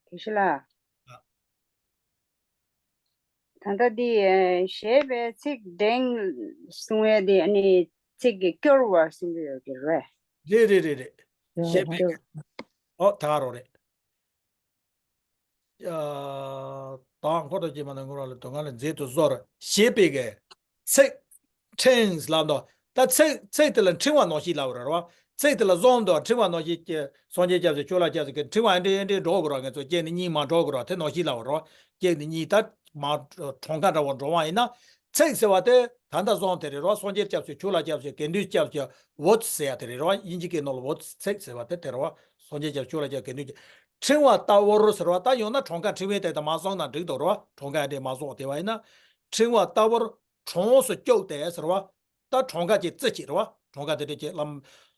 དགེ་བཤེས་ལགས། ཨ། ད་ལྟ་འདི་ཞེས་པའི་ཚིག་འབྲེང་གསུང་ཡས་འདི་ཨ་ནི་ཚིག་གི་སྐྱོར་བ་གསུང་གི་ཡོད་ཀྱི་རེད། རེད་རེད་རེད་རེད། ཞེས་པའི། ཨོ་ད་ག་རང་རེད། ཨ། བདག་འཁོར་དང་བཅས་པ་ནི་ངུར་བ་ལ་སྡུག་བསྔལ་ལས་མཛད་དུ་གསོལ། ཞེས་པའི་གི་ཚིག་ཕྲེང་ལབ་འདུག་ད་ཚིག་ཚིག་དེ་ལ་འཕྲེང་བ་ནང་བཞིན་ལབ་རེད་རོ། ཚིག་དེ་ལ་གསུམ་འདུག་འཕྲེང་བ་ནང་བཞིན་གྱི་སངས་རྒྱས་སྐྱབས་སུ། ཆོས་ལ་སྐྱབས་སུ་གི་འཕྲེང་བ་ཨེ་འདྲས་ཨེ་འདྲས་འགྲོ་དགོས་རོ། ང་ཚོ་གཅིག་ནས་གཉིས་མར་འགྲོ་དགོས་རོ། དེ་ནང་བཞིན་ལབ་རོ། གཅིག་ནས་གཉིས་ད་མར་གྲོང་ཁ་འདྲ་བོ་འགྲོ་བ་ཡིན་ན། ཚིག་ཟེར་བ་དེ་ད་ལྟ་གསུམ་དེ་རེད་རོ། སངས་རྒྱས་སྐྱབས་སུ། ཆོས་ལ་སྐྱབས་སུ། དགེ་འདུན་སྐྱབས་སུ། ཝོཌ་ཟེར་ཡ་དེ་རེད་རོ། དབྱིན་ཇི་སྐད་ནང་ལ་ཝོཌ་ཚིག་ཟེར་བ་དེ་དེ་རེད་རོ། སངས་རྒྱས་སྐྱབས་སུ། ཆོས་ལ་སྐྱབས་སུ། དགེ་འདུན་སྐྱབས། འཕྲེང་བ་ལྟ་བུར་ཟེར་བ་ད་ཡང་ན་གྲངས་ཀ་འཕྲེང་བའི་སྟེང་དུ་མ་སོང་ན་འགྲིག་འདུག་རོ། གྲངས་ཀ་དེ་མ་སོང་དེ་བ་ཡིན་ན། འཕྲེང་བ་ལྟ་བུར་གྲངས་སུ་བཅུག་སྟེ་ཟེར་བ། ད་གྲངས་ཀ་ཅིག་བརྩི་བྱེད་རེད་བ། གྲངས་ཀ་དེ་འདྲ་ཅིག་ལམ།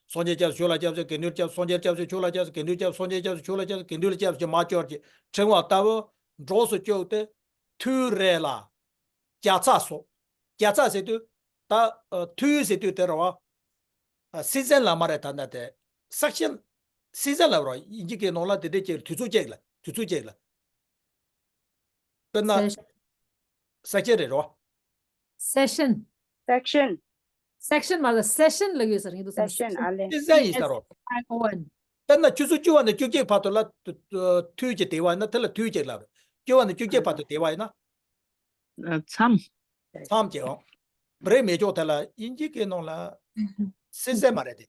སངས་རྒྱས་སྐྱབས་སུ། ཆོས་ལ་སྐྱབས་སུ། དགེ་འདུན་སྐྱབས་སུ། སངས་རྒྱས་སྐྱབས་སུ། ཆོས་ལ་སྐྱབས་སུ། དགེ་འདུན་སྐྱབས་སུ། སངས་རྒྱས་སྐྱབས་སུ། ཆོས་ལ་སྐྱབས་སུ། དགེ་འདུན་ལ་སྐྱབས་སུ་ཅིག་མ་སྐྱོར་ཅིག་འཕྲེང་བ་ལྟ་བུ་གྲངས་སུ་བཅུག་སྟེ། ཐུན་རེ་ལ་བརྒྱ་ཚ་སོགས། བརྒྱ་ཚ་ཟེར་དུས་ད། ཨ། ཐུན་ཟེར་དུས་དེ་རེད་བ། ཨ། སི་ཛན་ལ་མ་རེད། ད་ལྟ་དེ་སེག་ཤན། སི་ཛན་ལ་རོ། དབྱིན་ཇི་སྐད་ནང་ལ་དེ་འདྲ་ཅིག་དུས་ཚོད་ཅིག་ལ། དུས་ཚོད་ཅིག་ལ། དཔེར་ན། སེ་ཤན། སེག་ཤན་རེད་རོ། སེ་ཤན། སེག་ཤན། སེག་ཤན་མ་རེད། སེ་ཤན་ལབ་ཡོད་ས་རེད། ཡིན་འདུག་སེ་ཤན། ཨ་ལེ། སི་ཛན་ཡིན་ས་རོ། དཔེར་ན་ཆུ་ཚོད་བཅུ་པ་ནས་བཅུ་གཅིག་བར་དུ་ལ་དུས་ཀྱི་དེ་བ་ཡིན་ན་དེ་ལ་དུས་ཅིག་ལབ་རེད། བཅུ་པ་ནས་བཅུ་གཅིག་བར་དུ་དེ་བ་ཡིན་ན། མཚམས། མཚམས་ཀྱི་འོང་། བྷི་རེག་མེད་ཆོག་དེ་ལ་དབྱིན་ཇི་སྐད་ནང་ལ། སི་ཛན་མ་རེད་དེ།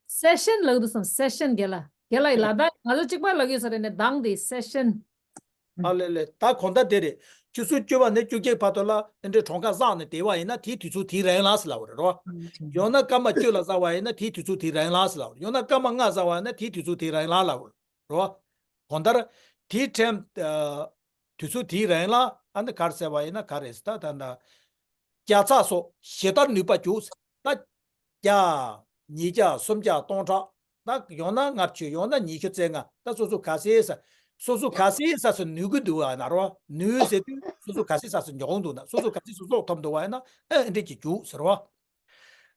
སེ་ཤན་ལབ་འདུག་སམ། སེ་ཤན་རྒན་ལགས། རྒན་ལགས་ཡིས་ལབ་ད་ང་ཚོ་གཅིག་པ་ལབ་ཡོད་ས་རེད་ནས་གདངས་དེ་སེ་ཤན། ཨ་ལེ་ལེ། ད་གོང་ད་དེ་རེད། ཆུ་ཚོད་བཅུ་པ་ནས་བཅུ་གཅིག་བར་དུ་ལ་དེ་འདྲའི་གྲངས་ཀ་བསགས་ནས་དེ་བ་ཡིན་ན་དེའི་དུས་ཚོད་དེའི་རིང་ལ་ཟེར་ལབ་རེད་རོ། ཡང་ན་སྐར་མ་བཅུ་ལ་བསགས་པ་ཡིན་ན་དེའི་དུས་ཚོད་དེའི་རིང་ལ་ཟེར་ལབ་རེད། ཡང་ན་སྐར་མ་ལྔ་བསགས་པ་ཡིན་ན་དེའི་དུས་ཚོད་དེའི་རིང་ལ་ལབ་རེད་རོ། གང་ལྟར་དེའི་ཕྲེང་། ཨ། དུས་ཚོད་དེའི་རིང་ལ་ཨ་ནི་ག་རེ་ཟེར་བ་ཡིན་ན་ག་རེ་ཟེར་ད་ད་ད། བརྒྱ་ཚ་སོགས་ཞེ་ལྟར་ནུས་པ་འཇུག་ད་བརྒྱ། ཉིས་བརྒྱ། སུམ་བརྒྱ། སྟོང་ཕྲག་ད་ཡང་ན་ལྔ་བཅུ། ཡང་ན་ཉི་ཤུ་རྩ་ལྔ། ད་སོ་སོ་ག་ཚོད་ས། སོ་སོ་ག་ཚོད་ས་སུ་ནུས་ཀྱི་འདུག་བ་ན་རོ། ནུས་ཟེར་དུས་སོ་སོ་ག་ཚོད་ས་སུ་མགྱོགས་འདུག་ན། སོ་སོ་ག་ཚོད་སུ་ཟོག་ཐོབ་འདུག་བ་ཡིན་ན་ཨེ་འདྲ་གྱི་འཇུག་ཟེར་བ།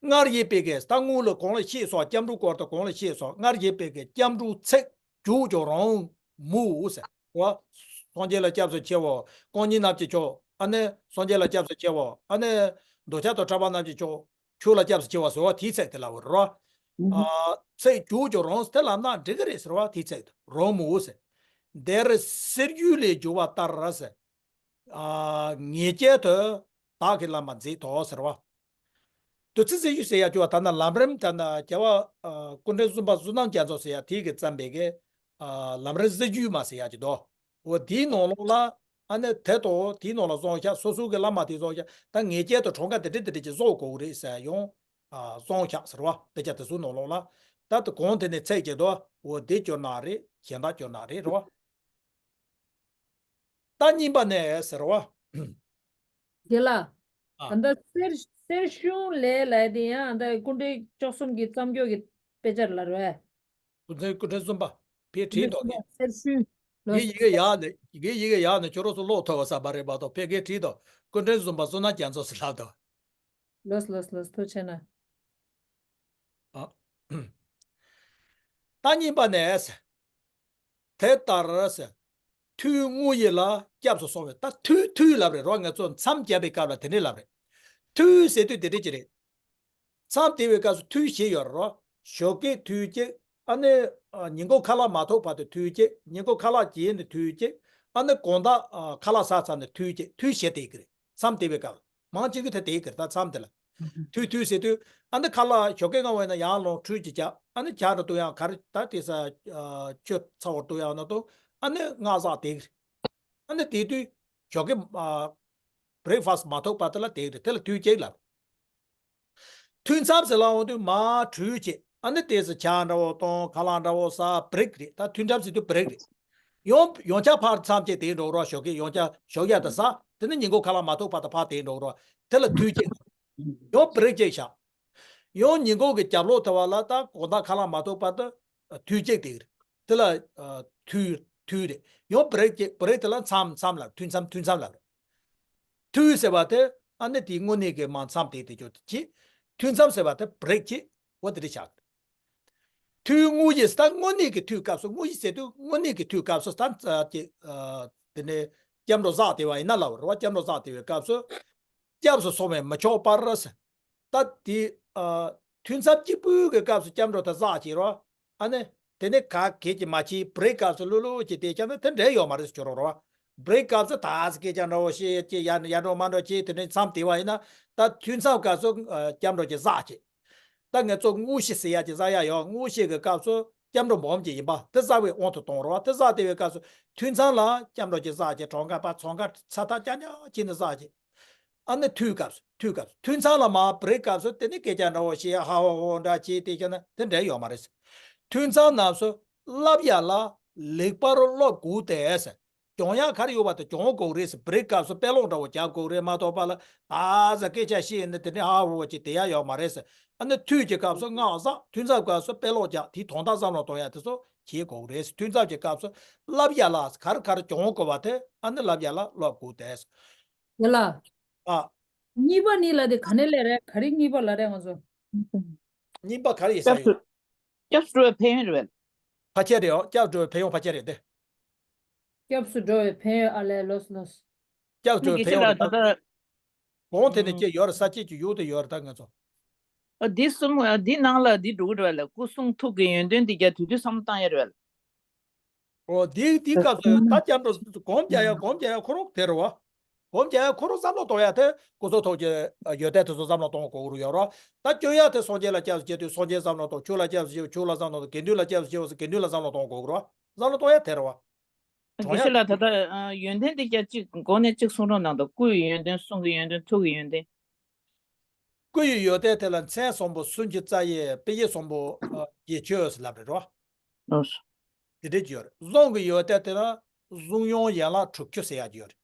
སྔར་བཞིན་པའི་གི་ད་སྔོན་ལ་གོང་ལ་བཤད་སོང་། སྐྱབས་འགྲོའི་སྐོར་དུ་གོང་ལ་བཤད་སོང་། སྔར་བཞིན་པའི་གི་སྐྱབས་འགྲོའི་ཚིག་འཇུག་ཀྱང་རུང་མོད་ཟེར་བ། སངས་རྒྱས་ལ་སྐྱབས་སུ་མཆིའོ། རྐང་གཉིས་རྣམས་ཀྱི་མཆོག་ཨ་ནི་སངས་རྒྱས་ལ་སྐྱབས་སུ་མཆིའོ། ཨ་ནི་འདོད་ཆགས་དང་བྲལ་བ་རྣམས་ཀྱི་མཆོག་ཁྱོད་ལ་སྐྱབས་སུ་མཆི་བ་ཟེར་བ་དེའི་ཚིག་དེ་ལ་འོ་རོ། ཨ། ཚིག་འཇུག་ཀྱང་རུང་དེ་ལབ་ན་འགྲིག་གི་རེད་ཟེར་བ་དེའི་ཚིག་དེ་རུང་མོད་ཟེར། འདིར་གསེར་གཞུང་ལས་བརྗོད་པ་ལྟར་ཟེར། ཨ། ངེས་ཅན་དུ་བདག་གིས་ལམ་པ་མཛད་དོ་ཟེར་བ། དུ་ཚིག་གསེར་གཞུང་ཟེར་ཡ་ཅོ་བ་ད་ན་ལམ་རིམ་ད་ན་རྒྱལ་བ་ཨ། སྐུ་ཕྲེང་གསུམ་པ་བསོད་ནམས་རྒྱ་མཚོ་ཟེར་ཡ་དེ་གིས་བརྩམས་པའི་གི་ཨ། ལམ་རིམ་གསེར་གཞུང་མ་ཟེར་ཡ་ཅིག་འདུག་འོ་དེའི་ནང་ལོགས་ལ་ཨ་ནི་དེ་དང་དེའི་ནང་ལ་བཟང་ཤ་སོ་སོ་གི་བླ་མ་དེ་བཟང་ཤ་ད་ངེས་ཅན་དུ་གྲངས་ཀ་དེ་འདྲ་དེ་འདྲ་ཅིག་བཟོ་དགོས་རེད་ཟེར་ཡང་ཨ། བཟང་ཤ་ཟེར་བ་དཔེ་ཆ་དེ་ཚོའི་ནང་ལོགས་ལ་ད་དེ་གོང་དེ་ནས་ཚིག་ཅིག་འདུག་འོ་དེ་སྐྱོར་ན་རེད། གཞན་དག་སྐྱོར་ན་རེད་རེད་བ། ད་གཉིས་པ་ནས་ཟེར་བ། དེ་ལ། ཨ། ད་ལྟ་གསེར་གསེར་གཞུང་ལས་ལས་དེ་ཡང་ད་སྐུ་ཕྲེང་བཅུ་གསུམ་གྱི་བརྩམས་ཆོས་ཀྱི་དཔེ་ཆ་ལ་རེད། སྐུ་ཕྲེང་སྐུ་ཕྲེང་གསུམ་པ། ཕའི་བྲིས་དོ་ནི། གསེར་གཞུང་། ངའི་ཡི་གེ་ཡག་ནས་ངའི་ཡི་གེ་ཡག་ནས་ཁྱོད་རང་ཚོ་ཀློག་ཐུབ་པ་ས་མ་རེད་མ་གཏོགས་ཕའི་གའི་བྲིས་དོ། སྐུ་ཕྲེང་གསུམ་པ་བསོད་ནམས་རྒྱ་མཚོ་ཟེར་ལབ་དོ། ལོས་ལོས་ལོས་ཐུགས་ཆེ་ན། ཨ། ད་གཉིས་པ་ནས། དེ་ལྟར་ཟེར། ཐུགས་དངོས་ཡིད་ལ་སྐྱབས་སུ་སོང་བས། ད་ཐུགས་ཐུགས་ལབ་རེད་རོ། ང་ཚོ་མཚམས་བརྒྱབ་པའི་སྐབས་ལ་དེ་འདྲས་ལབ་རེད། ཐུགས་ཟེར་དུས་དེ་འདྲས་ཅིག་རེད། མཚམས་བསྡད་པའི་སྐབས་སུ་ཐུགས་བཞི་ཡོད་རེད་རོ། ཞོགས་ཀས་ཐུགས་གཅིག་ཨ་ནི་ཨ། ཉིན་གུང་ཁ་ལག་མ་ཐོག་བར་དུ་ཐུགས་གཅིག་ཉིན་གུང་ཁ་ལག་བརྒྱབ་ནས་ཐུགས་གཅིག་ཨ་ནི་དགོང་དག་ཨ། ཁ་ལག་ཟ་ཚར་ནས་ཐུགས་གཅིག་ཐུགས་བཞི་བསྡད་ཀྱི་རེད། མཚམས་བསྡད་པའི་སྐབས། མང་ཆེ་གི་དེ་དེའི་གིར་ད་མཚམས་དེ་ལ། ཐུགས་ཐུགས་ཟེར་དུས་ཨ་ནི་ཁ་ལག་ཞོགས་ཀས་སྔ་བས་ན་ཡར་ལོངས་ཁྲུས་ཅིག་བྱ། ཨ་ནི་ཇ་འདྲ་བཏུང་ཡག་ག་རེ་ད་དེ་ས་ཨ། ཆུ་ཚ་བོ་བཏུང་ཡག་ན་དུ་ཨ་ནི་སྔ་ཟག་དེ་གིར། ཨ་ནི་དེ་དུས་ཞོགས་ཀས་ཨ། བྷི་རེག་ཕ་སི་མ་ཐུག་བར་དུ་ལ་དེ་གིར་དེ་ལ་ཐུགས་གཅིག་ལབ། ཐུགས་མཚམས་ཟེར་ལ་འོང་དུས་མར་ཁྲུས་བྱེད། ཨ་ནི་དེ་ཚོ་ཇ་འདྲ་བོ་གཏོང་ཁ་ལག་འདྲ་བོ་ཟ་བྷི་རེག་རེད། ད་ཐུགས་མཚམས་ཟེར་དུས་བྷི་རེག་རེད། ཡང་ཡང་བསྐྱར་ཕར་མཚམས་བཅད་དེ་འགྲོ་རོགས། ཞོགས་ཀས་ཡང་བསྐྱར་ཞོགས་ཡག་དེ་ཟ། དེ་ནི་ཉིན་གུང་ཁ་ལག་མ་ཐོག་བར་དུ་ཕར་དེ་འགྲོ་རོགས། དེ་ལ་ཐུགས་བཅད། ཡང་བྷི་རེག་བཅད་བཞག་ཡང་ཉིན་གུང་གི་རྒྱབ་ལོགས་དེ་བ་ལ་ད་དགོང་དག་ཁ་ལག་མ་ཐོག་བར་དུ་ཐུགས་བཅད་དེ་རེད། དེ་ལ་ཐུགས་ཐུགས་རེད། ཡང་བྷི་རེག་བཅད་བྷི་རེག་དེ་ལ་མཚམས་མཚམས་ལ་ཐུགས་མཚམས་ཐུགས་མཚམས་ལ་རེད། ཐུགས་ཟེར་བ་དེ་ཨ་ནི་དེའི་དངོས་གནས་ཀྱི་མ་མཚམས་དེ་དེ་ཅོ་ཅི། ཐུགས་མཚམས་ཟེར་བ་དེ་བྷི་རེག་ཅི། འོ་དེ་འདྲ་ཆགས། ཐུགས་དངོས་གཞི་ད་དངོས་གནས་ཀྱི་ཐུགས་སྐབས་སུ། དངོས་གཞི་ཟེར་དུས་དངོས་གནས་ཀྱི་ཐུགས་སྐབས་སུ་ད་ཅི། དེ་ནས་སྐྱབས་འགྲོ་ཟག་དེ་བ་ཡིན་ན་ལབ་རེད་བ། སྐྱབས་འགྲོ་ཟག་དེ་བའི་སྐབས་སུ་སྐྱབས་སུ་སོང་བས་མི་ཆོག་པར་ཟེར། ད་དེ་ཐུགས་མཚམས་གཅིག་པུའི་གི་སྐབས་སུ་སྐྱབས་འགྲོ་དེ་ཟག་བྱེད་རོགས། ཨ་ནི། དེ་ནས་ག་གེ་ཅི་མ་ཅི་བྷི་རེག་སྐབས་སུ་ལུ་ལུ་ཅི་དེ་ཀྱང་ན་དེ་འདྲ་ཡོད་མ་རེད་ཟེར་ཆོག་རོགས་རོགས། བྷི་རེག་སྐབས་སུ་ད་ཟི་སྐད་ཀྱང་འདྲ་བོ་ཤེས་ཅི་ཡ་ཡ་འགྲོ་མ་འགྲོ་ཅི་དེ་འདྲའི་མཚམས་དེ་བ་ཡིན་ན། ད་ཐུགས་མཚམས་སྐབས་སུ་སྐྱབས་འགྲོ་ཅི་ཟག་ཅི། ད་ངས་ཚོ་དངོས་གཞི་ཟེར་ཡ་ཅི་ཟག་ཡ་ཡོད། དངོས་གཞི་གི་སྐབས་སུ་སྐྱབས་འགྲོ་སྦོམ་ཅི་ཡིན་པ་དེ་ཟག་པའི་དབང་དུ་གཏོང་རོགས། དེ་ཟག་དེ་བའི་སྐབས་སུ་ཐུགས་མཚམས་ལ་སྐྱབས་འགྲོ་ཅི་ཟག་ཅི། གྲངས་ཀ་པ་ཚོང་ཀ་ཚ་ཐག་རྐྱང་རྐྱང་ཅི་ནི་ཟག་ཅི། ཨ་ནི་ཐུགས་སྐབས་སུ་ཐུགས་སྐབས་སུ། ཐུགས་མཚམས་ལ་མ་བྷི་རེག་སྐབས་སུ་དེ་ནི་སྐད་ཆ་འདྲ་བོ་ཞེས་ཧ་ཧོ་ཧོ་འདྲ་བྱས་དེ་བྱས་ན་དེ་འདྲ་ཡོད་མ་རེད། ཐུགས་མཚམས་རྣམས་སུ་བསླབ་ཡ་ལ་ལེགས་པར་སློབ་དགོས་ཏེ་ཟེར། སྦྱོང་ཡ་ག་རེ་ཡོད་པ་དེ་སྦྱོང་དགོས་རེད་ཟེར། བྷི་རེག་སྐབས་སུ་དཔེ་ཀློག་འདྲ་བོ་རྒྱབ་དགོས་རེད་མ་གཏོགས་པ་ལ་ད་ཟ་སྐད་ཆ་བཤད་ནི་དེ་འདྲ་ཧ་ཧོ་ཅིག་དེ་ཡ་ཡོད་མ་རེད་ཟེར། ཨ་ནི་ཐུགས་ཀྱི་སྐབས་སུ་སྔགས་བསགས། ཐུགས་མཚམས་སྐབས་སུ་དཔེ་ཀློག་རྒྱག་དེའི་དོན་དག་བསམ་བློ་གཏོང་ཡ་དེ་ཚོ་བྱེད་དགོས་རེད་ཟེར། ཐུགས་མཚམས་ཀྱི་སྐབས་སུ་བསླབ་ཡ་ལ་ག་རེ་ག་རེ་སྦྱོང་དགོས་པ་དེ་ཨ་ནི་བསླབ་ཡ་ལ་སློབ་དགོས་ཏེ་ཟེར། དེ་ལ། ཨ། གཉིས་པ་གཉིས་ལ་དེ་ག་ནས་ལས་རེད། ག་རེ་གཉིས་པ་ལ་རེད་ང་ཚོ། གཉིས་པ་ག་རེ་ཡིན་ས་སྐྱབས་ཡོད། སུ་སྐྱབས་སུ་འགྲོ་བའི་ཕན་ཡོན་རེད། ཕལ་ཆེར་རེད། ཨོ། སྐྱབས་སུ་འགྲོ་བའི་ཕན་ཡོན་ཕལ་ཆེར་རེད་དེ། སྐྱབས་སུ་འགྲོ་བའི་ཕན་ཡོན་ཨ་ལས་ལོས་ལོས། སྐྱབས་སུ་འགྲོ་བའི་ཕན་ཡོན་རེད་ད། གོང་དེ་ནས་ཅི་ཡོད་རེད། ས་བཅད་ཀྱི་ཡུལ་དེ་ཡོད་རེད་ད་ང་ཚོ། ཨ་འདི་གསུམ་ཨ་འདི་ནང་ལ་འདི་འགྲོ་གི་རེད་ལ། སྐུ་གསུང་ཐུགས་ཀྱི་ཡོན་ཏན་འདི་རྒྱ་དུས་དུས་བསམ་བློ་བཏང་ཡ་རེད་ལ། ཨོ་འདི་འདི་སྐབས་སུ་ད་སྐྱབས་འགྲོ་སྒོམ་རྒྱག་ཡ་སྒོམ་རྒྱག་ཡ་ཁོ་རང་དེ་རེད་བ། སྒོམ་རྒྱག་ཡ་ཁོ་རང་བསམ་བློ་གཏོང་ཡ་དེ་སྐུ་གསུང་ཐུགས་ཀྱི་ཡོན་ཏན་དེ་ཚོ་བསམ་བློ་གཏོང་དགོས་རུ་ཡོད་རོ། ད་སྐྱོ་ཡ་དེ་སངས་རྒྱས་ལ་སྐྱབས་སུ་མཆི་དུས་སངས་རྒྱས་བསམ་བློ་གཏོང་། ཆོས་ལ་སྐྱབས་སུ་མཆི་ཆོས་ལ་བསམ་བློ་གཏོང་། དགེ་འདུན་ལ་སྐྱབས་སུ་མཆི་དགེ་འདུན་ལ་བསམ་བློ་གཏོང་དགོས་རོ། བསམ་བློ་གཏོང་ཡ་དེ་རེད་བ། དགེ་བཤེས་ལགས་ད་ལྟ་ཡོན་ཏན་དེ་སྐྱབས་གཅིག་གོང་ནས་གཅིག་གསུང་རོགས་གནང་དང་། སྐུ་ཡི་ཡོན་ཏན། གསུང་གི་ཡོན་ཏན། ཐུགས་ཀྱི་ཡོན་ཏན། སྐུ་ཡི་ཡོན་ཏན་དེ་ལ་མཚན་བཟང་པོ་སུམ་ཅུ་རྩ་བཞི། དཔེ་བྱད་བཟང་པོ་བརྒྱད་ཅུ་ཟེར་ལབ་རེད་རོ། ལགས་སོ། དེ་འདྲས་ཀྱི་ཡོད་རེད། གསུང་གི་ཡོན་ཏན་དེ་ལ་ གཟུགས་མྱོང་ཡན་ལག་དྲུག་ཅུ་ཟེར་ཡག་ཅིག་ཡོད་རེད།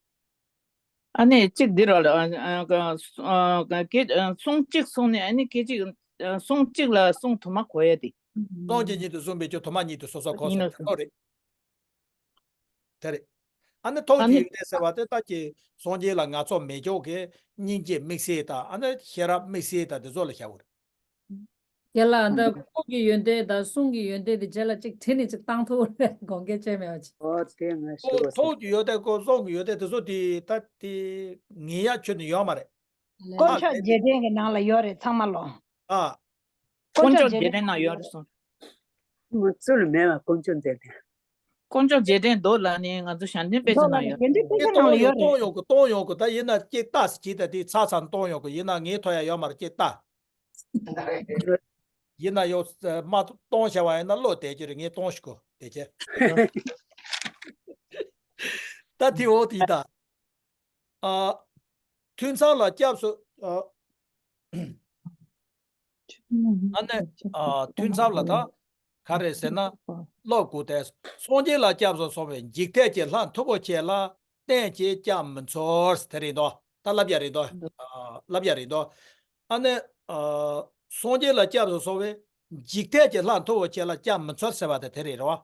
ཨ་ནི་གཅིག་འདི་ར་ལ་ཨ་ཨ་ཨ་སྐད་ཨ་སོང་གཅིག་སོང་ནས་ཨ་ནི་སྐད་ཅིག་ཨ་སོང་གཅིག་ལ་སོང་དུ་མ་གོ་ཡ་དེ། སོང་གཅིག་ཉིད་དུ་གསུངས་པའི་ཆོས་དུ་མ་ཉིད་དུ་སོ་སོར་གོ་ཡིན་ཟེར་ནོ། ཐོག་རེད། དེ་རེད། ཨ་ནི་ཐོག་ཨ་དེ་ནི། ཡོད་དེ་ཟེར་བ་དེ་ལྟ་ཅི་སངས་རྒྱས་ལ་ང་ཚོ་མེད་ཀྱོག་གི་སྙིང་རྗེ་དམིགས་བསལ་དང་ཨ་ནི་ཤེས་རབ་དམིགས་བསལ་དང་དེ་ཚོ་ལ་བཞག་དགོས་རེད། དེ་ལ་འདི་ཁོག་གི་ཡོན་ཏན་དང་གསུང་གི་ཡོན་ཏན་དེ་རྗེས་ལ་གཅིག་བྲིས་ནས་གཅིག་བཏང་ཐུབ་རེད་དགོངས་འགལ་བྱས་མེད་པ་ཅིག་ཨོ་དེ་ང་ཞུ་ཨོ་བ་ཐོག་གི་ཡོད་དེ་ཀོ་སོང་གི་ཡོད་དེ་དེ་ཚོ་དེ་ད་དེ་ངེས་ཡག་ཁྱོན་ནས་ཡོད་མ་རེད། དཀོན་མཆོག་རྗེས་དྲན་གྱི་ནང་ལ་ཡོད་རེད་ཚང་མ་ལོ། ཨ། དཀོན་མཆོག་རྗེས་དྲན་ནང་ཡོད་རེད་སོང་། ང་ཚོ་ལ་མེད་པ་དཀོན་མཆོག་མཛད་དེ། དཀོན་མཆོག་རྗེས་དྲན་མདོ་ལ་ནི་ང་ཚོ་ཞལ་འདོན་དཔེ་ཆ་ནང་ཡོད་རེད། དེ་འདྲའི་དཔེ་ཆ་ནང་ལ་ཡོད་རེད། གཏོང་ཡོང་གི་གཏོང་ཡོང་གི་ད་ཡིན་ན་ཅིག་ལྟ་ཟེར་གྱིས་ད་དེ་ཚ་ཚ་གཏོང་ཡོང་གི་ཡིན་ན་ངའི་ཐོ་ཡ་ཡོད་མ་རེད་ཅིག་ལྟ། ཡིན་ན་ཡོད་མ་གཏོང་བྱ་བ་ཡིན་ན་བློ་བདེ་གི་རེད་ངས་གཏོང་ཞིག་གོ་བདེ་གི། ད་དེ་འོ་དེ་ད། ཨ། ཐུན་མཚམས་ལ་སྐྱབས་སུ་ཨ། ཨ་ནི་ཨ་ཐུན་མཚམས་ལ་ད་ག་རེ་ཟེར་ན་བློ་དགུ་སྟེ་སངས་རྒྱས་ལ་སྐྱབས་སུ་སོང་བའི་འཇིག་ལྟས་ཀྱི་ལྷ་མཐུ་བོ་ཆེ་ལ་བརྟེན་ཅིང་སྐྱབས་མི་འཚོལ་དེ་རེད་དོ། ད་ལབ་ཡ་རེད་དོ། ཨ་ལབ་ཡ་རེད་དོ། ཨ་ནི་ཨ་སངས་རྒྱས་ལ་སྐྱབས་སུ་སོང་བའི་འཇིག་ལྟས་ཀྱི་ལྷ་མཐུ་བོ་ཆེ་ལ་སྐྱབས་མི་འཚོལ་ཟེར་བ་དེ་དེ་རེད་རོ།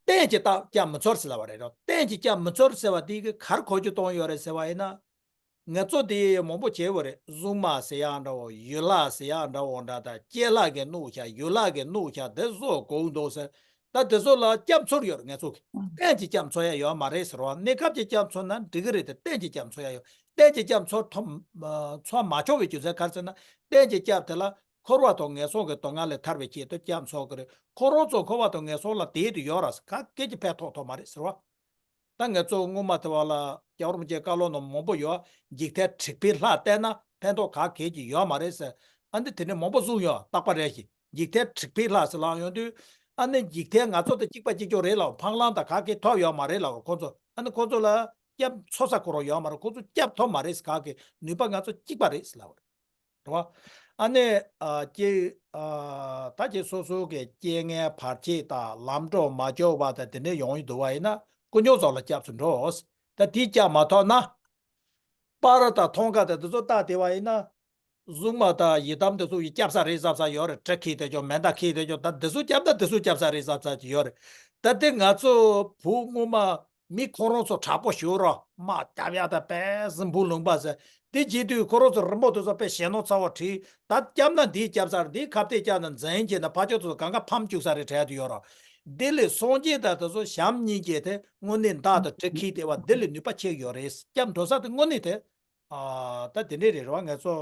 བརྟེན་ཅིང་ད་སྐྱབས་མི་འཚོལ་ཟེར་ལབ་པ་རེད་རོ། བརྟེན་ཅིང་སྐྱབས་མི་འཚོལ་ཟེར་བ་དེ་གི་གར་གོ་རྒྱུ་གཏོང་ཡོད་རེད་ཟེར་བ་ཡིན་ན། ང་ཚོ་དེ་མང་པོ་བྱས་པ་རེད། གཟུངས་མ་ཟེར་ཡག་འདྲ་བོ་ཡུལ་ལྷ་ཟེར་ཡག་འདྲ་བོ་འདྲ་ད་སྐྱེ་ལྷ་གི་གནུག་ཤག་ཡུལ་ལྷ་གི་གནུག་ཤག་དེ་བཟོ་དགོས་འདུག་ཟེར། ད་དེ་ཚོ་ལ་སྐྱབས་འཚོལ་ཡོད་རེད་ང་ཚོ་གི། གཏན་གྱི་སྐྱབས་འཚོལ་ཡ་ཡོད་མ་རེད་ཟེར་བ་གནས་སྐབས་ཀྱི་སྐྱབས་འཚོལ་ན་འགྲིག་གི་རེད་དེ་གཏན་གྱི་སྐྱབས་འཚོལ་ཡ་ཡོད་གཏན་གྱི་སྐྱབས་འཚོལ་ཐོབ་འཚོལ་མ་ཆོག་པའི་རྒྱུ་མཚན་ག་རེ་ཟེར་ན་གཏན་གྱི་སྐྱབས་དེ་ལ་འཁོར་བ་དང་ངན་སོང་གི་སྡུག་བསྔལ་ལས་ཐར་བའི་ཆེད་དུ་སྐྱབས་འཚོལ་གི་རེད། ཁོ་རང་ཚོ་འཁོར་བ་དང་ངན་སོང་ལ་དེད་དུ་ཡོད་ར་ཟེར་ག་སྐད་ཀྱི་ཕན་ཐོགས་ཐོགས་མ་རེད་ཟེར་བ། ད་ང་ཚོ་སྔོན་མ་དེ་བ་ལ་རྒྱལ་བ་རིན་པོ་ཆེའི་བཀའ་སློབ་ནང་མང་པོ་ཡོད། འཇིག་རྟེན་དྲེགས་པའི་ལྷ་བསྟེན་ན་ཕན་ཐོགས་ག་གེ་ཅིག་ཡོད་མ་རེད་ཟེར། ཨ་འདི་དེ་ནས་མང་པོ་གསུངས་ཡོད་རྟག་པ་རེད་ཤི། འཇིག་རྟེན་དྲེགས་པའི་ལྷ་ཟེར་ལབ་ཡོང་དུས་ཨ་ནི་འཇིག་རྟེན་ང་ཚོ་དང་གཅིག་པ་གཅིག་རྐྱང་རེད་ལབ་འཕང་ལམ་དང་ག་གེ་ཐོབ་ཡོད་མ་རེད་ལབ་ཁོ་ཚོ་ཨ་ནི་ཁོ་ཚོ་ལ་སྐྱབས་འཚོལ་ས་ཁོ་རང་ཡོད་མ་རེད། ཁོ་ཚོ་སྐྱབས་ཐོབ་མ་རེད་ཟེར་ག་གེ་ནུས་པ་ང་ཚོ་གཅིག་པ་རེད་ཟེར་ལབ་རེད། རེད་བ། ཨ་ནི་ཨ་ཀྱེ་ཨ་ད་ཀྱེ་སོ་སོ་གི་རྐྱེན་ངན་བར་ཆད་དང་ལམ་འགྲོ་མ་འགྱོ་བ་དང་དེ་འདྲ་ཡོང་ཡི་འདུག་བ་ཡིན་ན་དཀོན་མཆོག་ཚོ་ལ་སྐྱབས་སུ་འགྲོ། ད་དེ་སྐྱབས་མ་ཐོབ་ན། སྤ་ར་དང་ཐང་ག་དང་དེ་ཚོ་ལྟ་བསྡད་པ་ཡིན་ན། གཟུངས་མ་དང་ཡི་དམ་དེ་ཚོ་ཡི་སྐྱབས་ས་རེད་བསམ་ས་ཡོད་རེད། གྲི་ཁྱེར་བསྡད་ཀྱང་མེ་མདའ་ཁྱེར་བསྡད་ཀྱང་ད་དེ་ཚོ་སྐྱབས་ད་དེ་ཚོ་སྐྱབས་ས་རེད་བསམ་ས་ཅིག་ཡོད་རེད། ད་དེ་ང་ཚོ་བུ་སྔོན་མ། མི་ཁོ་རང་ཚོ་དྲག་པོ་ཞུ་རོགས་དམག་རྒྱབ་ཡག་དང་དཔེ་སྲིན་བུ་ལུང་པ་ཟེར། དེ་བྱེད་དུས་ཁོ་རང་ཚོ་རི་མོ་དེ་ཚོ་དཔེ་ཞེད་སྣང་ཚ་བོ་བྲིས། ད་སྐྱབས་ན་འདིའི་སྐྱབས་སར་འདིའི་ཁ་གཏད་བཅག་ན་འཛིན་བྱས་ན་ཕ་ཆོས་ཚོ་གང་ག་ཕམ་བཅུག་ས་རེད་དྲན་དུ་ཡོད་རོགས། དེ་ལས་སངས་རྒྱས་དང་དེ་ཚོ་བྱམས་སྙིང་རྗེ་དེ་དངོས་གནས་མདའ་དང་གྲི་ཁྱེར་བསྡད་པ་འདི་ལས་ནུས་པ་ཆེ་ཡོད་རེད། སྐྱབས་འགྲོ་ས་དེ་དངོས་གནས་དེ། ཨ་ད་དེ་འདྲས་རེད་རོགས་ང་ཚོ།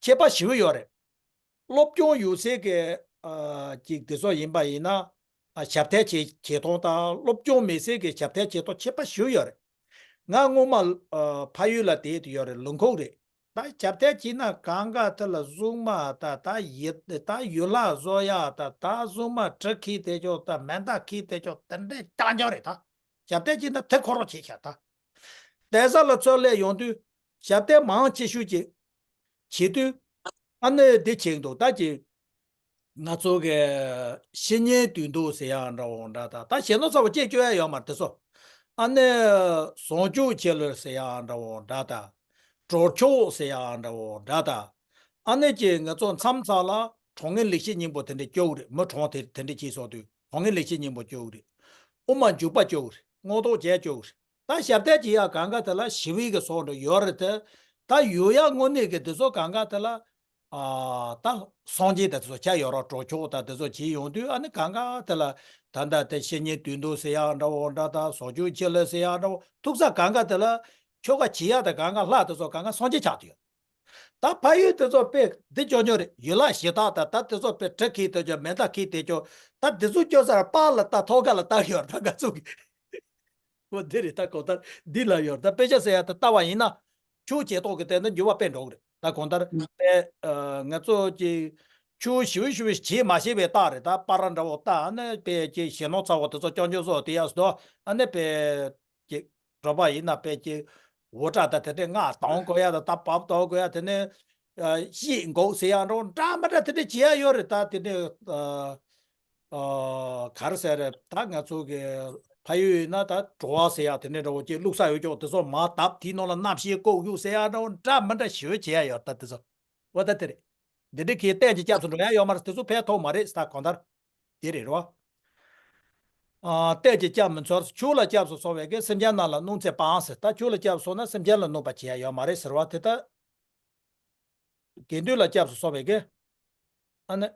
ཁྱད་པར་ཞེ་པོ་ཡོད་རེད། སློབ་སྦྱོང་ཡོད་སའི་གི་ཨ་ཅིག་དེ་ཚོ་ཡིན་པ་ཡིན་ན་ཨ་ཞབས་བརྟན་བྱེད་བྱེད་སྟངས་དང་སློབ་སྦྱོང་མེད་སའི་གི་ཞབས་བརྟན་བྱེད་སྟངས་ཁྱད་པར་ཞེ་པོ་ཡོད་རེད། ང་སྔོན་མ་ཨ་ཕ་ཡུལ་ལ་བསྡད་དུ་ཡོད་རེད། ལུང་ཁོག་རེད། ད་ཞབས་བརྟན་བྱེད་ན་གང་ག་དེ་ལ་གཟུངས་མ་ད་ད་ཡི་ད་ཡུལ་ལྷ་བཟོ་ཡག་ད་ད་གཟུངས་མ་གྲི་ཁྱེར་བསྡད་ཆོག་ད་མེ་མདའ་ཁྱེར་བསྡད་ཆོག་དེ་འདྲས་རྐྱང་རྐྱང་རེད་ད། ཞབས་བརྟན་བྱེད་ན་དེ་ཁོ་རང་བྱེད་ཤག་ད། གདན་ས་ལ་ཚུར་སླེབས་ཡོང་དུས་ཞབས་བརྟན་མང་ཆེ་ཤོས་ཀྱི་བྱེད་དུས་ཨ་ནི་འདི་བྱེད་འདུག་ད་ཀྱི་ང་ཚོ་གི་བཤེས་གཉེན་དུས་འདུག་ཟེར་ཡག་འདྲ་བོ་འདྲ་ད་ད་ཞེ་ནོ་ཚ་བོ་ཅེས་བཅོས་ཡག་ཡོད་མ་རེད་དེ་ཚོ། ཨ་ནི་ཟུང་འཇུག་ཆེ་ལོས་ཟེར་ཡག་འདྲ་བོ་འདྲ་ད། གྲོལ་མཆོག་ཟེར་ཡག་འདྲ་བོ་འདྲ་ད། ཨ་ནི་ཀྱི་ང་ཚོ་མཚམས་མཚམས་ལ་གྲོང་ངེར་ལེགས་བཤད་སྙིང་པོ་དེ་འདྲ་སྐྱོ་གི་རེད། མི་གྲོངས་དེ་དེ་འདྲ་བྱས་སོང་དུས་གྲོང་ངེར་ལེགས་བཤད་སྙིང་པོ་སྐྱོ་གི་རེད། དབུ་མ་འཇུག་པ་སྐྱོ་གི་རེད། མངོན་རྟོགས་རྒྱས་སྐྱོ་གི་རེད། ད་ཞབས་བརྟན་བྱེད་ཡག་གང་ག་དེ་ལ་ཞི་བའི་གི་སོགས་འདྲ་ཡོད་རེད་དེ། ད་ཡོད་ཡག་དངོས་གནས་ཀྱི་དེ་ཚོ་གང་ག་དེ་ལ། ཨ་ད་སངས་རྒྱས་དེ་ཚོ་ཆ་ཡོད་ར་གྲོགས་མཆོག་དང་དེ་ཚོ་བྱེད་ཡོང་དུས་ཨ་ནི་གང་ག་དེ་ལ་ད་ལྟ་དེ་བཤེས་གཉེན་དུས་འདུག་ཟེར་ཡག་འདྲ་བོ་འདྲ་དང་ཟུང་འཇུག་ཆེ་ལོས་ཟེར་ཡག་འདྲ་བོ་ཐུག་ས་གང་ག་དེ་ལ་ཆོ་ག་བྱེད་ཡག་དང་གང་ག་ལྷ་དེ་ཚོ་གང་ག་སངས་རྒྱས་ཆགས་དུ་ཡོད། ད་ཕ་ཡུལ་དེ་ཚོ་དཔེ་འདི་སྐྱོ་སྐྱོ་རེད། ཡུལ་ལྷ་གཞི་བདག་དང་ད་དེ་ཚོ་དཔེ་གྲི་ཁྱེར་དེ་ཚོ་མེ་མདའ་ཁྱེར་དེ་ཚོ་ད་དེ་ཚོ་སྐྱོ་སར་པཱ་ལ་ད་ཐོག་ཁ་ལ་བཏགས་ཡོད་ད་ང་ཚོ་གི། འོ་དེ་རེད། ད་གང་ལྟར་འདི་ལ་ཡོད་ད་དཔེ་ཆ་ཟེར་ཡག་ད་ལྟ་བ་ཡིན་ན་ཆོས་བྱེད་སྟོབས་ཀྱི་སྟེང་ན་འགྱུར་བ་དཔེ་འགྲོ་གི་རེད། ད་གང་ལྟར་དཔེ་ང་ཚོ་གི་ཆོས་ཞི་བ་ཞི་བ་བྱེད་མ་ཤེས་པའི་རྟགས་རེད། ད་པ་ར་འདྲ་བོ་ད་ཨ་ནི་དཔེ་ཀྱི་ཞེ་ནོ་ཚ་བོ་དེ་ཚོ་སྐྱོ་སྐྱོ་བཟོ་དེ་ཡག་སོ་ཨ་ནི་དཔེ། ཅིག་འགྲོ་པ་ཡིན་ན་དཔེ་ཅིག་འུར་སྒྲ་དང་དེ་འདྲས་སྔགས་གཏོང་དགོས་ཡ་དང་ད་བབ་གཏོང་དགོས་ཡ་དེ་ནས་ཤེས་འགོག་ཟེར་ཡ་འདྲ་འདྲ་མི་འདྲ་དེ་འདྲས་བྱེད་ཡ་ཡོད་རེད། ད་དེ་འདྲས་ག་རེ་ཟེར་རེད། ད་ང་ཚོ་གི་ ད་ཡོད་ན་ད་བྲོ་བ་ཟེར་ཡག་དེ་འདྲ་འདྲ་བོ་ཅིག་བླུགས་ས་ཡོད་ཀྱོག་དེ་ཚོ་མར་བརྡབ་དེའི་ནང་ལ་གནམ་གཤིས་བཀོག་གཡུག་ཟེར་ཡག་འདྲ་བོ་འདྲ་མི་འདྲ་ཞེ་པོ་བྱེད་ཡག་ཡོད་ད་དེ་ཚོ། འོ་ད་དེ་རེད། འདི་འདྲ་གི་གཏན་གྱི་སྐྱབས་སུ་འགྲོ་ཡག་ཡོད་མ་རེད། དེ་ཚོ་ཕན་ཐོགས་མ་རེད་ད་གང་ལྟར། དེ་རེད་རོ། ཨ། གཏན་གྱི་སྐྱབས་མི་འཚོལ། ཆོས་ལ་སྐྱབས་སུ་སོང་བས་ཀྱི་སེམས་ཅན་རྣམས་ལ་གནོད་འཚེ་སྤང་ཟེར། ད་ཆོས་ལ་སྐྱབས་སུ་སོང་ན་སེམས་ཅན་ལ་གནོད་པ་བྱེད་ཡག་ཡོད་མ་རེད་ཟེར་བ་དེ་ད། དགེ་འདུན་ལ་སྐྱབས་སུ་སོང་བས་ཀྱི། ཨ་ནི།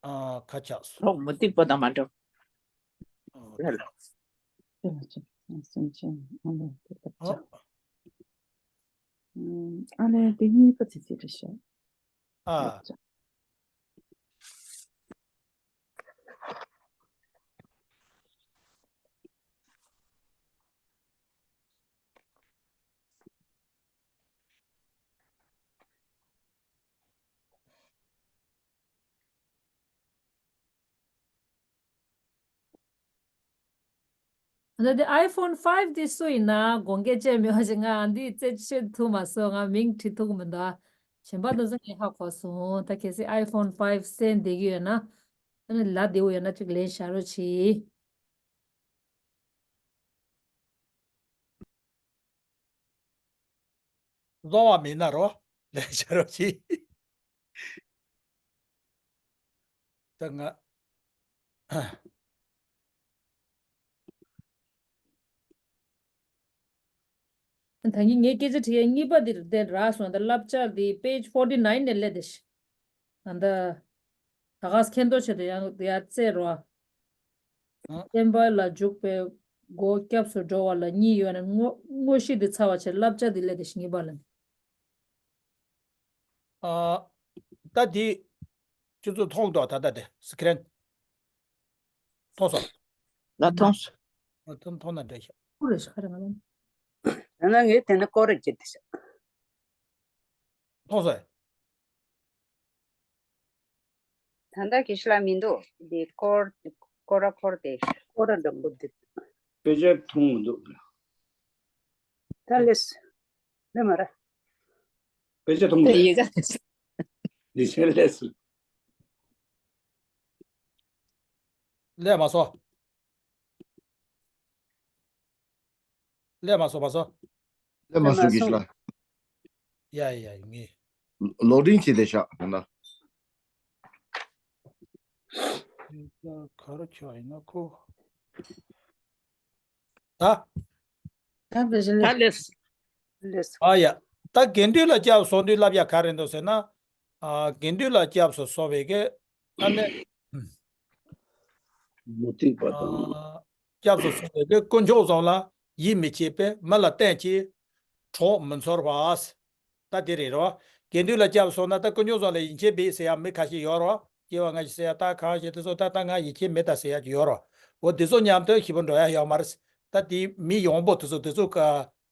ཨ། ཁ་ཆགས་སོ། ལོག་མུ་སྟེགས་པ་དང་མ་འདྲ། ཨ། ལ་ལ། ཨ། ཨ་ལས་དེ་གཉིས་ཀ་ཙི་ཙི་རེད་ཤག་ཨ། ད་དེ་iPhone five དེ་སུ་ཡིན་ན་དགོངས་འགལ་བཅས་མེད་པ་ཞིག་ང་འདི་རྩད་ཆོད་ཐུབ་མ་སོང་། ང་མིང་བྲིས་ཐུབ་མི་འདུག་གཞན་པ་དེ་ཚོ་ངས་ཧ་གོ་སོང་། ད་གལ་སྲིད་iPhone five གསན་བསྡད་ཀྱི་ཡོད་ན། ཨ་ནི་ལབ་བདེ་པོ་ཡོད་ན་ཅིག་ལན་བཞག་རོགས་གྱིས། བཟོ་བ་མིན་ན་རོ། ལས་བྱ་རོགས་གྱིས། ད་ང་། ད་ངས་ངའི་སྐད་ཆ་དྲི་ཡ་གཉིས་པ་འདིར་བལྟས་རག་སོང་། ད་བསླབ་བྱ་འདི་page forty nine ནས་སླེབས་ཏེ་ཤི། ད་ད་ག་ག་མཁྱེན་རྟོགས་ཆེད་དུ་ཡང་ཡར་བཙལ་རོགས། ཨ། བསྟན་པ་ལ་འཇུག་པའི་སྒོ་སྐྱབས་སུ་འགྲོ་བ་ལ་གཉིས་ཡོད་ན་དངོས་དངོས་གཞི་འདི་ཚར་བ་བྱས་བསླབ་བྱ་འདི་སླེབས་ཏེ་ཤི་གཉིས་པ་ལ། ཨ། ད་འདི། ཁྱོད་ཚོ་མཐོང་འདུག་ད་ལྟ་དེ་screen མཐོང་སོང་། ལ་མཐོང་སོང་། ཨ། མཐོང་མཐོང་ན་འདྲ་ཤག་ཁུ་རེ་ཤག་རེ་ང་ལ། ད་ན་ངས་དེ་ནི་སྐོར་རེ་བྱེད་དེ་ཤག་མཐོང་སོང་། ད་ལྟ་གི་ཤི་ལ་མི་འདུག་འདི་སྐོར་སྐོར་ར་སྐོར་དེ། སྐོར་ར་འདྲ་པོ་འདི། དཔེ་ཆ་མཐོང་མི་འདུག་ད་ལེས། ལེ་མ་ར། དཔེ་ཆ་མཐོང་དེ་མི་ཡི་ག་འདི་ཆེན་ལེས། ལེ་མ་སོ། ལེ་མ་སོ་མ་སོ། ལེ་མ་སོ་གི་ཤི་ལ། ཡ་ཡ་ཡ་ངས། ལོ་ཌིང་བྱེད་དེ་ཤག་ད་ན། ག་རེ་ཆགས་ཡིན་ན་ཁོ། ད། ད་བེ་ཞི་ལེ། ད་ལེས། ལེས། ཨ་ཡ། ད་དགེ་འདུན་ལ་སྐྱབས་སུ་སོང་དུས་བསླབ་ཡག་ག་རེ་འདུག་ཟེར་ན། ཨ། དགེ་འདུན་ལ་སྐྱབས་སུ་སོང་བའི་གི། ཨ་ནི། མུ་སྟེགས་པ་དང་། ཨ། སྐྱབས་སུ་སོང་བའི་གི་དཀོན་མཆོག་གསུམ་ལ་ཡིད་མི་ཆེས་པས་མི་ལ་བརྟེན་ཅིང་གྲོགས་མི་འཚོལ་བ། ད་དེ་རེད་རོ། དགེ་འདུན་ལ་སྐྱབས་སུ་སོང་ན་ད་དཀོན་མཆོག་གསུམ་ལ་ཡིད་ཆེས་པས་ཟེར་ཡག་མི་ཁ་ཤས་ཡོད་རོ། སྐྱེ་བ་སྔ་ཕྱི་ཟེར་ཡག་ད་གང་ཞིག་དེ་ཚོ་ད་ད་ང་ཡིད་ཆེས་མེད་ད་ཟེར་ཡག་ཅིག་ཡོད་རོ། འོ་དེ་ཚོ་མཉམ་དུ་ཞེ་པོ་འགྲོ་ཡག་ཡོད་མ་རེད། ད་དེ་མི་ཡོང་པོ་དེ་ཚོ་དེ་ཚོ་ཀ་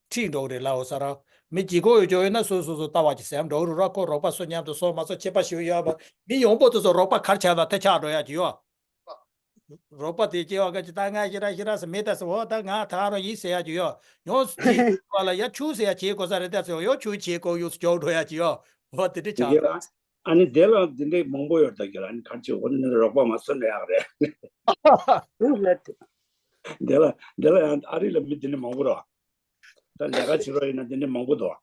ཁྲིད་འགྲོ་གི་རེད་ལབ་འོ་ས་ར། མི་གཅིག་པོ་ཡོད་ཀྱོག་ཡོད་ན་སོ་སོ་སོ་ལྟ་བ་ཅིག་ཟེར་འགྲོ་གི་རེད་རོ། ཁོ་རོགས་པ་སུ་མཉམ་དུ་སོང་མ་སོང་ཁྱད་པར་ཞིག་ཡོད་པ། མི་ཡོང་པོ་དེ་ཚོ་རོགས་པ་གར་ཆགས་ན་ཐལ་ཆགས་འགྲོ་ཡག་ཅིག་ཡོད། རོགས་པ་དེ་སྐྱེ་བ་སྔ་ཕྱི་ད་སྔ་ཕྱི་ར་ཕྱི་ར་ཟེར་མེད་ད་ཟེར། འོ་ད་ང་ད་རོ་ཡིན་ཟེར་ཡག་ཅིག་ཡོད། ཡང་དེ་བ་ལ་ཡ་ཆུ་ཟེར་ཡག་བྱེད་དགོས་ས་རེད་ད་ཟེར། ཡང་ཆུ་བྱེད་དགོས་ཡོད་ཟེར་འགྲོ་ཡག་ཅིག་ཡོད། འོ་དེ་འདྲ་ཆགས། ཨ་ནི་དེ་ལ་འདི་འདྲའི་མང་པོ་ཡོད་ད་གི་ལ། ཨ་ནི་གར་ཆེ་འོ་ནི་རོགས་པ་མ་སོན་ཡག་རེད། དེ་ལ་དེ་ལ་ཡང་ཨ་རི་ལ་མི་འདི་འདྲ་མང་པོ་རེད། ད་ལས་ཀ་བྱེད་རོགས་ཡིན་ན་འདི་འདྲ་མང་པོ་འདུག་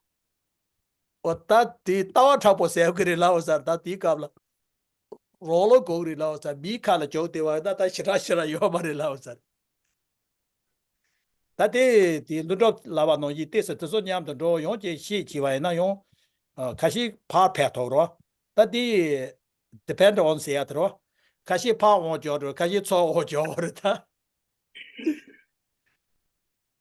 འོ་ད་དེ་ལྟ་བ་དྲག་པོ་ཟེར་གི་རེད་ལབ་ཟེར། ད་དེའི་སྐབས་ལ་རོགས་ལོ་གོ་གི་རེད་ལབ་ཟེར། མིའི་ཁ་ལ་འཇོག་བདེ་བ་ཡིན་ན་ད་ཞེ་དྲག་ཞེ་དྲག་ཡོད་མ་རེད་ལབ་ཟེར། ད་དེ་དེ་ཀླུ་སྒྲུབ་ལབ་པ་ནང་བཞིན་ཏོག་ཙམ་དེ་ཚོ་མཉམ་དུ་འགྲོ་ཡོང་ཅེས་ཤེས་བྱས་པ་ཡིན་ན་ཡང་ཁ་ཤས་ཕར་ཕེབས་ཐུབ་རོགས། ད་དེ་depend on ཟེར་ཡག་དེ་རོ། ཁ་ཤས་ཕར་འོང་འཇོག་རོགས། ཁ་ཤས་ཚུར་འོང་འཇོག་རོགས་ད།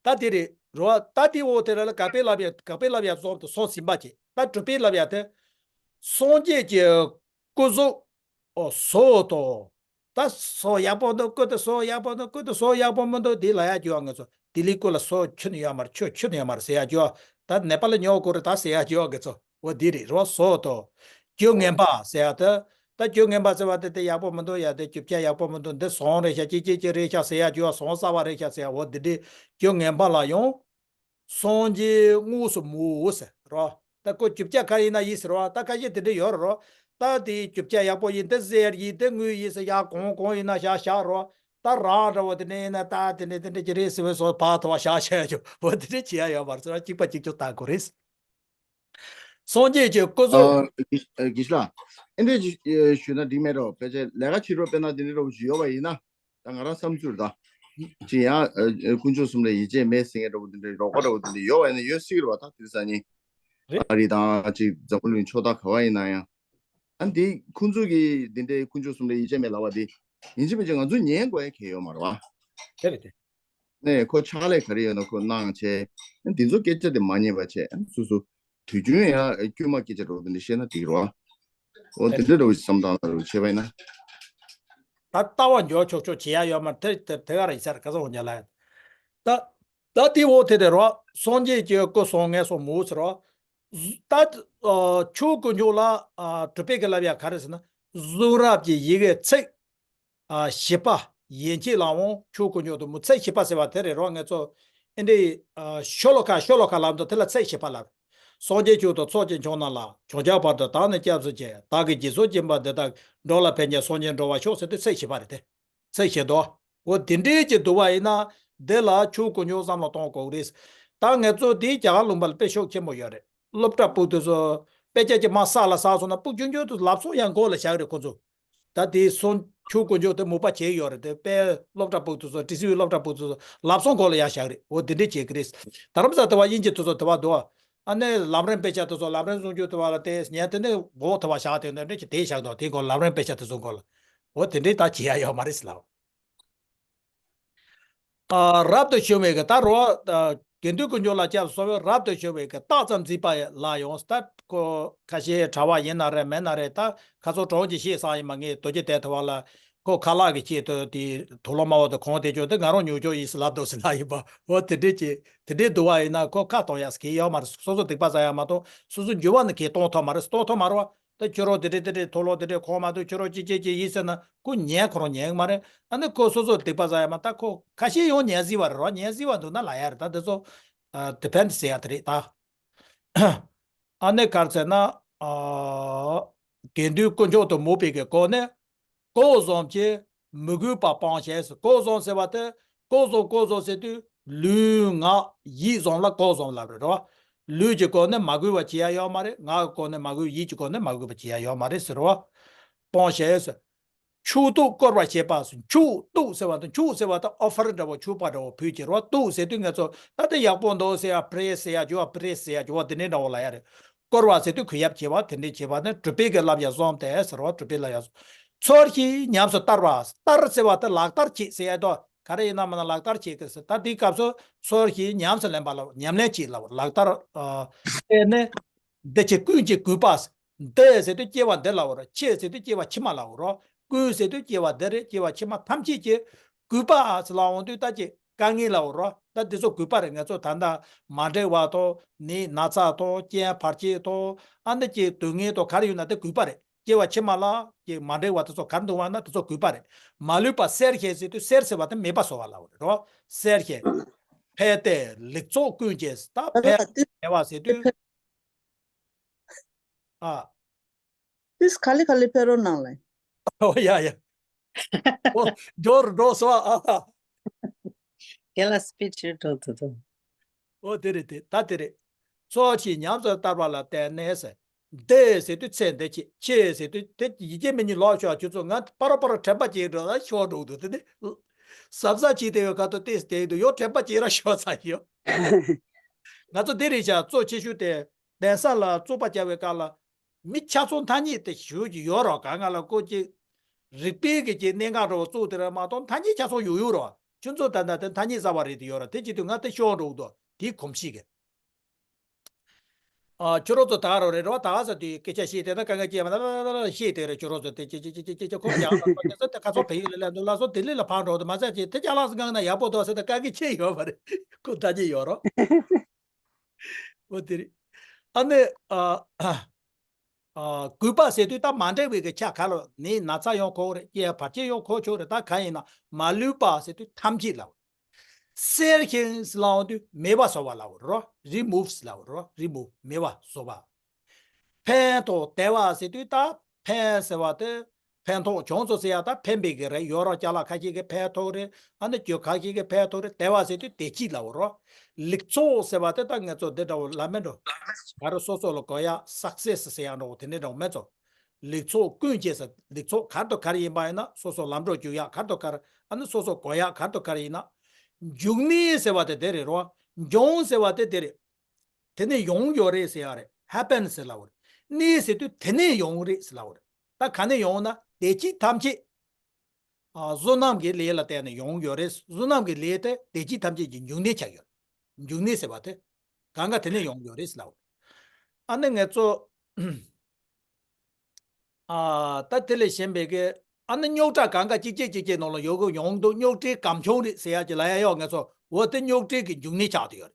ད་དེ་རེད་རོ། ད་དེ་འོག་དེ་ལ་ལ་ག་པའི་ལབ་ཡག་ག་པའི་ལབ་ཡག་ཙོག་ཏུ་སོང་ཟིན་པ་ཅིག་ད་དྲུག་པའི་ལབ་ཡག་དེ། སངས་རྒྱས་ཀྱི་སྐུ་གཟུགས་ཨོ་བཟོ་དོ། ད་བཟོ་ཡག་པོ་འདུག་སྐུ་དེ་བཟོ་ཡག་པོ་འདུག་སྐུ་དེ་བཟོ་ཡག་པོ་མི་འདུག་དེ་ལབ་ཡག་ཅིག་ཡོད། ང་ཚོ་དེ་ལས་སྐུ་ལ་བཟོ་ཁྱོན་ནས་ཡོད་མ་རེད། ཆོས་ཁྱོན་ནས་ཡོད་མ་རེད་ཟེར་ཡག་ཅིག་ཡོད། ད་ནེ་པ་ལ་ཉོ་དགོས་རེད་ད་ཟེར་ཡག་ཅིག་ཡོད། ང་ཚོ་འོ་དེ་རེད་རོ། བཟོ་དོ། རྒྱུ་ངན་པ་ཟེར་ཡག་དེ། ད་རྒྱུ་ངན་པ་ཟེར་བ་དེ་དེ་ཡག་པོ་མི་འདུག་ཡ་དེ་རྒྱུ་ཆ་ཡག་པོ་མི་འདུག་འདི་ཟོང་རེད་ཤག་ཅི་ཅི་ཅི་རེད་ཤག་ཟེར་ཡག་ཅིག་ཡོད། ཟོང་ཟ་བ་རེད་ཤག་ཟེར་ཡག་འོ་དེ་འདྲའི་རྒྱུ་ངན་པ་ལ་ཡང་། སངས་རྒྱས་དངོས་སུ་མོ་ཟེར་རོ། ད་ཁོ་རྒྱུ་ཆ་ག་ཡིན་ན་ཡིན་ཟེར་རོ། ད་ཁ་ཤས་དེ་འདྲ་ཡོད་རོ། ད་དེ་རྒྱུ་ཆ་ཡག་པོ་ཡིན། དེ་གསེར་ཡིན། དེ་དངུལ་ཡིན་ཟེར་ཡག་གང་གང་ཡིན་ན་བཞག་བཞག་རོ། ད་རང་འདྲ་བོ་དེ་འདྲ་ཡིན་ན་ད་དེ་འདྲ་དེ་འདྲ་ཅིག་རེད་ཟེར་བའི་སོ་ཕར་ཐོག་བཞག་བྱས་ཀྱང་འོ་དེ་འདྲ་བྱེད་ཡ་ཡོད་མ་རེད་ཟེར་བ་གཅིག་པ་གཅིག་རྐྱང་ལྟ་དགོས་རེད། སངས་རྒྱས་ཀྱི་སྐུ་གཟུགས། ཨ། དགེ་ཨ། དགེ་བཤེས་ལགས། ཨེ་འདྲས་ཅིག་ཨ། ཞུས་ན་འགྲིག་མེད་འགྲོ། ཕལ་ཆེར་ལས་ཀ་བྱེད་རོགས་དཔེར་ན་དེ་འདྲས་འདྲ་བོ་ཞིག་ཡོད་པ་ཡིན་ན། ད་ང་རང་བསམ་ཚུལ་ད། ཅི་ཡང་ཨ། དཀོན་མཆོག་གསུམ་ལ་ཡིད་ཆེས་མེད་ཟེར་མཁན་འདྲ་བོ་དེ་འདྲས་རོགས་པ་འདྲ་བོ་དེ་འདྲས་ཡོད་པ་ཡིན་ན་ཡོད་སྲིད་ཀྱི་རེད་བ། ད་དེ་རིང་སང་ཉིན། རེད། ཨ་རི་དང་ཅིག་འཛམ་བུ་གླིང་ཕྱོགས་མཐའ་ག་བ་ཡིན་ན་ཡང་། ཨ་འདི་ཁོང་ཚོ་གིས་འདི་འདྲའི་དཀོན་མཆོག་གསུམ་ལ་ཡིད་ཆེས་མེད་ལབ་པ་འདི། ཡིན་གཅིག་མིན་གཅིག་ང་ཚོ་ཉན་དགོས་ཡ་གལ་ཡོད་མ་རེད་བ། དེ་རེད་དེ། ནས་ཁོ་ཕྱག་ལས་ག་རེ་ཡོད་ན་ཁོ་གནང་བྱས། འདི་ཚོ་སྐད་ཆ་དེ་མ་ཉན་པ་བྱས། སོ་སོ་དུས་རྒྱུན་ཡང་དཀྱུས་མ་སྐད་ཆ་འདྲ་བོ་དེ་འདྲ་བཤད་ན་འགྲིག་རོགས། འོ་དེ་འདྲ་འདྲ་བོ་ཞིག་བསམ་སྟངས་འདྲ་བོ་བྱས་པ་ཡིན་ན། ད་ལྟ་བ་འཇོག་ཆོག་ཆོག་བྱེད་ཡ་ཡོད་མ་རེད། དེ་དེ་ག་རེ་ཡིན་ས་རེད། ག་ཚོད་འོང་ཉལ་ལ་ཡ། ད་ད་དེ་འོ་དེ་དེ་རོགས། སངས་རྒྱས་ཀྱི་སྐུ་གསུང་ངེས་སོ་མོ་ཟེར་རོགས། ད་ཨ། ཆོས་དཀོན་མཆོག་ལ་ཨ། གྲུབ་པའི་གི་ལབ་ཡ་ག་རེ་ཟེར་ན། གཟུངས་རབ་ཀྱི་ཡི་གེ་ཚིག་ཨ། བཞི་པ། ཡན་ཆད་ལ་འོང་ཆོས་དཀོན་མཆོག་དུ་མོ་ཚིག་བཞི་པ་ཟེར་བ་དེ་རེད་རོགས། ངེད་ཚོ་ཨེ་འདྲའི་ཨ། ཤོ་ལོ་ཀ་ཤོ་ལོ་ཀ་ལབ་འདུག་དེ་ལ་ཚིག་བཞི་པ་ལབ། སངས་རྒྱས་མཆོག་དང་ཚོགས་ཀྱི་མཆོག་རྣམས་ལ། བྱང་ཆུབ་བར་དུ་བདག་ནི་སྐྱབས་སུ་མཆི། བདག་གིས་སྦྱིན་སོགས་བགྱིས་པ་འདི་དག་འགྲོ་ལ་ཕན་ཕྱིར་སངས་རྒྱས་འགྲུབ་པར་ཤོག་ཟེར་དུས་ཚིག་བཞི་པ་རེད་དེ། ཚིག་བཞི་འདུག་འོ་དེ་འདྲའི་ཅིག་འདུག་པ་ཡིན་ན། འདི་ལ་ཆོས་དཀོན་མཆོག་བསམ་བློ་གཏོང་དགོས་རེད། ད་ངེད་ཚོ་དེའི་རྒྱ་གར་ལུང་པ་ལ་དཔེ་ཤུགས་ཆེན་པོ་ཡོད་རེད། སློབ་གྲྭ་ཕྲུ་གུ་དེ་ཚོ་དཔེ་ཆ་ཅིག་མར་ས་ལ་ཟགས་སོང་ན་ཕྲུ་གུ་ཆུང་ཆུང་དེ་ལབ་སོང་ཡང་མགོ་ལ་བཞག་རེད་ཁོ་ཚོ། ད་དེ་སོང་ཆོས་དཀོན་མཆོག་དེ་མོས་པ་བྱས་ཡོད་རེད་དེ། དཔེ་སློབ་གྲྭ་ཕྲུ་གུ་དེ་ཚོ་ཊི་སི་ཝི་སློབ་གྲྭ་ཕྲུ་གུ་དེ་ཚོ་ལབ་སོང་མགོ་ལ་ཡར་བཞག་རེད། འོ་དེ་འདྲས་བྱེད་ཀྱི་རེད། དྷ་རམ་ས་ལ་དེ་བ་དབྱིན་ཇི་དེ་ཚོ་དེ་བ་འདུག་ཨ་ནི་ལམ་རིམ་དཔེ་ཆ་དེ་ཚོ་ལམ་རིམ་གསུང་རྒྱུ་དེ་བ་ལ་བལྟས་ཉན་དེ་ནས་མགོ་དེ་བ་བཞག་དེ་འདྲ་འདྲ་ཅིག་དེ་བཞག་འདུག་དེ་མགོ་ལམ་རིམ་དཔེ་ཆ་དེ་ཚོ་མགོ་ལ། འོ་དེ་འདྲས་ད་བྱེད་ཡ་ཡོད་མ་རེད་ཟེར་ལབ། ཨ། རབ་ཏུ་བྱུང་བའི་གི་ད་རོ། ཨ། དགེ་འདུན་དཀོན་མཆོག་ལ་སྐྱབས་སུ་སོང་བའི་རབ་ཏུ་བྱུང་བའི་གི་རྟགས་ཙམ་གཟིགས་པ་ལ་ཡོངས། ད་ཁོ་ཁ་ཤས་གྲྭ་བ་ཡིན་ན་རེད་མིན་ན་རེད། ད་ཁ་སང་གྲོགས་ཀྱིས་བཤད་སོང་ཡིན་མ། ངས་དོལ་རྒྱལ་དེ་ཐོ་བ་ལ་ཁོ་ཁ་ལག་གི་ཆེད་དུ་དེ་དུག་ལོག་དམར་པོ་དེ་གོན་བསྡད་ཀྱོག་དེ་ང་རང་ཉོ་ཆོག་ཡིན་ཟེར་ལབ་འདུག་ཟེར་ལབ་ཡིན་པ། འོ་དེ་འདྲས་ཀྱི་དེ་འདྲས་འདུག་པ་ཡིན་ན་ཁོ་ཁ་གཏོང་ཡ་ཟེར་གི་ཡོད་མ་རེད། སོ་སོ་སྡིག་པ་བསགས་ཡ་མ་གཏོགས་སོ་སོ་འགྱུར་བ་ནི་གས་གཏོང་ཐུབ་མ་རེད། གཏོང་ཐུབ་མ་རེད་བ། ད་ཁྱོད་རང་དེ་འདྲས་དེ་འདྲས་དུག་ལོག་དེ་འདྲས་གོན་མ་འདུག་ཁྱོད་རང་ཅི་བྱེད་ཀྱི་ཡིན་ཟེར་ན་ཁོ་ཉན་ཁོ་རང་ཉན་གི་མ་རེད། ཨ་ནི་ཁོ་སོ་སོར་སྡིག་པ་བསགས་ཡ་མ། ད་ཁོ་ཁ་ཤས་ཡང་ཉན་སྲིད་པ་རེད་རོ། ཉན་སྲིད་པ་འདུག་ན་ལབ་ཡ་རེད། ད་དེ་ཚོ་ཨ་ཌི་པེན་ཌི་ཟེར་ཡ་དེ་རེད་ད། ཨ་ནི་ག་རེ་ཟེར་ན། ཨ། དགེ་འདུན་དཀོན་མཆོག་ཏུ་མོས་པའི་གི་སྒོ་ནས། སྐབས་བཟུང་གི་མི་གུས་པ་སྤང་བྱས་ཟེར། སྐབས་བཟུང་ཟེར་བ་དེ། སྐབས་བཟུང་སྐབས་བཟུང་ཟེར་དུས་ལུས་ངག་ཡིད་གསུམ་ལ་སྐབས་བཟུང་ལབ་རེད་རོ། ལུས་ཀྱི་སྒོ་ནས་མ་གུས་པ་བྱེད་ཡ་ཡོད་མ་རེད། ངག་གི་སྒོ་ནས་མ་གུས། ཡིད་ཀྱི་སྒོ་ནས་མ་གུས་པ་བྱེད་ཡ་ཡོད་མ་རེད་ཟེར་རོ། སྤང་བྱས་ཟེར། མཆོད་གཏོར་བསྐོར་བ་བྱེད་པ་ཟེར། མཆོད་གཏོར་ཟེར་བ་དང་། མཆོད་ཟེར་བ་དང་ཨོ་ཕར་འདྲ་བོ་མཆོད་པ་འདྲ་བོ་ཕུལ་གྱི་རོ། གཏོར་ཟེར་དུས་ངེད་ཚོ་ད་དེ་ཡག་པོ་འདུག་ཟེར་ཡ། པི་རེ་སི་ཟེར་ཡ་འགྱུར་བ། པི་རེ་སི་ཟེར་ཡ་འགྱུར་བ་དེ་འདྲའི་འདྲ་བོ་ལབ་ཡ་རེད། བསྐོར་བ་ཟེར་དུས་གུས་ཞབས་བྱེད་པ་དེ་འདྲའི་བྱེད་པ་ནི་གྲུབ་པའི་གི་བསླབ་བྱ་གསུམ་སྟེ་ཟེར་བ། གྲུབ་པའི་བསླབ་བྱ་གསུམ། ཚུལ་བཞིན་ཉམས་སུ་བསྟར་བ། བསྟར་ཟེར་བ་དེ་ལག་བསྟར་བྱེད་ཟེར་ཡ་དོ། ག་རེ་ཡིན་ན་མིན་ན་ལག་བསྟར་བྱེད་དགོས་ཟེར། ད་དེའི་སྐབས་སུ་ཚུལ་བཞིན་ཉམས་སུ་ལེན་པ་ལ་ཉམས་ལེན་བྱེད་ལབ། ལག་བསྟར། ཨ། དེ་ནི་འདི་ཕྱི་ཀུན་གྱིས་གུས་པ། འདི་ཟེར་དུས་སྐྱེ་བ་འདི་ལབ་རོ། ཕྱི་ཟེར་དུས་སྐྱེ་བ་ཕྱི་མ་ལབ་རོ། ཀུན་ཟེར་དུས་སྐྱེ་བ་འདི་རེད། སྐྱེ་བ་ཕྱི་མ་ཐམས་ཅད་ཀྱིས་གུས་པ་ཟེར་ལབ་འོང་དུས་ད་ཅི་དཀའ་ངལ་ལབ་རོ། ད་འདི་ཚོ་གུས་པ་རེད། ང་ཚོ་ད་ལྟ་མ་འགྲིག་པ་དང་ནི་ན་ཚ་དང་རྐྱེན་བར་ཆད་དང་ཨ་འདི་ཅི་སྡུག་བསྔལ་དང་ག་རེ་ཡོད་ན་དེ་གུས་པ་རེད། སྐྱེ་བ་ཕྱི་མ་ལ་ཅི་མ་འགྲིག་པ་དེ་ཚོ་ག་རེ་འདུག་པ་ན་དེ་ཚོ་གུས་པ་རེད། མ་ལུས་པ་གསེར་བཞིན་ཟེར་དུས་གསེར་ཟེར་བ་དེ་མེད་པ་བཟོ་བ་ལབ་རེད་རོ། གསེར་བཞིན། ཕན་བདེ་ལེགས་ཚོགས་ཀུན་གྱི་ད་ཕན་བདེ་བ་ཟེར་དུས། ཨ། ཏིས་ག་ལེ་ག་ལེ་ཕེ་རོ་ནང་ལ། ཨོ་ཡ་ཡ། ཨོ་འགྲོ་རུ་འགྲོ་སོང་ཨ། ཁྱེད་ལ་སི་པི་ཆི་འགྲོ་ཐུབ་ཐུབ། ཨོ་དེ་རེད་དེ་ད་དེ་རེད། ཚུལ་བཞིན་ཉམས་སུ་བསྟར་བ་ལ་བརྟེན་ནས་ཟེར། འདི་ཟེར་དུས་ཚེ་འདི་ཕྱི། ཕྱི་ཟེར་དུས་དེ་ཡི་གེ་མི་གཉིས་ལོག་ཤོག་ཁྱོད་ཚོ་ང་པ་ར་པ་ར་དྲན་པ་ཅིག་འགྲོ་ན་ཤོར་འགྲོ་འདུག་དེ་ནི། ཟབ་ཟབ་ཅིག་དེ་ཡོད་ཁ་ཐོ་ཏིས་དེ་འདུག་ཡོད་དྲན་པ་ཅིག་ར་ཤོར་ཚར་ཡོད། ང་ཚོ་འདི་རེད་བྱ་གཙོ་ཆེ་ཤོས་དེ་གདན་ས་ལ་བཙུགས་པ་བྱ་བའི་སྐབས་ལ། མི་ཆ་ཚང་ཐ་སྙད་དེ་ཞུ་གི་ཡོད་རོགས། ག་ང་ལ་ཀོ་ཅིག་རིག་པའི་གི་ཅིག་གནད་འགག་འདྲ་བོ་བཙུགས་དེ་ར་མ་གཏོགས་ཐ་སྙད་ཆ་ཚང་ཡོད་ཡོད་རོགས། ཁྱོད་ཚོ་ད་ལྟ་དེ་ཐ་སྙད་གསར་བ་རེད་དེ་ཡོད་ར། དེ་བྱེད་དུས་ང་དེ་ཤོར་འགྲོ་གི་འདུག་དེའི་གོམས་གཤིས་གི། ཨ། ཁྱོད་རང་ཚོ་ད་རོ་རེད་རོ། ད་ས་དེ་སྐད་ཆ་བཤད་དེ་ད་དཀའ་ངལ་སྐྱེས་མ་ད་ད་ད་ད་བཤད་དེ་རེད། ཁྱོད་རང་ཚོ་དེ་ཅི་ཅི་ཅི་ཅི་ཅི་ཅི་ཁོང་ཡང་ད་ད་ད་ད་ཁ་སང་བལ་ཡུལ་ལ་སླེབས་འདུག་ལ་སོ་ལྡི་ལི་ལ་ཕར་འགྲོ་དུ་མ་ཟད་ཅི་དེ་ཅ་ལག་སྒང་ན་ཡག་པོ་འདུག་ཟེར་ད་དཀའ་ངལ་ཆེ་ཡོད་མ་རེད། ཁོ་ད་ཅི་ཡོད་རོ། འོ་དེ་རེད། ཨ་ནི། ཨ། ཨ། གུས་པ་ཟེར་དུས་ད་མ་འདྲ་བའི་གི་ཆ་ག་ལ་ནི་ན་ཚ་ཡང་གོ་རེད། རྐྱེན་བར་ཆད་ཡང་གོ་ཆོག་རེད། ད་ག་ཡིན་ན་མ་ལུས་པ་ཟེར་དུས་ཐམས་ཅད་ལ། གསེར་བཞིན་ལབ་དུས་མེད་པ་བཟོ་བ་ལབ་རོ། རི་མུབ་ལབ་རོ། རི་མུབ་མེད་པ་བཟོ་བ། ཕན་དང་བདེ་བ་ཟེར་དུས་ད་ཕན་ཟེར་བ་དེ། ཕན་ཐོགས་བྱུང་སོང་ཟེར་ཡ་ད་ཕན་པའི་གི་རེད། ཡོ་རོབ་ཅ་ལག་ཁ་ཤས་ཀྱི་ཕན་ཐོགས་རེད། ཨ་ནི་གྱོད་ཁ་ཤས་ཀྱི་ཕན་ཐོགས་རེད། བདེ་བ་ཟེར་དུས་བདེ་སྐྱིད་ལབ་པ་རོ། ལེགས་ཚོགས་ཟེར་བ་དེ་ད་ངས་ཚོ་འདི་འདྲ་བོ་ལབ་མེད་འགྲོ། ག་རེ་སོ་སོ་ལ་དགོས་ཡ་སག་སེ་སི་ཟེར་ཡ་འདྲ་བོ་དེ་འདྲ་འདྲ་བོ་མེད་ཚོ། ལེགས་ཚོགས་ཀུན་སྐྱེད་ཟེར། ལེགས་ཚོགས་གར་དང་གར་ཡིན་པ་ཡིན་ན་སོ་སོ་ལམ་འགྲོ་རྒྱུག་ཡ་གར་དང་གར། ཨ་ནི་སོ་སོ་དགོས་ཡ་གར་དང་གར་ཡིན་ན། འབྱུང་གནས་ཟེར་བ་དེ་དེ་རེད་རོ། འབྱུང་ཟེར་བ་དེ་དེ་རེད། དེ་ནས་ཡོང་ཡོད་རེད་ཟེར་ཡ་རེད། ཧེ་པེན་ཟེར་ལབ་པ་རེད། གནས་ཟེར་དུས་དེ་ནས་ཡོང་རེད་ཟེར་ལབ་པ་རེད། ད་ག་ནས་ཡོང་ན་བདེ་སྐྱིད་ཐམས་ཅད། ཨ། བསོད་ནམས་ཀྱི་ལས་ལ་བརྟེན་ནས་ཡོང་ཡོད་རེད། བསོད་ནམས་ཀྱི་ལས་དེ་བདེ་སྐྱིད་ཐམས་ཅད་ཀྱི་འབྱུང་གནས་ཆགས་ཡོད། འབྱུང་གནས་ཟེར་བ་དེ་གང་ག་དེ་ནས་ཡོང་ཡོད་རེད་ཟེར་ལབ་པ་རེད། ཨ་ནི་ངས་ཚོ། ཨ། ད་དེ་ལས་གཞན་པའི་གི། ཨ་ནི་རྙོག་དྲ་གང་ག་གཅིག་བྱས་གཅིག་བྱས་ནང་ལ་ཡོང་གི་ཡོང་འདུག་རྙོག་དྲའི་སྒམ་ཆུང་རེད་ཟེར་ཡ་ཅིག་ལབ་ཡ་ཡོད། ངས་ཚོ་འོ་དེ་རྙོག་དྲའི་གི་འབྱུང་གནས་ཆགས་བསྡད་ཡོད་རེད།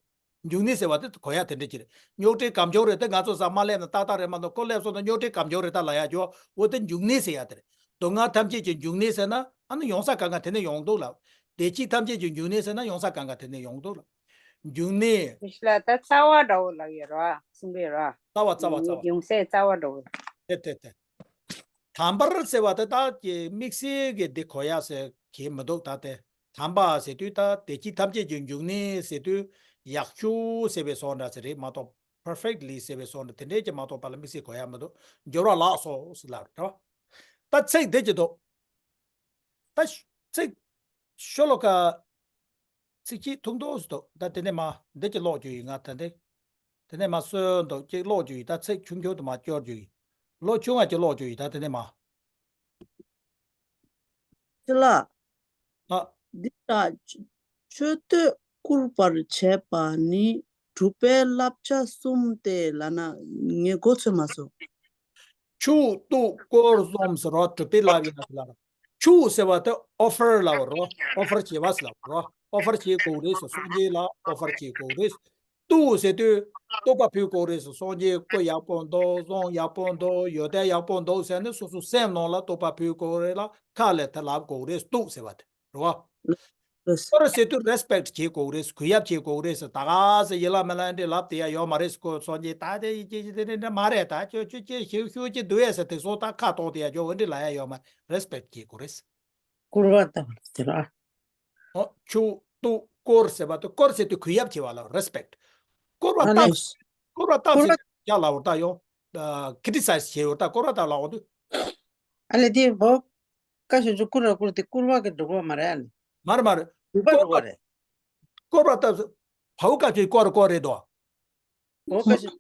འབྱུང་གནས་ཟེར་བ་དེ་གོ་ཡ་དེ་འདྲ་ཅིག་རེད། རྙོག་དྲའི་སྒམ་ཆུང་རེད་དེ་ང་ཚོ་ཟ་མ་སླེབས་ན་ཏག་ཏག་རེད་མ་གཏོགས་ཁོ་སླེབས་སོང་ན་རྙོག་དྲའི་སྒམ་ཆུང་རེད་ད་ལབ་ཡ་ཅིག་འོ་དེ་འབྱུང་གནས་ཟེར་ཡ་དེ་རེད། སྡུག་བསྔལ་ཐམས་ཅད་ཀྱི་འབྱུང་གནས་ཟེར་ན་ཨ་ནི་ཡོང་ས་གང་ག་དེ་ནས་ཡོང་འདུག་ལབ། བདེ་སྐྱིད་ཐམས་ཅད་ཀྱི་འབྱུང་གནས་ཟེར་ན་ཡོང་ས་གང་ག་དེ་ནས་ཡོང་འདུག་ལབ། འབྱུང་གནས། དེ་ལ་ད་རྩ་བ་འདྲ་བོ་ལབ་ཡོད་རེད་བ། གསུངས་པའི་རེད་བ། རྩ་བ་རྩ་བ་རྩ་བ། ཡོང་སའི་རྩ་བ་འདྲ་བོ། དེ་དེ་དེ། དམ་པར་ཟེར་བ་དེ་ད་ཀྱི་དམིགས་བསལ་གྱི་འདི་གོ་ཡ་ཟེར་གྱི་མི་འདུག་ད་དེ་དམ་པ་ཟེར་དུས་ད་བདེ་སྐྱིད་ཐམས་ཅད་ཀྱི་འབྱུང་གནས་ཟེར་དུས་ཡག་ཤོས་ཟེར་བའི་བཟོ་འདྲ་ཟེར་རེད་མ་གཏོགས་perfectly་ཟེར་བའི་བཟོ་འདྲ་དེ་འདྲས་ཀྱི་མ་གཏོགས་པ་ལ་དམིགས་བསལ་གོ་ཡ་མི་འདུག་འབྱོར་བ་ལགས་སོ་ཟེར་ལབ་རེད་བ། ད་ཚིག་འདི་ཅི་འདུག་ད་ཚིག་ཤོ་ལོ་ཀ་ཚིག་གཅིག་ཐུང་ཐུང་ཞིག་འདུག་ད་དེ་ནས་མ་འདི་ཅིག་ཀློག་རྒྱུ་ཡིན། ང་ད་འདི། དེ་ནས་མ་སྲོལ་འདུག་ཅིག་ཀློག་རྒྱུ་ཡིན། ད་ཚིག་ཆུང་ཆུང་དུ་མ་སྐྱོར་རྒྱུ་ཡིན། ལོ་ཆུང་བ་ཅིག་ཀློག་རྒྱུ་ཡིན། ད་དེ་ནས་མ། ཅི་ལ། ཨ། འདི་ལ་མཆོད་བསྟོད་བཀུར་བར་བྱེད་པ་ནི་གྲུབ་པའི་བསླབ་བྱ་གསུམ་སྟེ་ལབ་ན་ངས་མགོ་ཚོས་མ་སོང་། མཆོད་བསྟོད་བཀུར་གསུམ་ཟེར་རོ། གྲུབ་པའི་བསླབ་བྱ་ཟེར་ལ། མཆོད་ཟེར་བ་དེ་ཨོ་ཕར་ལབ་རོ། ཨོ་ཕར་བྱེད་པ་ཟེར་ལབ་རོ། ཨོ་ཕར་བྱེད་དགོས་རེད་ཟེར། སངས་རྒྱས་ལ་ཨོ་ཕར་བྱེད་དགོས་རེད། བསྟོད་ཟེར་དུས་བསྟོད་པ་ཕུལ་དགོས་རེད་ཟེར། སངས་རྒྱས་སྐུ་ཡག་པོ་འདུག་བསང་ཡག་པོ་འདུག་ཡོན་ཏན་ཡག་པོ་འདུག་ཟེར་ནས་སོ་སོ་སེམས་ནང་ལ་བསྟོད་པ་ཕུལ་དགོས་རེད་ལ་ཁ་ལས་དེ་ལབ་དགོས་རེད། བསྟོད་ཟེར་བ་དེ་རེད་བ། ལགས། བཀུར་ཟེར་དུས་རེ་སི་པེག་ཊི་བྱེད་དགོས་རེད། གུས་ཡབ་བྱེད་དགོས་རེད་ཟེར། ད་ག་ཟེ་ཡི་ལ་མི་ལ་འདི་ལབ་དེ་ཡ་ཡོད་མ་རེད་ཟེར། ཁོ་སོང་ཅི་ད་དེ་ཡི་ཅི་ཅི་དེ་འདྲ་མ་རེད། ད་ཁྱོད་ཁྱོད་ཅི་ཞིག་ཤོད་ཅི་འདུག་ཡ་ཟེར། དེ་སོང་ད་ཁ་གཏོང་དེ་ཡ་ཁྱོད་འོ་འདི་ལ་ཡ་ཡོད་མ་རེད། རེ་སི་པེག་ཊི་བྱེད་དགོས་རེད། བཀུར་བ་ལྟ་བུ་དེ་ལ། ཨོ་ཆུ་ཏུ་བཀུར་ཟེར་བ་དུ་བཀུར་ཟེར་དུས་གུས་ཡབ་བྱེད་བ་ལ་རེ་སི་པེག་ཊི། བཀུར་བ་ཨ་ལྟ་ལས། བཀུར་བ་ལྟ་ཟེར་ཡ་ལ་འོ་ད་ཡོང་ཁི་ཊི་སའི་ཛི་བྱེད་འོ་ད་བཀུར་བ་ལྟ་ལ་འོ་དུ། ཨ་ལས་དེ་བོ། བཀའ་ཤོད་ཆུ་བཀུར་ར་བཀུར་དེ་བཀུར་བ་གི་འགྲོ་གི་མ་རེད་ཨ་ནི། མར་མར། བཀུར་བ་འགྲོ་གི་རེད། བཀུར་བ་ལྟ་བའུ་བཀའ་ཤོད་བཀུར་བཀུར་རེད་དོ། བོ་བཀའ་ཤོད།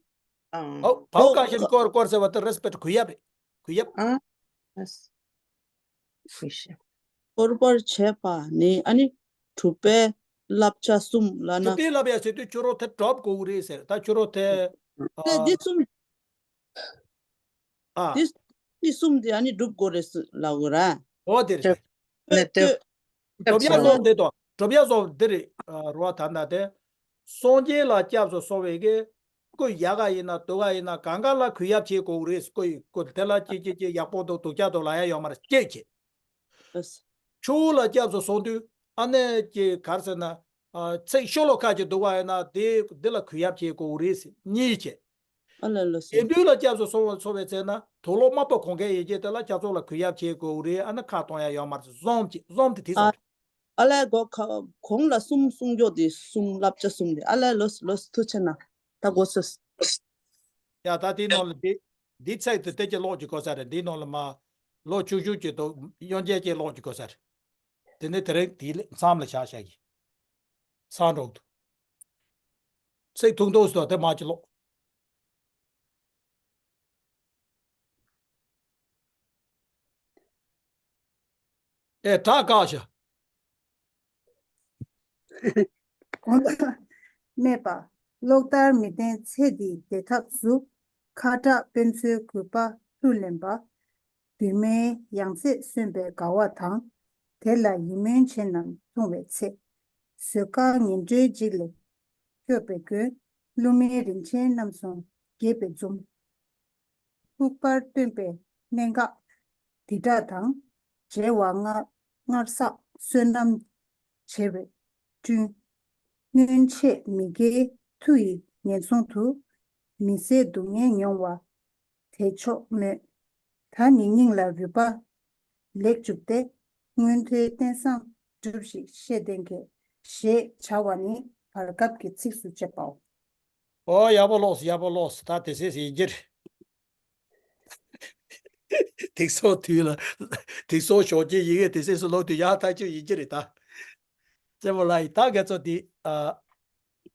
ཨང་། བའུ་བཀའ་ཤོད་བཀུར་བཀུར་ཟེར་བ་དེ་རེ་སི་པེག་ཊི་གུས་ཡབ་རེད། གུས་ཡབ། ཨང་། གུས་ཞབས། བཀུར་བར་བྱེད་པ་ནི་ཨ་ནི་གྲུབ་པའི་བསླབ་བྱ་གསུམ་ལབ་ན། གྲུབ་པའི་བསླབ་བྱ་ཟེར་དུས་ཁྱོད་རོ་དེ་སྒྲུབ་དགོས་རེད་ཟེར། ད་ཁྱོད་རོ་དེ། ཨ། དེ་འདི་གསུམ། ཨ། འདི་འདི་གསུམ་དེ་ཨ་ནི་སྒྲུབ་དགོས་རེད་ལབ་དགོས་ར། འོ་དེ་རེད། ལྟོས། ལྟོས། གྲུབ་ཡ་བཟོ་འདི་དང་གྲུབ་ཡ་བཟོ་འདི་རེད། རོ་ད་ད་དེ། སངས་རྒྱས་ལ་སྐྱབས་སུ་སོང་བའི་གི་སྐུ་ཡག་ག་ཡིན་ན་སྡུག་ག་ཡིན་ན་གང་ག་ལ་གུས་ཡབ་བྱེད་དགོས་རེད། སྐུ་ཡི་སྐུ་དེ་ལ་ཅི་ཅི་ཅི་ཡག་པོ་འདུག་སྡུག་ཅག་འདུག་ལབ་ཡ་ཡོད་མ་རེད། གཅིག་བྱེད། ཆུ་ལ་སྐྱབས་སུ་སོང་དུས་ཨ་ནེ་ཀྱི་གར་ཟེར་ན། ཚིག་ཤོ་ལོ་ཀ་ཅིག་འདུག་ག་ཡིན་ན་དེ་འདི་ལ་གུས་ཡབ་བྱེད་དགོས་རེད། གཉིས་བྱེད། ཨ་ལ་ལ་སོ། དགེ་འདུན་ལ་སྐྱབས་སུ་སོང་བ་སོང་བའི་ཚེ་ན་དུག་ལོག་དམར་པོ་གོན་མཁན་ཡོད་ཀྱི་དེ་ལ་སྐྱབས་སོང་ལ་གུས་ཡབ་བྱེད་དགོས་རེད། ཨ་ནི་ཁ་གཏོང་ཡ་ཡོད་མ་རེད། གསུམ་བྱེད། གསུམ་དེ་དེ་ཨ། ཙམ་བྱེད། ཨ་ལས་གོ་ཁ་གོང་ལ་གསུམ་གསུང་རྒྱུ་དེ་གསུམ་བསླབ་བྱ་གསུམ་དེ་ཨ་ལས་ལོས་ལོས་ཐུགས་ཆེ་ན་ད་གོ་སོས། ཡ་ད་དེའི་ནང་ལ་འདི་འདི་ཚིག་དེ་དེ་ཀྱི་ཀློག་ཅིག་དགོས་ས་རེད། འདིའི་ནང་ལ་མ་ལོ་ཆུང་ཆུང་ཅིག་འདུག་དབྱངས་ཅན་གྱིས་ཀློག་ཅིག་དགོས་ས་རེད། དེ་ནས་དེ་རིང་དེའི་མཚམས་ལ་བཞག་བཞག་གི། སང་འགྲོ་འདུག་ཚིག་ཐུང་ཐུང་ཞིག་དང་དེ་མ་ཅིག་ཀློག་ཨེ་གྲགས་བཀག་ཤག་གོང་དུ་སྨྲས་པ། གློག་ལྟར་མི་བརྟན་ཚེ་འདིའི་བདེ་ཐབས་སུ། ཁ་གྲགས་དཔེ་མཚོན་གུས་པ་ལྷུར་ལེན་པ། གདོད་མའི་ཡང་རྩེར་སོན་པའི་དགའ་བ་དང་། དེ་ལ་ཡིད་སྨོན་བྱེད་རྣམས་མཐོང་བའི་ཚེ། བཟོད་དཀའ་ངན་འགྲོའི་འཇིགས་ལས་སྐྱོབ་པའི་མགོན། སློབ་མའི་རིན་ཆེན་རྣམ་གསུམ་དགྱེས་པའི་འཛུམ། ལྷུག་པར་སྟོན་པའི་གནད་འགག་འདི་དག་དང་། བྱེ་བ་ལྔ་ལྔར་བསགས་བསོད་ནམས་བྱེ་བས་བསྐྲུན། སྔོན་ཆད་མི་དགེའི་མཐུ་ཡིས་ངན་སོང་དུ། མི་བཟད་སྡུག་བསྔལ་མྱོང་བ་དེ་མཆོག་སྨོད། ད་ནི་སྙིང་ལ་རུས་པ་ ལེགས་གྲུབ་སྟེ། མངོན་མཐོའི་རྟེན་བཟང་སྒྲུབས་ཤིག་ཤེས་ལྡན་གྱིས། ཞེས་བྱ་བ་ནི་བར་སྐབས་ཀྱི་ཚིགས་སུ་བཅད་པའོ། ཨོ་ཡག་པོ་ཀློགས་སོང་། ཡག་པོ་ཀློགས་སོང་། ད་དེ་སྲིད་ཡིན་གྱི་རེད། དེང་སང་དུས་ལ་དེང་སང་ཞོགས་ཀྱི་ཡི་གེ་དེ་སྲིད་སུ་ཀློག་དུས་ཡག་ཐག་ཆོད་ཡིན་གྱི་རེད་ད། རྩེ་མོ་ལགས་ཡིན་ད་ངས་ཚོ་དེ་ཨ།